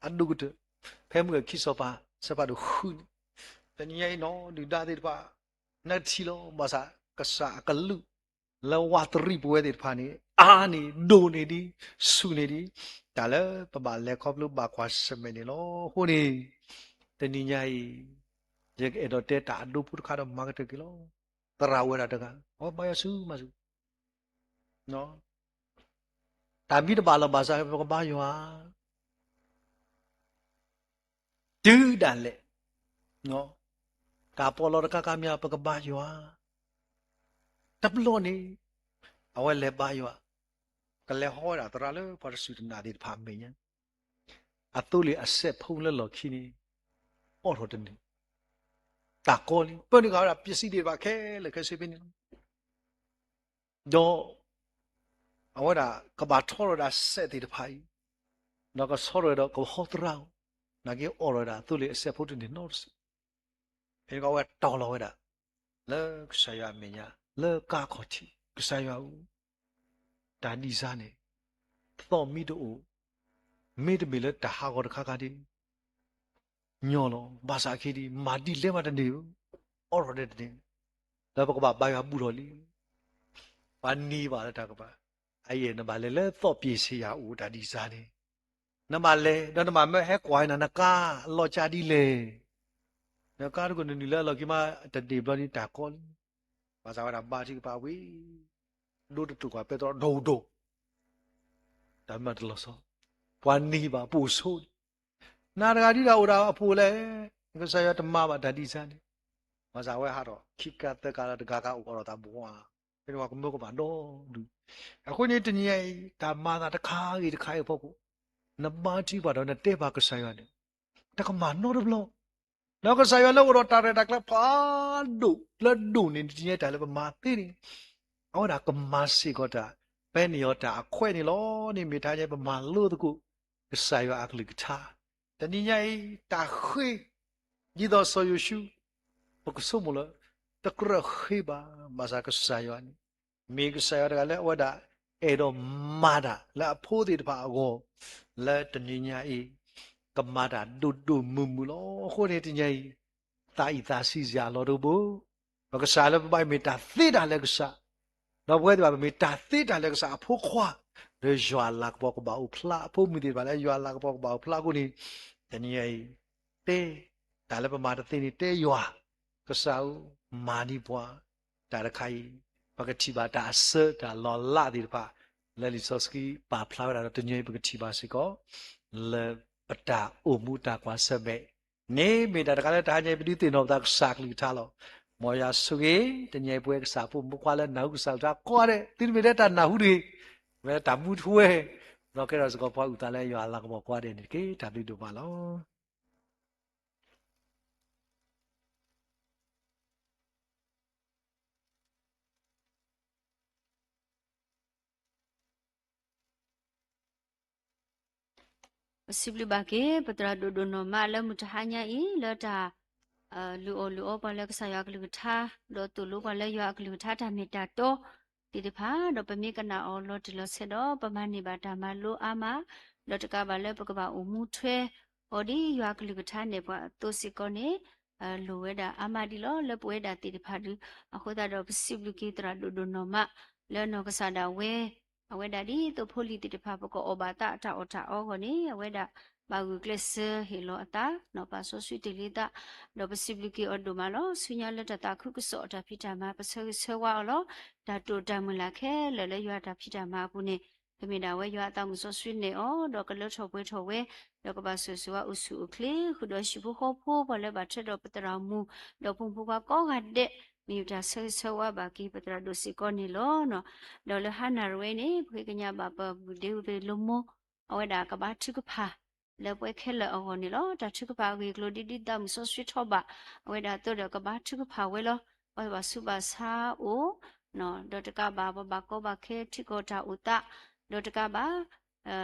အဒိၣ်ကတၢၢ်, ဖဲမုၢ်ဂီၤခံစီၤပၤ ဆၢဖးဒိၣ်ဃုန့ၣ်, တနံၤညါအံၤနီၢ်ဒုၣ်ဒါသ့ၣ်တဖၣ် နကထံၣ်လီၤ. ဘၣ်ဆၣ်ကစၢ်အကလုၢ် လၢဝးတရံးပဝဲသ့ၣ်တဖၣ်န့ၣ် အါန့ၢ်ဒိၣ်န့ၢ်ဒံး ဆူၣ်န့ၢ်ဒံး တၢ်လၢပဘၣ်လဲၤခီဖျိဘၣ်ကွၢ်ဆၢၣ်မဲာ်န့ၣ်လီၤ. အဃိန့ၣ် တနံၤညါအံၤ ယကအဲၣ်ဒိးတဲတၢ်အဒိဖိတခါဒီးမၤကတၢၢ်က့ၤလီၤ. သရၣ်ဝဲဒၣ်တဂၤ အဝဲဘါယွၤဆူၣ်မးဆူၣ်, တၢ်မံတဘၣ်လီၤဘၣ်ဆၣ် ပကဘါယွၤ တုၤဒၣ်လဲာ်, တၢ်ပီးလီတခါခါမ့ၢ် ပကဘါယွၤ, တဘျီန့ၣ် အဝဲလဲၤဘါယွၤ, ကလဲၤဟီဝဲဒၣ်သရၣ်လၢပှၤတစူၢ်တနာ်သ့ၣ်တဖၣ်အမဲာ်ညါ, အသိလ့ၣ်အစဲးဖိလၢလီၢ်ခံန့ၣ် အိးထီၣ်တန့ၢ်, တၢ်ကီလံ, ပၢနုာ်ဃာ်ဝဲဒၣ်ပျဲစံးသ့ၣ်တဖၣ်ခဲလၢာ်ခဲဆ့ဖဲန့ၣ်လီၤ. ဒီး အဝဲဒၣ်ကဘၣ်ထီထီၣ်ဝဲဒၣ်စဲးသ့ၣ်တဖၣ်အံၤ, ဒီးကဆီထီၣ်ဝဲဒီးကဟီသရၣ်ဧိၤ, နာ်က့အိးထီၣ်ဝဲဒၣ်သိလ့ၣ်အစဲးဖိတန့ၢ်နီတစဲး, ဖဲန့ၣ်အဝဲတီၤလီၤဝဲဒၣ် လၢကစၢ်ယွၤအမဲာ်ညါ လၢကါခီၣ်ထံး, ကစၢ်ယွၤဧၢ, တၢ်ဒံးစါန့ၣ် သီၣ်မံတအိၣ်, မ့တမ့ၢ်လၢတၢ်ဟးဂီၤတခါခါဒ် ညီလီၤ. ဘၣ်ဆၣ်ခဲအံၤ မၤဒ်လဲၣ်မးတန့ၢ်ဧိၤ, အိးထီၣ်ဒဲးတန့ၢ်, ဒီးပကဘၣ်ဘါယွၤဘူၣ်ထီၣ်လံ. ပှၤနံၤဘၣ်လၢတၢ်ကပၤ, အအံၤနဘၣ်လဲၤလၢသီၣ်ပ့ၤဆ့ယၤအိၣ်တၢ်ဒံးစါန့ၣ်, နဘၣ်လဲၤ ဒီးနဘၣ်မၢဟဲကွၢ်နၤနကါအလီၤကၢ်ဒ်လဲၣ်, နကါတခိၣ်နနုာ်လၢအလီၢ်ခံမး တဒ့ၣ်ဘျီဒ်တၢ်ကီလံ. ဘၣ်ဆၣ်ဝဲဒၣ်ဘါထုကဖၣ်ဝံၤ ဒိတတူာ်ကွၢ်ပဲတြီဒီဒိၣ် တၢ်မၤတလီၤဆီ, ပှၤနံၤဘၣ်ပအိၣ်ဆိန့ၣ်, နၤတဂၤဒ်ဒီးအိၣ်ဒၣ်အဖိလဲၣ်, ကစၢ်ယွၤတမၤဘၣ်တၢ်ဒံးစါန့ၣ်, ဘၣ်ဆၣ်ဝဲဟးထီၣ်ခံကါသၢကါလၢတဂၤဂၤအိၣ်ထီၣ်သးဘှါ, ပှၤကမၢကမၣ်ဒီဒူၣ်. အဃိန့ၣ်တနံၤညါအံၤ တၢ်မၤသးတခါဂ့ၤတခါအံၤအဖီခိၣ်, နဘါထုကဖၣ်ဒီးနတဲဘၣ်ကစၢ်ယွၤန့ၣ် တကမၣ်နီတဘျီ, ဒီးကစၢ်ယွၤလၢအိၣ်ဒီးတၢ်ရဲၣ်တၢ်ကျဲၤဖးဒိၣ်လၢဒိၣ်န့ၣ် တနံၤညါအံၤတၢ်လၢပမၤသ့န့ၣ် အဝဲဒၣ်ကမၤစ့ၢ်ကီးတၢ် ဖဲန့ၣ်အီၤတၢ်အခွဲးန့ၣ်လီၤ. န့ၣ်မ့ၢ်တၢ်ညါပမၤလိသကိး ကစၢ်ယွၤအကလုၢ်ကထါ, တနံၤညါအံၤ တၢ်ဃ့ ဒ်သိးစီၤယိၤၡူ ပကဆိကမိၣ်လၢ တကြၢးဃ့ဘၣ်, ဘၣ်ဆၣ်ကစၢ်ယွၤန့ၣ် မ့ၢ်ကစၢ်ယွၤတဂၤလၢအဝဲဒၣ် အဲၣ်ဒိးမၤတၢ်လၢအဖိသ့ၣ်တဖၣ်အဂီၢ် လၢတနံၤညါအံၤ ကမၤတၢ်ဒိၣ်ဒိၣ်မုၢ်မုၢ်လီၤ. အဃိန့ၣ်တနံၤညါအံၤ သးအံၣ်သးဆံးစ့ၢ်ကီးလီၤတဘိ, ပကစၢ်လၢပဘၣ်မ့ၢ်တၢ်သ့တၢ်လၢကစၢ်, ဒီးပဝဲသ့ၣ်တဖၣ် ပမ့ၢ်တၢ်သ့တၢ်လၢကစၢ်အဖိခွါ, ဒီးယွၤလၤကပီၤကဘၣ်အိၣ်ဖျါအဖိမုၢ်သ့ၣ်တဖၣ်လၢယွၤလၤကပီၤကဘၣ်အိၣ်ဖျါအဃိန့ၣ်, တနံၤညါအံၤ တဲ တၢ်လၢပမၤတသ့န့ၣ် တဲယွၤ, ကစၢ်ဧၢ မၤဒံးပှၤ, တၢ်တခါအံၤ ပကထံၣ်ဘၣ်တၢ်အဆၢတၢ်လီၤလးသ့ၣ်တဖၣ် လၢလံာ်စီဆှံပာ်ဖျါဝဲဒၣ်ဒီး တနံၤအံၤပကထံၣ်ဘၣ်စ့ၢ်ကီး လၢပတၢ်အိၣ်မူတၢ်ကွၢ်ဆၢၣ်မဲာ် န့ၣ်မ့ၢ်တၢ်တခါလၢတဟါညါအံၤ ပဒုးသ့ၣ်နီၣ်ပသးကစၢ်အကလုၢ်ကထါလီၤ. မ်ယွၤဆိၣ်ဂ့ၤ တနံၤအံၤပဝဲကစၢ်ဖိမုၣ်ဖိခွါလၢနၢ်ဟူကစၢ်ကလုၢ်ကထါကိးဂၤဒဲး, သုတမ့ၢ်ထဲတၢ်နၢ်ဟူတဂ့ၤ, ဝဲတၢ်မူထူဝဲ, ဒီးကဲထီၣ်စ့ၢ်ကီးပှၤအုၣ်သးလၢယွၤလၤကပီၤကိးဂၤဒဲးန့ၣ်တက့ၢ်. တၢ်ဘျုးဒိၣ်မးလီၤ. ပစံးဘျုးဘၣ်က့ၤ ပသရၣ်ဒိၣ်ဒိၣ်နီၢ်မးလၢမုၢ်တဟါညါအံၤ လၢတၢ် လုၢ်အီၣ်လုၢ်အီပှၤလၢကစၢ်ယွၤအကလုၢ်ကထါ, ဒီးသိၣ်လိပှၤလၢယွၤအကလုၢ်ကထါတၢ်မ့ၢ်တၢ်တီသ့ၣ်တဖၣ်, ဒီးပမ့ၢ်ကနၣ်အီၤလီၤတံၢ်လီၤဆဲးဒီး ပမၤန့ၢ်ဘၣ်တၢ်မၤလိအါမး, ဒီးတကးဘၣ်လၢပကဘၣ်အိၣ်မူထွဲအီၤဒ်ယွၤအကလုၢ်ကထါနဲၣ်ပှၤအသိးစ့ၢ်ကီးန့ၣ် လိၣ်ဝဲဒၣ်အါမးဒံးလီၤ လၢပဝဲဒၣ်သ့ၣ်တဖၣ်ဒုး. အဃိသတးဒီးပစံးဘျုးက့ၤသရၣ်ဒိၣ်ဒိၣ်နီၢ်မး လၢနီၢ်ကစၢ်ဒၣ်ဝဲ အဝဲဒၣ်ဒ်သိးဖိလံၤသ့ၣ်တဖၣ် ပကအီၣ်ဘၣ်သးအတၢ်အီၣ်တၢ်အီအဂီၢ်န့ၣ် အဝဲဒၣ်ဘၣ်ဂုာ်ကျဲးစၢးဟ့ၣ်လီၤအသး နီၢ်ပၢ်စီဆှံတ့ၢ်လံသး, ဒီးပစံးဘျုးက့ၤအီၤဒိၣ်မးလီၤ. ဆူညါလၢတၢ်သးခုကစီၣ်အတၢ်ဖံးတၢ်မၤ ပဆၢဂ့ၤဆၢဝါအီၤလီၤ. တၢ်တိာ်တၢ်မုၢ်လၢ်ခဲလၢာ်လၢယွၤတၢ်ဖံးတၢ်မၤအပူၤန့ၣ် ကမ့ၢ်ဒၣ်ဝဲယွၤအသးမုၣ်စီဆှံနဲၣ်အီၤ ဒီးကလၢထီၣ်ပှဲၤထီၣ်ဝဲ, ဒီးကဘၣ်ဆိၣ်ဂ့ၤဆိၣ်ဝါအိၣ်ဆူၣ်အိၣ်ချ့ ဃုာ်ဒီးဟံၣ်ဖိဃီဖိ ပှၤလၢဘၣ်ထွဲဒီးပသရၣ်မုၣ် ဒီးဖိမုၣ်ဖိခွါကိးဂၤဒဲး မ့ၢ်ယတၢ်ဆၢဂ့ၤဆၢဝါဘၣ်က့ၤပသရၣ်ဒိၣ်စ့ၢ်ကီးန့ၣ်လီၤ. ဒီးလၢဟါနၤတဝဲန့ၣ် ပဃ့ကညးဘၣ်ပပုၢ်ဒ့ဝံၤလၢမိၢ် အဝဲဒၣ်ကဘါထုကဖၣ် လၢပှဲၤခဲလၢာ်အဂီၢ်န့ၣ်လီၤ. တၢ်ထုကဖၣ်အဂ့ၢ်အကျိၤ ဒ်ဒ်သးမုၣ်စီဆှံထီၣ်ဘၣ် အဝဲဒၣ်အသိးဒီးကဘါထုကဖၣ်ဝဲလီၤ. ပှၤဘၣ်ဆူးဘၣ်ဆါအိၣ် ဒီးတကးဘၣ် ပှၤဘၣ်ကီဘၣ်ခဲထံကီၢ်တၢ်အိၣ်သး ဒီးတကးဘၣ်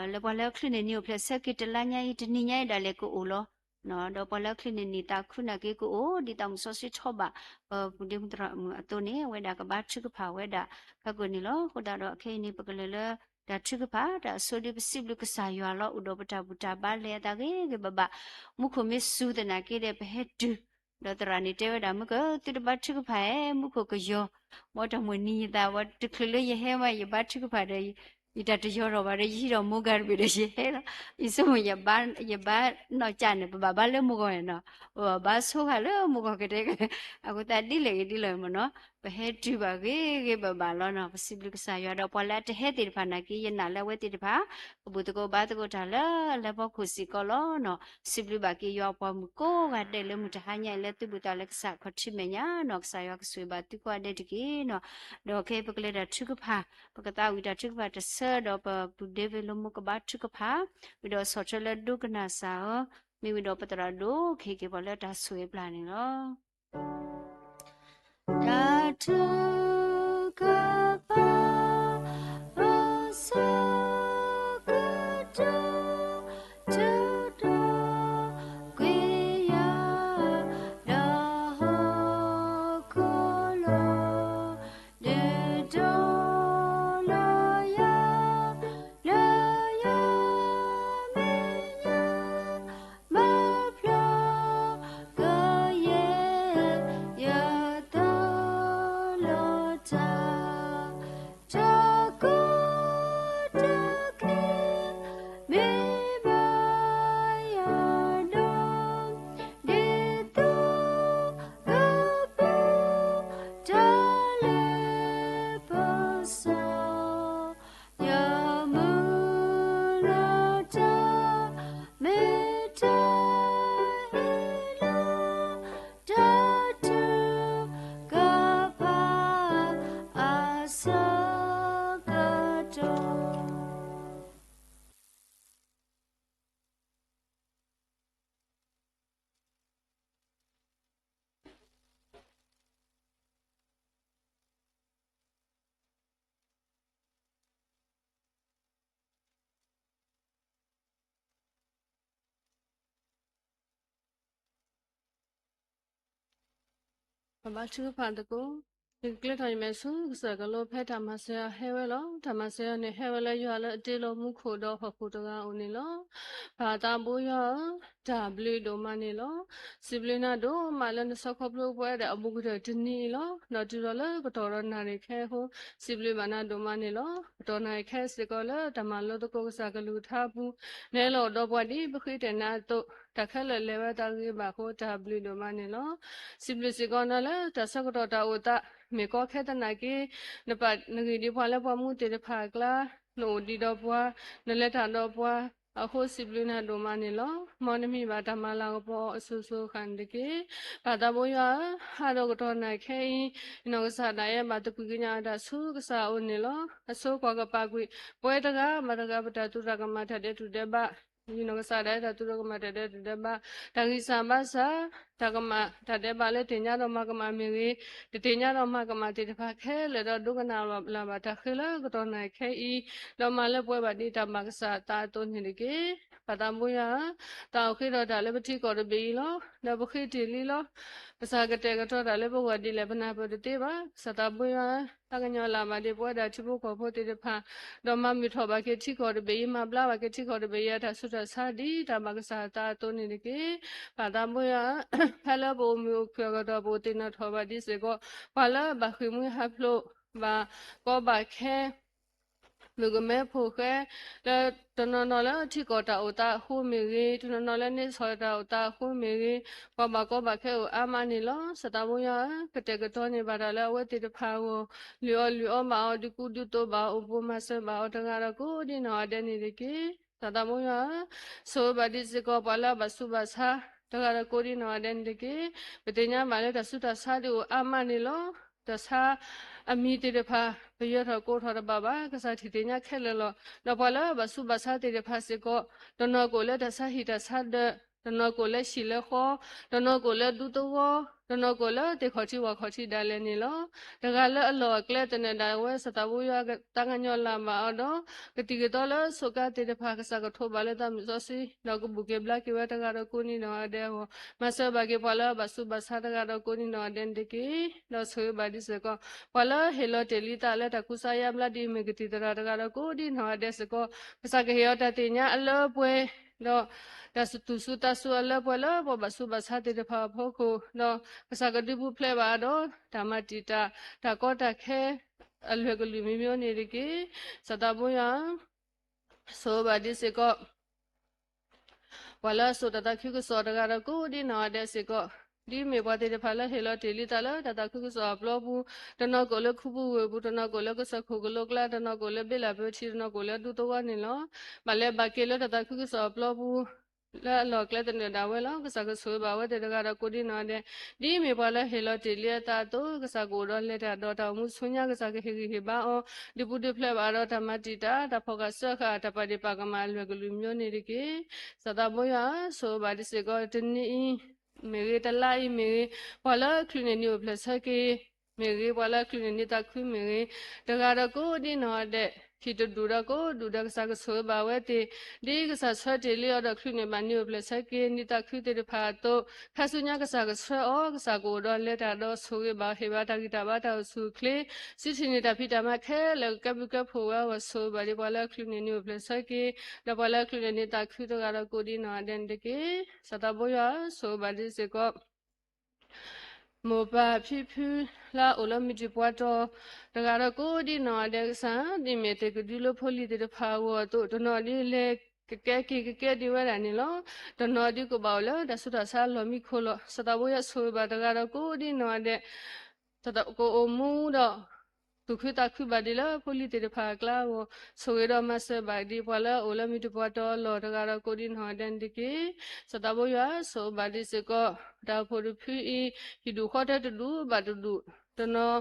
လၢပှၤလၢအချုးန့ၢ်နံၤအိၣ်ဖျဲၣ်ဆၢက့ၤတလါညါအံၤ တနံၤညါအံၤဒၣ်လဲာ်ကအိၣ်လီၤ. ဒီးပှၤလၢအချုးန့ၢ်နံၤသးခုနာ်က့ကအိၣ် ဒ်သးမုၣ်စီဆှံထီၣ်ဘၣ် ပပုၢ်ဒ့မုၣ်သရၣ်မုၣ်အသိးန့ၣ် အဝဲဒၣ်ကဘါထုကဖၣ်ဝဲဒၣ် ခဲကိာ်န့ၣ်လီၤ. အဃိသတးဒီးခဲအံၤန့ၣ် ပကလဲၤလၢတၢ်ထုကဖၣ် တၢ်အဆိဒ်ပစံးဘျုးကစၢ်ယွၤလီၤ. အိၣ်ဒီးပတၢ်ဘူၣ်တၢ်ဘါလဲၤအသးဂ့ၤဂ့ၤဘၣ်ဘၣ် မူခိၣ်မ့ၢ်စူၤသနာ်က့ဒီး ပဟဲတုၤ ဒီးသရၣ်န့ၣ်တဲဝဲဒၣ် မုၢ်ကၢၢ် သုတဘါထုကဖၣ်ဧဲ မူခိၣ်ကယီၤ, မ်တၢ်မုၢ်နံၤယသး ဝဲတချုးလၢယဟဲမး ယဘါထုကဖၣ်ဒီး ယတၢ်တယီၤထီၣ်ဘၣ်ဒီး ယဟံးထီၣ်မိၢ်ဂၤတဘ့ၣ်ဒီးယဟဲလီၤ. ယဆိကမိၣ် ယဘါနီၢ်ကၠးန့ၣ် ပဘၣ်ဘါလၢမိၢ်ဂီၤန့ၣ်နီၤ, ပဘၣ်ဘါဆိဃာ်လၢမိၢ်ဂီၤကတဲက, အဃိသတးဒ်လဲၣ်ဂ့ၤဒ်လဲၣ်မ့ၢ်နီၤ, ပဟဲတုၤဘၣ်ဂ့ၤဂ့ၤဘၣ်ဘၣ်လီၤနီၤ. ပစံးဘျုးကစၢ်ယွၤဒီး ပှၤလၢအတဟဲသ့ၣ်တဖၣ်နာ်က့ ယနာ်လၢအဝဲသ့ၣ်တဖၣ် ကဘူၣ်သကိးဘါသကိးတၢ်လၢအလၢပီခိၣ်စ့ၢ်ကီးလီၤနီၤ. စံးဘျုးဘၣ်က့ၤယွၤအပှၤမုၣ်ကိးဂၤဒဲးလၢမုၢ်တဟါညါအံၤလၢသုဘူၣ်သးလၢကစၢ်ခီၣ်ထံးမဲာ်ညါနီၤ. ကစၢ်ယွၤကဆိၣ်ဂ့ၤဘၣ်သုကိးဂၤဒဲးတက့ၢ်နီၤ. ဒီးခဲအံၤပကလဲၤတၢ်ထုကဖၣ် ပကသးဝံၣ်တၢ်ထုကဖၣ်တဆၢဒီး ပပုၢ်ဒ့ဝ့ၤလၢမိၢ်ကဘါထုကဖၣ် ဝံၤဒီးဆီၣ်ထွဲလၢဒိကနၣ်စၢ်ဧၢ, မ့ၢ်ဝံၤဒီးပသရၣ်ဒိၣ်ကဟ့ၣ်က့ၤပှၤလၢတၢ်ဆိၣ်ဂ့ၤပျၢ်န့ၣ်လီၤ. တၢ်ထုကဖၣ် ပဆိကတၢၢ် ထုးထီၣ်ကွံာ်ယၤ ဒီးဟီၣ်ခိၣ်လီၤ ဒုးဒိးလီၤယၤ လၢယမဲာ်ညါ မၤဖျါကယဲၢ်ယသးလီၤ. ပဘါထုကဖၣ်သကိး, ယကကျဲထီၣ်ယမဲာ်ဆူကစၢ်ကလိဖဲတၢ်မၤစၢၤယွၤဟဲဝဲလီၤ. တၢ်မၤစၢၤယွၤန့ၣ်ဟဲဝဲလၢယွၤလၢအတ့လီၤမူခိၣ်ဒီးဟီၣ်ခိၣ်တဂၤအအိၣ်န့ၣ်လီၤ. ပၢ်သးဘိယွၤဧၢ, တၢ်ဘျုးဒိၣ်မးန့ၣ်လီၤ. စံးဘျုးနၤဒိၣ်မးလၢနဆှၢခီဖျိပှၤဒၣ်အဘူးကတၢၢ်တနံၤအံၤလီၤ. ဒီးတုၤထီၣ်လၢကတီၢ်ဒီးနၣ်ရံၣ်ခဲအဃိ, စံးဘျုးဘၣ်နၤဒိၣ်မးန့ၣ်လီၤ. ကတီၢ်နၣ်ရံၣ်ခဲစ့ၢ်ကီးလၢတၢ်မၤလိသကိးကစၢ်ကလုၢ်ကထါအပူၤ, နဟဲလီၤအိၣ်ဒီးပှၤဒ်ပဃ့တၢ်နၤအသိး, တၢ်ခဲလၢာ်လဲၤဝဲတၢ်ဂ့ၤဘၣ်အဃိ တၢ်ဘျုးဒိၣ်မးန့ၣ်လီၤ. စံးဘျုးစ့ၢ်ကီးနၤလၢတၢ်ဆၢကတီၢ်တၢ်အိၣ်သး, မ့ၢ်ကီခဲသနာ်က့, နပာ်နဂ့ၢ်ဒ်ပှၤလၢပှၤမူသ့ၣ်တဖၣ်အကျါ, နအိၣ်ဒံးဒီးပှၤ, နလဲၤတၢ်ဒီးပှၤ, အဃိစံးဘျုးနၤဒိၣ်မးန့ၣ်လီၤ. မ်နမံၤဘၣ်တၢ်မၤလၤကပီၤအီၤအစိၤစိၤအဃၣ်န့ၣ်တက့ၢ်. ပၢ်သးဘိယွၤဧၢ, ဟးဒီးကတီၢ်နၣ်ရံၣ်ခဲအံၤ, ယနီၢ်ကစၢ်ဒၣ်ယဲဘၣ်သကွံာ်ကညးအတၢ်ဆူကစၢ်အအိၣ်န့ၣ်လီၤ. အဆိကွၢ်ကပာ်ကွံာ်, ပဝဲတဂၤဘၣ်တဂၤပတၢ်သူၣ်တၢ်ကမၣ်တၢ်ဒဲးတူၢ်ဒဲးဘး, ယနီၢ်ကစၢ်ဒၣ်ယဲတၢ်သူၣ်တၢ်ကမၣ်တၢ်ဒဲးတူၢ်ဒဲးဘး, တၢ်ဂံၢ်စၢ်ဘါစၢ်, တၢ်ကမၣ်တၢ်ဒဲးဘးလၢသ့ၣ်ညါဒီးမၤကမၣ်မ့ၢ်ဂ့ၤ, တသ့ၣ်ညါဒီးမၤကမၣ်သ့ၣ်တဖၣ်ခဲလၢာ်ဒီးဒိကနၣ်လၢ်ဘၣ်တၢ်ဃ့လၢကတီၢ်နၣ်ရံၣ်ခဲအံၤ, ဒီးမၤလၢပှဲၤဘၣ်ဒ်တၢ်ဘၣ်ကစၢ်အသးအသိးန့ၣ်တက့ၢ်. ပၢ်သးဘိယွၤဧၢ, တၢ်အိၣ်ဃ့ဒီးတၢ်လၢပထံကီၢ်တဘ့ၣ်အံၤလီၤ. ဒီးပဃ့တ့ၢ်လံလီၤ. ကစၢ်ကတဲာ်ကတီၤတၢ်လၢပဂီၢ်ဒ်လဲၣ် ပနၢ်ပၢၢ်တသ့ဘၣ်. ကစၢ်သးဘိယွၤဧၢ, သးကညီၤလၢ်ဘၣ်ဒ်ပဝဲဒၣ်ထံဖိကီၢ်ဖိသ့ၣ်တဖၣ်, ဒီးမၤမုာ်ထီၣ်ဘၣ်က့ၤထံကီၢ်တဘ့ၣ်အံၤ, မၤဘျါဘၣ်က့ၤထံကီၢ်တဘ့ၣ်အံၤအတၢ်ဆူးတၢ်ဆါဒ်တၢ်ဘၣ်ကစၢ်အသးအသိးန့ၣ်တက့ၢ်. ပၢ်သးဘိယွၤဧၢ, ဖဲလၢပအိၣ်မုာ်အိၣ်ခုၣ်အကတီၢ် ပအိၣ်သ့ၣ်နီၣ်ထီၣ်ဘၣ်ဒ်စ့ၢ်ကီး, ပှၤလၢဘၣ်ဃ့ၢ်မှံဟးဖျိး, ဘၣ်ကီဘၣ်ခဲ မုၣ်ကမဲဖိဃဲ, လၢတနီၤနီၤလၢထံကီၢ်တၢ်အိၣ်သးအဃိမ့ၢ်ဂ့ၤ, တနီၤနီၤလၢန့ၢ်ဆီၣ်တၢ်အိၣ်သးအဃိမ့ၢ်ဂ့ၤ, ပှၤဘၣ်ကီဘၣ်ခဲအိၣ်အါမးန့ၣ်လီၤ. ကစၢ်သးဘိယွၤဧၢ, ကတဲာ်ကတီၤန့ၢ်ဘၣ်တၢ်လၢအဝဲသ့ၣ်တဖၣ်အဂီၢ်, လုၢ်အီၣ်လုၢ်အီဘၣ်အီၤ, ဒုးကူဒုးသိးဘၣ်အီၤ, အိၣ်ဘူးမၤစၢၤဘၣ်အီၤတဂၤဒီးကိးဒ်နီၢ်ဂၤဒဲးန့ၣ်တက့ၢ်. ကစၢ်သးဘိယွၤဧၢ, ဆိၣ်ဂ့ၤဘၣ်ဒ်စ့ၢ်ကီး ပှၤလၢအဘၣ်ဆူးဘၣ်ဆါ တဂၤဒီးကိးဒ်နီၢ်ဂၤဒဲးန့ၣ်တက့ၢ်. ပသ့ၣ်ညါဘၣ်လၢတၢ်ဆူးတၢ်ဆါဒ်အိၣ်အါမးန့ၣ်လီၤ. တၢ်ဆါအမံၤသ့ၣ်တဖၣ် ပယၢၤထီၣ်ကိးထီၣ်တဘၣ်ဘၣ်, ကစၢ်ထံၣ်သ့ၣ်ညါခဲလၢာ်လီၤ. ဒီးပှၤလၢအဘၣ်ဆူးဘၣ်ဆါသ့ၣ်တဖၣ်စ့ၢ်ကီး, တနီၤကအိၣ်လၢတၢ်ဆါဟံၣ်တၢ်ဆါဒၢး, တနီၤကအိၣ်လၢဟံၣ်လၢဃီ, တနီၤကအိၣ်လၢဒူသဝီ, တနီၤကအိၣ်လၢသ့ၣ်ခီၣ်ထံးဝၣ်ခီၣ်ထံးဒၣ်လဲာ်န့ၣ်လီၤ. တဂၤလၢအလီၢ်အကျဲသနၢၣ်ဒၣ်ဝဲ ကစၢ်သးဘိယွၤသးကညီၤလၢ်ဘၣ်အီၤဒီး, ကသံၣ်ကသီလၢအဆိးကါသ့ၣ်တဖၣ် ကစၢ်ကထိးဘၣ်လၢသးမုၢ်စီဆှံ, ဒီးကဘူၣ်က့ၤဘျါက့ၤဝဲတဂၤဒီးကိးဒ်နီၢ်ဂၤဒဲးအဂီၢ်, မၤစၢၤဘၣ်က့ၤပှၤလၢအဘၣ်ဆူးဘၣ်ဆါတဂၤဒီးကိးဒ်နီၢ်ဂၤဒဲးန့ၣ်တက့ၢ်. ဒီးဆိၣ်ဂ့ၤဘၣ်ဒ်စ့ၢ်ကီး ပှၤလၢဟ့ၣ်လီၤတ့ၢ်လံသးလၢတၢ်ကူစါယါဘျါဒ်အမ့ၢ်ကသံၣ်သရၣ်တဂၤဒီးကိးဒ်နီၢ်ဂၤဒဲးစ့ၢ်ကီး, ကစၢ်ကဟ့ၣ်အီၤတၢ်သ့ၣ်ညါအလၢပှဲၤ, ဒီးတၢ်သူၣ်စူၤသးစူၤအလၢပှဲၤလၢပှၤဘၣ်ဆူးဘၣ်ဆါသ့ၣ်တဖၣ်အဖီခိၣ်, ဒီးကစၢ်ကဒုးပူၤဖျဲးဘၣ်အီၤဒီး တၢ်မၤတံာ်တာ်, တၢ်ကီတၢ်ခဲ အလွဲၢ်ကလုာ်မံၤမံၤန့ၣ်တက့ၢ်. ကစၢ်သးဘိယွၤဧၢ, ဆိၣ်ဂ့ၤဘၣ်ဒ်စ့ၢ်ကီး ပှၤလၢအစိာ်တၢ်သးခုကစီၣ်တဂၤဒီးကိးဒ်နီၢ်ဂၤဒဲးစ့ၢ်ကီး, ဒ်မ့ၢ်ပှၤသ့ၣ်တဖၣ်လၢဟ့ၣ်လီၤတ့ၢ်လံသးလၢတၢ်သးခုကစီၣ်အပျီပူၤ, တနီၤကအိၣ်လၢခူပူၤဝ့ၢ်ပူၤ, တနီၤကအိၣ်လၢကစၢၢ်ခိၣ်ကလိကျါ, တနီၤကအိၣ်လၢဘ့လၣ်ဘၢထံ, တနီၤကအိၣ်လၢဒူသဝီန့ၣ်လီၤ. ဘၣ်လဲၤဘၣ်က့ၤလၢတၢ်သးခုကစီၣ်အပျီပူၤ လၢအလီၢ်အကျဲသနၢၣ်ဒၣ်ဝဲလီၤ. ကစၢ်ကဆိၣ်ဂ့ၤဘၣ်အဝဲသ့ၣ်တဂၤဒီးကိးဒ်နီၢ်ဂၤဒဲး, ဒ်မ့ၢ်ပှၤလၢဟ့ၣ်လီၤတ့ၢ်လံအသးအသိး, ကစၢ်ကအိၣ်ဒီးလဲၤတၢ်ဒီးတၢ်အိၣ်မူဆူညါ, ကစၢ်ကဟ့ၣ်ဂံၢ်ဟ့ၣ်ဘါအီၤ, ဒုးပူၤဒုးဖျဲးဘၣ်ဒီးတၢ်မၤတံာ်တာ်, တၢ်ဖီၣ်ဃာ်စၢဃာ်, တၢ်ပာ်ဒ့ၣ်ပာ်ကမၣ်အလွဲၢ်ကလုာ်မံၤန့ၣ်တက့ၢ်. ကစၢ်သးဘိယွၤဧၢ, ဆိၣ်ဂ့ၤဘၣ်ဒ်စ့ၢ်ကီး တနံၤအံၤမ့ၢ်ဂ့ၤ, တလါအံၤမ့ၢ်ဂ့ၤ, ပှၤလၢချုးန့ၢ်နံၤအိၣ်ဖျဲၣ်ဆၢက့ၤ မ့ၢ်ဂ့ၤ, ပှၤလၢချုးန့ၢ်နံၤသးခုမ့ၢ်ဂ့ၤ, တဂၤဒီးကိးဒ်နီၢ်ဂၤဒဲး, ဟံၣ်တဒူၣ်ဒီးကိးဒူၣ်ဒီး ကစၢ်ကဆိၣ်ဂ့ၤဘၣ်ဝဲသ့ၣ်, ဒ်ကစၢ်ဆၢတ့ၢ်လံအီၤဒီးချုးန့ၢ်ဘၣ်နံၤအိၣ်ဖျဲၣ်ဆၢက့ၤ နံၤသးခုသ့ၣ်တဖၣ်အသိး, ခါဆူညါကစၢ်ကဆှၢအီၤ, ကစၢ်ကအိၣ်ဒီးလဲၤတၢ်ဒီးဆိၣ်ဂ့ၤဘၣ်, ဟ့ၣ်ဘၣ်တၢ်ဂံၢ်တၢ်ဘါတၢ်အိၣ်ဆူၣ်အိၣ်ချ့, စံးထီၣ်န့ၢ်တၢ်ဖံးတၢ်မၤခဲလၢာ်ကကဲဘျုးကဲဖှိၣ်ဝဲအဂီၢ်, ဆိၣ်ဂ့ၤဘၣ်ဒ်ပှၤလၢချုးန့ၢ်နံၤအိၣ်ဖျဲၣ်ဆၢက့ၤ, ဒီးပှၤလၢချုးန့ၢ်နံၤသးခုတဂၤဒီးကိးဒ်နီၢ်ဂၤဒဲးန့ၣ်တက့ၢ်. ကစၢ်သးဘိယွၤဧၢ, ဆိၣ်ဂ့ၤဘၣ်ဒ်စ့ၢ်ကီး မိၢ်ပၢ်ဖံဖုလၢအအိၣ်လၢမုၢ်တံၤပှၤတီၤ တဂၤဒီးကိးဒ်နီၢ်ဂၤဒဲးကစၢ်, ဒ်မ့ၢ်သ့ၣ်ကဒုလၢဖိလံၤသ့ၣ်တဖၣ်အဂီၢ်အသိး, တနီၤဒ်လဲၤကကဲက့ၤကကဲဒ်ဝဲဒၣ်န့ၣ်လီၤ. တနီၤဒ်ကဘၣ်အိၣ်လၢတၢ်ဆူးတၢ်ဆါလီၢ်မံခိၣ်လီၤ. ကစၢ်သးဘိယွၤဆိၣ်ဂ့ၤဘၣ်တဂၤဒီးကိးဒ်နီၢ်ဂၤဒဲး ကအိၣ်မူဒီး သူၣ်ခုသးခုဘၣ်ဒ်လၢဖိလံၤသ့ၣ်တဖၣ်အကျါအဂီၢ်, ဆိၣ်ဂ့ၤဒီးမၤစၢၤဘၣ်ဒ်ပှၤလၢအအိၣ်လၢမုၢ်တံၤပှၤတီၤအလီၢ်တဂၤဒီးကိးဒ်နီၢ်ဂၤဒဲးန့ၣ်တက့ၢ်. ကစၢ်သးဘိယွၤဧၢ, ဆိၣ်ဂ့ၤဘၣ်ဒ်စ့ၢ်ကီး ပတၢ်အိၣ်ဖှိၣ်တဖုအံၤ, ဟံၣ်ဒူၣ်ဃီတဒူၣ်ဘၣ်တဒူၣ်, တနီၤ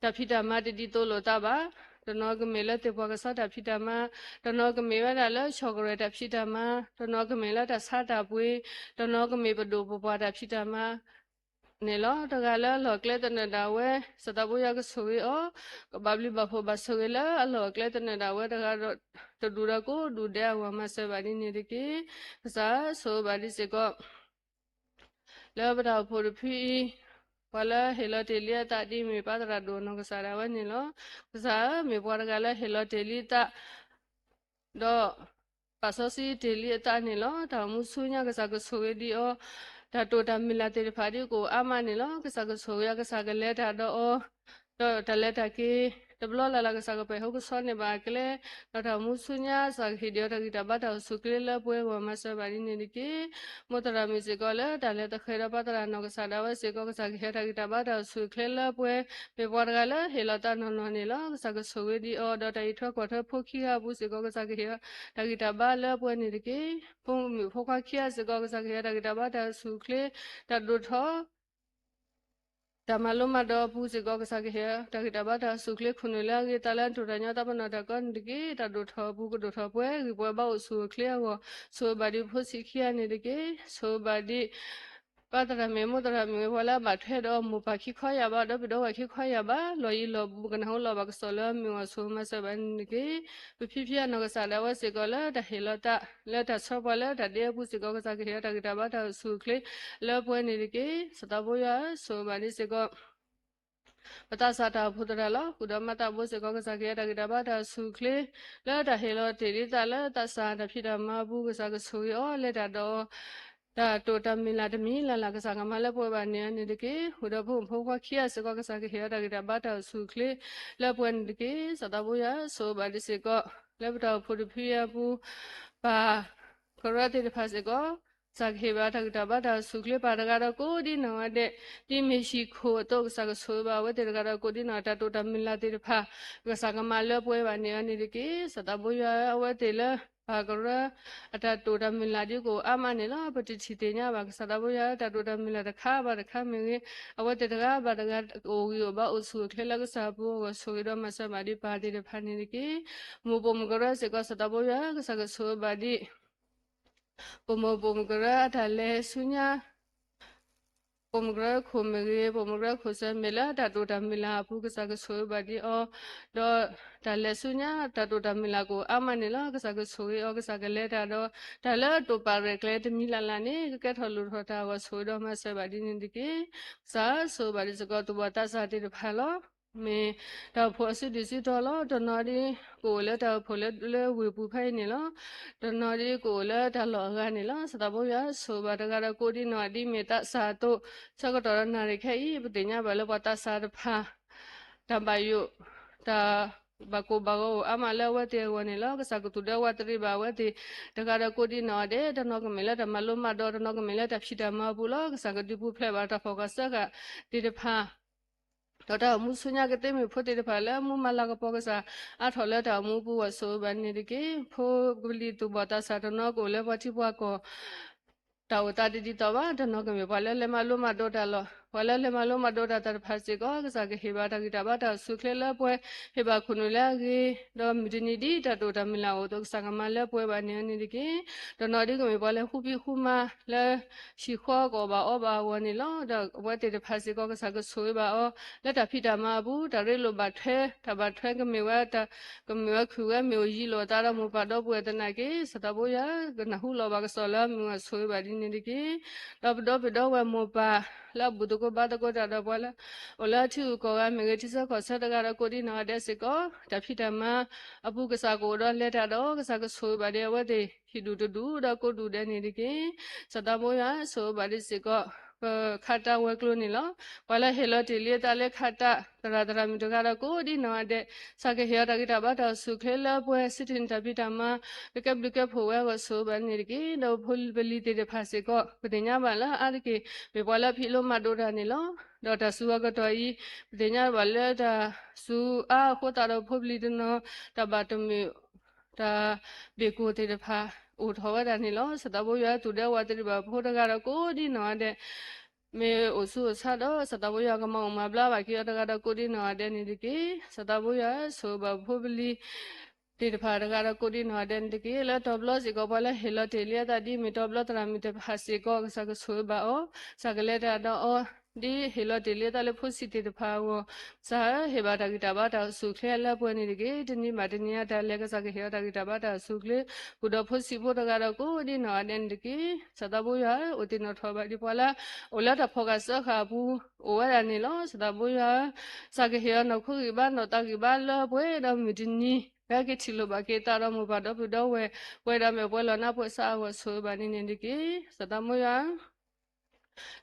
တၢ်ဖံးတၢ်မၤတဒ်သိးလိာ်သးဘၣ်, တနီၤကမ့ၢ်လၢသ့ၣ်ပှၢ်ကဆါတၢ်ဖံးတၢ်မၤ, တနီၤကမ့ၢ်ဝဲဒၣ်လၢဆီၣ်ကရၢၢ်တၢ်ဖံးတၢ်မၤ, တနီၤကမ့ၢ်လၢတၢ်ဆါတၢ်ပှ့ၤ, တနီၤကမ့ၢ်ပဒိၣ်ပပှၢ်တၢ်ဖံးတၢ်မၤ န့ၣ်လီၤ. တဂၤလၢအလီၢ်အကျဲသနၢၣ်ဒၣ်ဝဲ, ကစၢ်သးဘိယွၤကဆိၣ်ဂ့ၤအီၤ, ကဘၣ်ဘျုးဘၣ်ဖှိၣ်ဘၣ်ဆိၣ်ဂ့ၤလၢအလီၢ်အကျဲသနၢၣ်ဒၣ်ဝဲတဂၤဒီး, တဒူၣ်ဒီးကိးဒူၣ်ဒဲးအဂီၢ် မၤစၢၤဘၣ်ဒ်န့ၣ်တက့ၢ်. ကစၢ်ဧၢ, ဆိၣ်ဂ့ၤဘၣ်ဒ်စ့ၢ်ကီး လၢပတၢ်အိၣ်ဖှိၣ်တဖုအံၤ, ပှၤလၢဟ့ၣ်လီၤတ့ၢ်လံအသးဒ်မ့ၢ်ပၢ်သရၣ်ဒိၣ်နီၢ်ကစၢ်ဒၣ်ဝဲန့ၣ်လီၤ. ကစၢ်ဧၢ, မ့ၢ်ပှၤတဂၤလၢဟ့ၣ်လီၤတ့ၢ်လံအသး ဒီး ပာ်စီဆှံတ့ၢ်လံအသးန့ၣ်လီၤ. တၢ်အိၣ်မူဆူညါကစၢ်ကဆိၣ်ဂ့ၤဒံးအီၤ, တၢ်တိာ်တၢ်မုၢ်လၢ်သ့ၣ်တဖၣ်ဒ်ကအိၣ်အါမးန့ၣ်လီၤ. ကစၢ်ကဆိၣ်ဂ့ၤအီၤ, ကစၢ်ကလဲၤတၢ်ဒီးအီၤ, ဒီးတၢ်လဲၤတၢ်က့ၤ တဘျီလၢ်လၢ်ကစၢ်ကပဲာ်ဟိကဆှီန့ၢ်ဘၣ်အကျဲ, ဒီးတၢ်အိၣ်မူဆူညါကစၢ်ကဟ့ၣ်ဒံးအီၤတၢ်ဂံၢ်တၢ်ဘါတၢ်အိၣ်ဆူၣ်အိၣ်ချ့လၢပှဲၤအဂီၢ်မၤစၢၤဘၣ်ဒ်န့ၣ်တက့ၢ်. မိၢ်သရၣ်မုၣ်စ့ၢ်ကီးလၢတၢ်လဲၤသဃဲၤဒီးပၢ်သရၣ်နီၢ်ကစၢ်ဒၣ်ဝဲစ့ၢ်ကီး ကစၢ်ကဟ့ၣ်အီၤတၢ်ဂံၢ်တၢ်ဘါတၢ်အိၣ်ဆူၣ်အိၣ်ချ့လၢပှဲၤ, မ့ၢ်ပှၤတဂၤလၢဟ့ၣ်လီၤသးနီၢ်နီၢ်န့ၣ်လီၤ. ကစၢ်ကဆိၣ်ဂ့ၤဒံးအီၤ ဒီးတၢ်အံးထွဲကွၢ်ထွဲဖိခံဂၤအပူၤစ့ၢ်ကီး ကစၢ်ကဟ့ၣ်အီၤတၢ်ဂံၢ်တၢ်ဘါလၢပှဲၤန့ၣ်တက့ၢ်. ဖိမုၣ်ဖိခွါခံဂၤစ့ၢ်ကီး ကစၢ်ကဟ့ၣ်အီၤတၢ်ဂံၢ်တၢ်ဘါတၢ်အိၣ်ဆူၣ်အိၣ်ချ့, တၢ်ဒိၣ်ထီၣ် တၢ်မၤလိမၤဒိးအပူၤစ့ၢ်ကီး ကစၢ်ကဟ့ၣ်အီၤတၢ်ဂံၢ်တၢ်ဘါတၢ်အိၣ်ဆူၣ်အိၣ်ချ့ ခိၣ်နူာ်လၢအဂ့ၤ သးလၢအတိၢ်တၢ်ညီ သးပနီၣ်တၢ်ကီန့ၣ်တက့ၢ်. တၢ်ဒိၣ်ထီၣ်အပူၤကဒိၣ်ထီၣ်ပှဲၤဂ့ၤ ပှဲၤဘါအိၣ်ဆူၣ်အိၣ်ချ့အဂီၢ်, ဆိၣ်ဂ့ၤဘၣ်ဒံးဖိဆံးခံဂၤန့ၣ်တက့ၢ်. ဆိၣ်ဂ့ၤဘၣ်ဒံး ပၢ်သရၣ်မုၣ် မိၢ်သရၣ်မုၣ် ပှၤလၢအဘၣ်ထွဲဒီးမိၢ်ပၢ်ခံခီယၢ်ဘး ဒီပုၢ်ဒီဝဲၢ်ခံခီယၢ်ဘး လီၢ်ယံၤလီၢ်ဘူး ကနၢ်ဟူလီၤဘၣ်ကစီၣ်လၢမုၢ်ဂီၢ် ဆိၣ်ဂ့ၤမၤစၢၤဘၣ်န့ၣ်တက့ၢ်. ပဖံဖံအနီၢ်ကစၢ်ဒၣ်ဝဲစ့ၢ်ကီးလၢတၢ်ဟ့ၣ်လီၤသး လၢတၢ်ဆၢပှၤလၢတၢ်ဒဲအပူၤစ့ၢ်ကီး ကစၢ်ကဟ့ၣ်အီၤတၢ်ဂံၢ်တၢ်ဘါတၢ်အိၣ်ဆူၣ်အိၣ်ချ့လၢပှဲၤန့ၣ်တက့ၢ်. စီၤသးဘိယွၤ ဆိၣ်ဂ့ၤဘၣ်ဒံးစ့ၢ်ကီး ပသးစၢ်တၢ်အိၣ်ဖှိၣ်သရၣ်လီၤ. ဃုာ်ဒီးမၤသးဘိစ့ၢ်ကီး ကစၢ်ကဟ့ၣ်အီၤတၢ်ဂံၢ်တၢ်ဘါတၢ်အိၣ်ဆူၣ်အိၣ်ချ့ လၢတၢ်ဟ့ၣ်လီၤတ့ၢ်လံသးလၢသးစၢ်တၢ်ဖံးတၢ်မၤအပူၤ ကစၢ်ကဆိၣ်ဂ့ၤအီၤ လဲၤတၢ်ဒီး တၢ်တိာ်တၢ်မုၢ်လၢ်တမံၤလၢ်လၢ် ကစၢ်ကမၤလၢပှဲၤဘၣ်န့ၢ်အီၤန့ၣ်တက့ၢ်. ဃုာ်ဒီးဖိမုၣ်ဖိခွါခံဂၤစ့ၢ်ကီး ကစၢ်ကဟ့ၣ်အီၤတၢ်ဂံၢ်တၢ်ဘါတၢ်အိၣ်ဆူၣ်အိၣ်ချ့လၢပှဲၤန့ၣ်တက့ၢ်. စီၤသးဘိယွၤ ဆိၣ်ဂ့ၤဘၣ်ဒံးစ့ၢ်ကီး လၢပတၢ်အိၣ်ဖှိၣ်တဖုအံၤအပူၤ ပှၤကရၢသ့ၣ်တဖၣ်စ့ၢ်ကီး ကစၢ်ကဟ့ၣ်ဘၣ်တၢ်ဂံၢ်တၢ်ဘါတၢ်အိၣ်ဆူၣ်အိၣ်ချ့ ပှၤတဂၤဒီးကိးဒ်နီၢ်ဂၤဒဲး ဒ်မ့ၢ်ဟံၣ်ခိၣ်အသိး ကစၢ်ကဆိၣ်ဂ့ၤဘၣ်အဝဲသ့ၣ်တဂၤဒီးကိးဒ်နီၢ် တၢ်တိာ်တၢ်မုၢ်လၢ်သ့ၣ်တဖၣ် ကစၢ်ကမၤလၢပှဲၤဘၣ်န့ၢ်အီၤန့ၣ်တက့ၢ်. စီၤသးဘိယွၤ အဝဲသ့ၣ်လၢ ပှၤကရၢ အတၢ်တိာ်တၢ်မုၢ်လၢ်ဒ်ကအိၣ်အါမးန့ၣ်လီၤ. ပတထံၣ်သ့ၣ်ညါဘၣ် ကစၢ်သးဘိယွၤ တၢ်တိာ်တၢ်မုၢ်လၢ်တခါဘၣ်တခါမ့ၢ်ဂ့ၤ အဝဲသ့ၣ်တဂၤဘၣ်တဂၤ ကအိၣ်ဂံၢ်အိၣ်ဘါအိၣ်ဆူၣ်အိၣ်ချ့လၢကစၢ်အပူၤအဂီၢ် ဆိၣ်ဂ့ၤဒီးမၤစၢၤဘၣ်ဒံးပှၤသ့ၣ်တဖၣ်န့ၣ်တက့ၢ်. မိၢ်ပိာ်မုၣ်ကရၢစ့ၢ်ကီး စီၤသးဘိယွၤ ကစၢ်ကဆိၣ်ဂ့ၤဘၣ်ဒံး ပိာ်မုၣ်ပိာ်မုၣ်ကရၢအတၢ်လဲၤဆူညါ ပိာ်မုၣ်ကရၢခိၣ်မ့ၢ်ဂ့ၤ ပိာ်မုၣ်ကရၢခိၣ်စၢၤမ့ၢ်လၢတၢ်တိာ်တၢ်မုၢ်လၢ်အပူၤ ကစၢ်ကဆိၣ်ဂ့ၤဘၣ်ဒံးအီၤ, ဒီးတၢ်လဲၤဆူညါ တၢ်တိာ်တၢ်မုၢ်လၢ်ကအိၣ်အါမးန့ၣ်လီၤ. ကစၢ်ကဆိၣ်ဂ့ၤအီၤ ကစၢ်ကလဲၤတၢ်ဒီး တၢ်လၢတိာ်ပာ်ရဲၣ်ကျဲၤတမံၤလၢ်လၢ်န့ၣ် ကကဲထီၣ်လိၣ်ထီၣ်တၢ်အဂီၢ် ဆိၣ်ဂ့ၤဒီးမၤစၢၤဘၣ်ဒ်န့ၣ်တက့ၢ်. ကစၢ်ဆိၣ်ဂ့ၤဘၣ်ဒံးစ့ၢ်ကီး သူၣ်ဘီၣ်သးစၢ်သ့ၣ်တဖၣ်လီၤ. မ့ၢ်တၢ်အိၣ်ဖှိၣ်အစုဒုၣ်စုတီၤလီၤ. တနီၤဒ်ကအိၣ်လၢတၢ်အိၣ်ဖှိၣ်လၢ လၢဝ့ၢ်ပူၤဖဲအံၤန့ၣ်လီၤ. တနီၤဒ်ကအိၣ်လၢတၢ်လီၢ်အဂၤန့ၣ်လီၤ. စီၤသးဘိယွၤ ဆိၣ်ဂ့ၤဘၣ်တဂၤဒီးကိးဒ်နီၢ် ဒ်မ့ၢ်သးစၢ်အသိး ဆၢကတီၢ်ဒီးနၣ်ရံၣ်ခဲအံၤ ပသ့ၣ်ညါဘၣ်လၢပှၤသးစၢ်တဖၣ် တၢ်ဘၣ်ယိၣ် တၢ်ဘၣ်ကိၢ်ဘၣ်ဂီၤအိၣ်အါမးလၢအဝဲသ့ၣ်အဂီၢ်န့ၣ်လီၤ. ကစၢ်ကသူၣ်ဒဲဝးတရံးဘၣ်အဝဲသ့ၣ် တဂၤဒီးကိးဒ်နီၢ်ဂၤဒဲး, တနီၤကမ့ၢ်လၢတၢ်မၤလိမၤဒိး, တနီၤကမ့ၢ်လၢတၢ်ဖံးတၢ်မၤအပူၤလီၤ. ကစၢ်ကဒုးပူၤဖျဲးဘၣ်တၢ်ဖှီၣ်ဃာ်စၢဃာ်သ့ၣ်တဖၣ် ဒီးတၢ်အိၣ်မူဆူညါကသ့မုၣ်ဖိသ့ၣ်တဖၣ်လၢမူမၤလၤကပီၤ ကစၢ်အါထီၣ်လၢတၢ်အိၣ်မူအပူၤ ဂီၢ်ဆိၣ်ဂ့ၤဘၣ်န့ၣ်တက့ၢ်. ဖိကလံၤသူၣ်ဘီၣ်သးစၢ်တနီၤကအိၣ်လၢပှၤထံပှၤကီၢ် တၢ်အိၣ်သးတဒ်သိးဘၣ်, တနီၤကမ့ၢ်ပှၤလၢလဲၤမၤလိမၤဒိးတၢ်လီၤ. ပှၤလၢလဲၤမၤလိမၤဒိးတၢ်သ့ၣ်တဖၣ်စ့ၢ်ကီး ကစၢ်ကဟ့ၣ်ဘၣ်တၢ်ဂံၢ်တၢ်ဘါတၢ်အိၣ်ဆူၣ်အိၣ်ချ့လၢပှဲၤ, ဟ့ၣ်ဘၣ်ခိၣ်နူာ်လၢအဂ့ၤ, ဒီးမုၢ်တနံၤဒ်တၢ်တိာ်တၢ်မုၢ်လၢ်အိၣ်အသိး ကစၢ်ကမၤလၢပှဲၤဘၣ်န့ၢ်အီၤန့ၣ်တက့ၢ်. တနီၤဒ်ကမ့ၢ်ပှၤလၢဃုဖံးဃုမၤလၢ ဟံၣ်ဃီကအီၣ်ဘၣ်အီဘၣ်အဂီၢ်န့ၣ်လီၤ. ဒီးအဝဲသ့ၣ်တဖၣ်စ့ၢ်ကီး ကစၢ်ကဆိၣ်ဂ့ၤဘၣ်အီၤ လၢတၢ်ဖံးတၢ်မၤအပူၤ တၢ်ရ့လိာ်ဘၣ်ထွဲ, တၢ်ဘၣ်ထွဲကမ့ၢ်ဝဲတၢ် ကမ့ၢ်ဝဲခုၣ်ဝဲမ့ၢ်အိၣ်ယံၤလိာ်အသးဒီးမိၢ်ပၢ်ဒီပုၢ်ဝဲၢ်သနာ်က့ စီၤသးဘိယွၤ ကနၢ်ဟူလီၤဘၣ်ကစီၣ်လၢမုၢ်ဂီၢ်ဆိၣ်ဂ့ၤဘၣ်ဒ်န့ၣ်တက့ၢ်. ဒီးပဒီပုၢ်ဝဲၢ်မိၢ်ပၢ်လၢအဘူၣ်သကိးဘါသကိးတၢ်ဒီးပှၤလၢ အိၣ်လၢထံဂုၤကီၢ်ဂၤမ့ၢ်ဂ့ၤ ထံဆၢကီၢ်ဆၢတဂၤဒီးကိးဒ်နီၢ်ဂၤဒဲးစ့ၢ်ကီး တၢ်ဖံးတၢ်မၤအပူၤ ကစၢ်ကအိၣ်ဒီးလဲၤတၢ်ဒီး ကစၢ်ကဆိၣ်ဂ့ၤဘၣ်ဒံးအဝဲသ့ၣ် ဟံၣ်ဒူၣ်တဒူၣ်ဒီးကိးဒူၣ်ဒဲးန့ၣ်တက့ၢ်. စီၤသးဘိယွၤ ဆိၣ်ဂ့ၤဘၣ်ဒံးစ့ၢ်ကီး ပခးတၢ်ဝဲၤကျိၤန့ၣ်လီၤ. ပှၤလၢဟ့ၣ်လီၤတ့ၢ်လံအသးလၢခးတၢ် သရၣ်သရၣ်မုၣ်တဂၤဒီးကိးဒ်နီၢ်ဂၤဒဲး ကစၢ်ကဟ့ၣ်အီၤတၢ်ဂံၢ်တၢ်ဘါတၢ်အိၣ်ဆူၣ်အိၣ်ချ့လၢပှဲၤ စံးထီၣ်န့ၢ်တၢ်ဖံးတၢ်မၤ ကကဲဘျုးကဲဖှိၣ်ဝဲအဂီၢ်ဆိၣ်ဂ့ၤဘၣ်န့ၣ်တက့ၢ်. ဒီးဖိပလံၤသ့ၣ်တဖၣ်စ့ၢ်ကီး ပသ့ၣ်ညါဘၣ်လၢအါတက့ၢ် မ့ၢ်ပှၤလၢဖံးလိမၤဒိးတၢ်န့ၣ်လီၤ. ဒီးတၢ်စူၤအကတီၢ်အံၤ ပသ့ၣ်ညါဘၣ်လၢတၢ်စူၤအါအဃိသတးဒီး ဖိပလံၤတနီၤ တၢ်ဘၣ်တမုာ် တၢ်ဘ့ၣ်ကိၢ်သ့ၣ်တဖၣ် အိၣ်ထီၣ်ဝဲဒၣ်န့ၣ်လီၤ. စီၤသးဘိယွၤသူၣ်ဒဲဝးတရံးဘၣ်ဖိတဂၤဒီးကိးဒ်နီၢ်ဂၤဒဲး မ့ၢ်အိၣ်ဆူၣ်အိၣ်ဆါဒီး စီၤသးဘိယွၤကမၤအိၣ်မၤဘျါဘၣ်က့ၤအီၤတဂၤဒီးကိးဒ်နီၢ်ဂၤဒဲးန့ၣ်တက့ၢ်. စီၤသးဘိယွၤဆိၣ်ဂ့ၤဘၣ်ဖိပလံၤသ့ၣ်တဖၣ်တဂၤဒီးကိးဒ်နီၢ်ဂၤဒဲးန့ၣ်တက့ၢ်. လၢတီၤဘျီစ့ၢ်ကီးပှၤလၢဟ့ၣ်လီၤတ့ၢ်လံအသးဒ်မ့ၢ်တီၤဘျီသရၣ်မုၣ်တဖၣ်စ့ၢ်ကီး ကစၢ်ကဆိၣ်ဂ့ၤဘၣ်အီၤ ကစၢ်ကလဲၤတၢ်ဒီးအီၤ ဒ်ဟ့ၣ်လီၤတ့ၢ်လံအသးလၢဖိဆံးသ့ၣ်တဖၣ်အဂီၢ်, ကစၢ်ဧၢ, ဟ့ၣ်ဘၣ်တၢ်ဂံၢ်တၢ်ဘါတၢ်အိၣ်ဆူၣ်အိၣ်ချ့လၢပှဲၤန့ၣ်တက့ၢ်. တနံၤဘၣ်တနံၤအတၢ်လဲၤ ကစၢ်ကဟ့ၣ်အီၤတၢ်ဂံၢ်တၢ်ဘါတၢ်အိၣ်ဆူၣ်အိၣ်ချ့, ဃုာ်ဒီးဖိဆံးဖိတဂၤဒီးကိးဒံနီၢ်ဂၤဒဲးန့ၣ်တက့ၢ်. စတၢ်ဘိယွၤဧၢ, အိၣ်သ့ၣ်နီၣ်ထီၣ်ဘၣ်ဒံးပှၤလၢ အိၣ်လၢတၢ်ဖီၣ်ဃာ်စၢဃာ်အပူၤ အိၣ်ဝဲဒၣ်န့ၣ်လီၤ. စတၢ်ဘိယွၤဧၢ, ကစၢ်ကဟ့ၣ်အီၤနီၢ်ခိဂံၢ်ဘါနီၢ်သးဂံၢ်ဘါလၢပှဲၤဒီးမုၢ်တနံၤ ကဟဲက့ၤထံၣ်လိာ်ဘၣ်က့ၤသးဒီးမိၢ်ပၢ်ဒီပုၢ်ဒီဝဲၢ်, ပှဲၤဒီးမ့ၢ်ပှဲၤလီၤနါပှဲၤစးအဂီၢ် ဆိၣ်ဂ့ၤဘၣ်န့ၣ်န့ၣ်တက့ၢ်. စတၢ်ဘိယွၤဧၢ,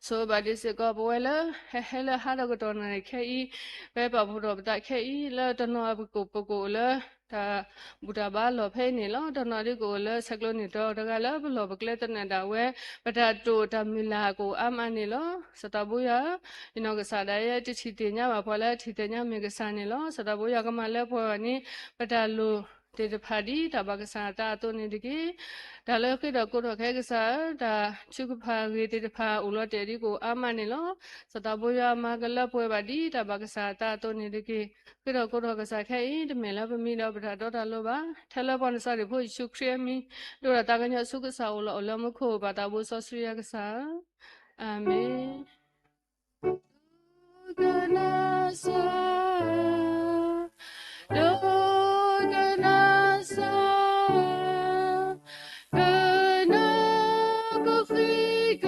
ဆိၣ်ဂ့ၤဘၣ်ဒံးစ့ၢ်ကီးပဝဲလၢ ဟဲဟဲလၢဟါဒီးကတီၢ်နၣ်ရံၣ်ခဲအံၤ, ဖဲပာ်ဖှိၣ်ထီၣ်ပသးခဲအံၤ လၢတနီၤပကအိၣ်ပကအိၣ်လၢ တၢ်ဘူၣ်တၢ်ဘါလီၢ်ဖဲအံၤန့ၣ်လီၤ. တနီၤဒ်ကအိၣ်လၢဆဲးကျိးန့ၢ်တီၤတဂၤလၢပလီၢ်ပကျဲသနၢၣ်ဒၣ်ဝဲ, ပတၢ်တိာ်တၢ်မုၢ်လၢ်ကအိၣ်အါမးန့ၣ်လီၤ. စတၢ်ဘိယွၤဧၢ, ယနီၢ်ကစၢ်ဒၣ်ယဲ တထံၣ်သ့ၣ်ညါဘၣ်ပှၤလၢထံၣ်သ့ၣ်ညါမ့ၢ်ကစၢ်န့ၣ်လီၤ. စတၢ်ဘိယွၤကမၤလၢပှဲၤဘၣ်န့ၣ် ပတၢ်လိၣ်သ့ၣ်တဖၣ်ဒ်တၢ်ဘၣ်ကစၢ်အသးအသိးန့ၣ်တက့ၢ်. တၢ်လၢဃ့ထီၣ်ကိးထီၣ်ခဲကစၢ်ဧၢ, တၢ်ထုကဖၣ်ဂ့ၤသ့ၣ်တဖၣ်အိၣ်လီၤတဲာ်ဒ်ကအိၣ်အါမးန့ၣ်လီၤ. စတၢ်ဘိယွၤမၤကလၢပှဲၤဘၣ်ဒ်တၢ်ဘၣ်ကစၢ်အသးအသိးန့ၣ်တက့ၢ်. ဃ့ထီၣ်ကိးထီၣ်ကစၢ်ခဲအံၤ တမ့ၢ်လၢပမံဒီးပတၢ်တီတၢ်လိၤဘၣ်. ထဲလၢပှၤနစၤရ့းဖိယ့ၣ်ၡူးခရံာ်အမံၤ ဒိၣ်ဒီးသးကညီၤဆူကစၢ်အိၣ်လီၤ အိၣ်လၢမူခိၣ် ဘၣ်သးဘိစီဆှံယွၤကစၢ်ဧၢ, အၤမ့ၣ်. ဒိကနၣ်စၢ်, ဒိကနၣ်စၢ်, ကနၣ်ကဃံက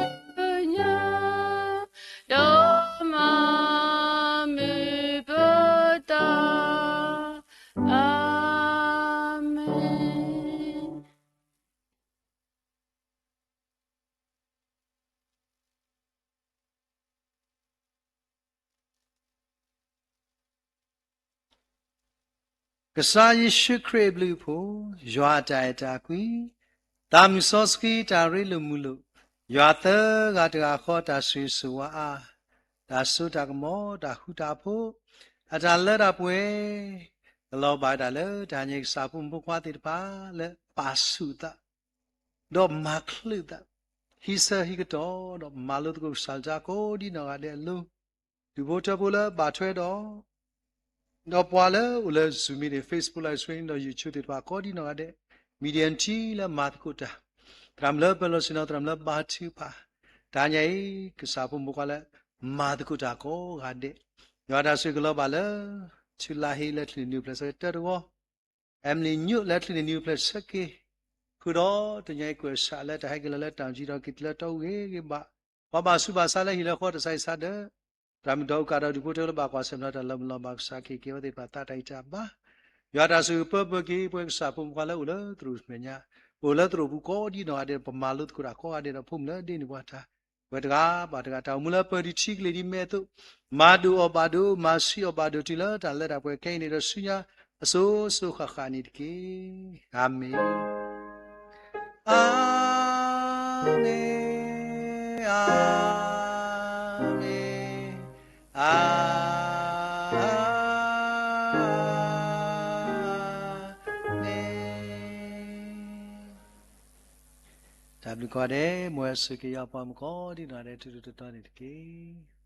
ညး, ဒီးမၤမုာ်ပသး, အၤမ့ၣ်. ကစၢ်ယ့ၣ်ၡူးခရံာ်အဘျုးအဖှိၣ်, ယွၤအတၢ်အဲၣ်တၢ်ကွံ, သးမုၢ်စီဆှံတၢ်ရ့လိာ်မုာ်လိာ်, ယွၤသၢဂၤတဂၤဃီတၢ်ဆိၣ်ဂ့ၤဆိၣ်ဝါအါ, တၢ်စိတၢ်ကမီၤ တၢ်ဃူတၢ်ဖိး, အတၢ်လၢတၢ်ပှဲၤ, ကလီၤဘၣ်ဝဲဒၣ်လၢတၢ်ဟါညါအံၤ ကစၢ်ဖိမုၣ်ဖိခွါသ့ၣ်တဖၣ်လၢပာ်ဆူၣ်သး ဒီးမၤချုးသး, ဟံးဆၢဟံးကတီၢ် ဒီးမၤလိသကိးကစၢ်တၢ်ကိးဒံနီၢ်ဂၤဒဲးအလိၤ, ဒူၣ်ဖိထၢဖိလၢဘၣ်ထွဲဒီး ဒီးပှၤလၢအိၣ်လၢ Zoom meeting, Facebook live stream ဒီး YouTube သ့ၣ်တဖၣ်ကိးဒံနီၢ်ဂၤဒဲး, media team လၢမၤသကိးတၢ်, သရၣ်မုၣ်လၢပၢၤလီၢ်ဆ့ၣ်နီၤ သရၣ်မုၣ်လၢဘါထုကဖၣ်, တဟါညါအံၤ ကစၢ်ဖိမုၣ်ဖိခွါလၢ မၤသကိးတၢ်ကိးဂၤဒဲး, ယွၤတၢ်ဆိၣ်ဂ့ၤကလီၤဘၣ်လၢ ထူလါဟ့ လၢချံၣ်န့ၣ်နွံဖျၢၣ်ဆၢက့ၤတၢတဝီ, Emily ညိၣ် လၢချံၣ်န့ၣ်နွံဖျၢၣ်ဆၢက့ၤ, ဃုာ်ဒီးတနံၤအံၤကွဲးစးလၢတၢ်ဟဲက့ၤလီၤလၢတၢ်အုၣ်က့ၤခီၣ်က့ၤတုၤလၢတီအူဂ့ၤဂ့ၤဘၣ်, ပှၤဘၣ်ဆူးဘၣ်ဆါလၢဟံၣ်လၢဃီတစဲးစးဒီး သရၣ်မုၣ်ဒီးအူကၣ်ဒီးဒူၣ်ဖိထၢဖိလၢဘၣ်ကွၢ်ဆၢၣ်မဲာ်လီၤတၢ်လီၤမုၢ်လီၤဘၣ် ကစၢ်ခ့ၣ်က့ၤဝဲသ့ၣ်တဖၣ်သးတၢ်အံၤတၢ်ဘါ, ယွၤတၢ်ဆိၣ်ဂ့ၤပၢပှဲၤက့ၤပဝဲကစၢ်ဖိမုၣ်ဖိခွါလၢအိၣ်လၢသရိာ်မဲာ်ညါ, အိၣ်လၢသရိာ်ပူၤကိးဒံနီၢ်ဂၤဒဲး ပမၤလိသကိးတၢ်ကိးဂၤဒဲးဒီး ဖိမုၣ်လၢဒ့န့ၢ်ပှၤတၢ်, ပဝဲတဂၤဘၣ်တဂၤ တၢ်အိၣ်မူလၢပၢၢ်ဒံးထံကလ့ၢ်ဒံးမဲာ်အသိး, မၤဒိၣ်အီၣ်ဘၣ်ဒိၣ် မၤဆှံအီၣ်ဘၣ်ဒိၣ်တုၤလၢတၢ်လၢတၢ်ပှဲၤခဲအံၤန့ၣ်ဒီးဆူညါ အစိၤစိၤဃၣ်ဃၣ်န့ၣ်တက့ၢ်. အၤမ့ၣ်. အၤမ့ၣ်, အၤမ့ၣ်, အၤမ့ၣ်. တၢ်ဘျုးကိးဂၤဒဲး, မ်အဝဲဆိၣ်ဂ့ၤက့ၤယွၤပှၤမုၣ်ကိးဒံနီၢ်ဂၤဒဲး တုၤတတီၤန့ၣ်တက့ၢ်.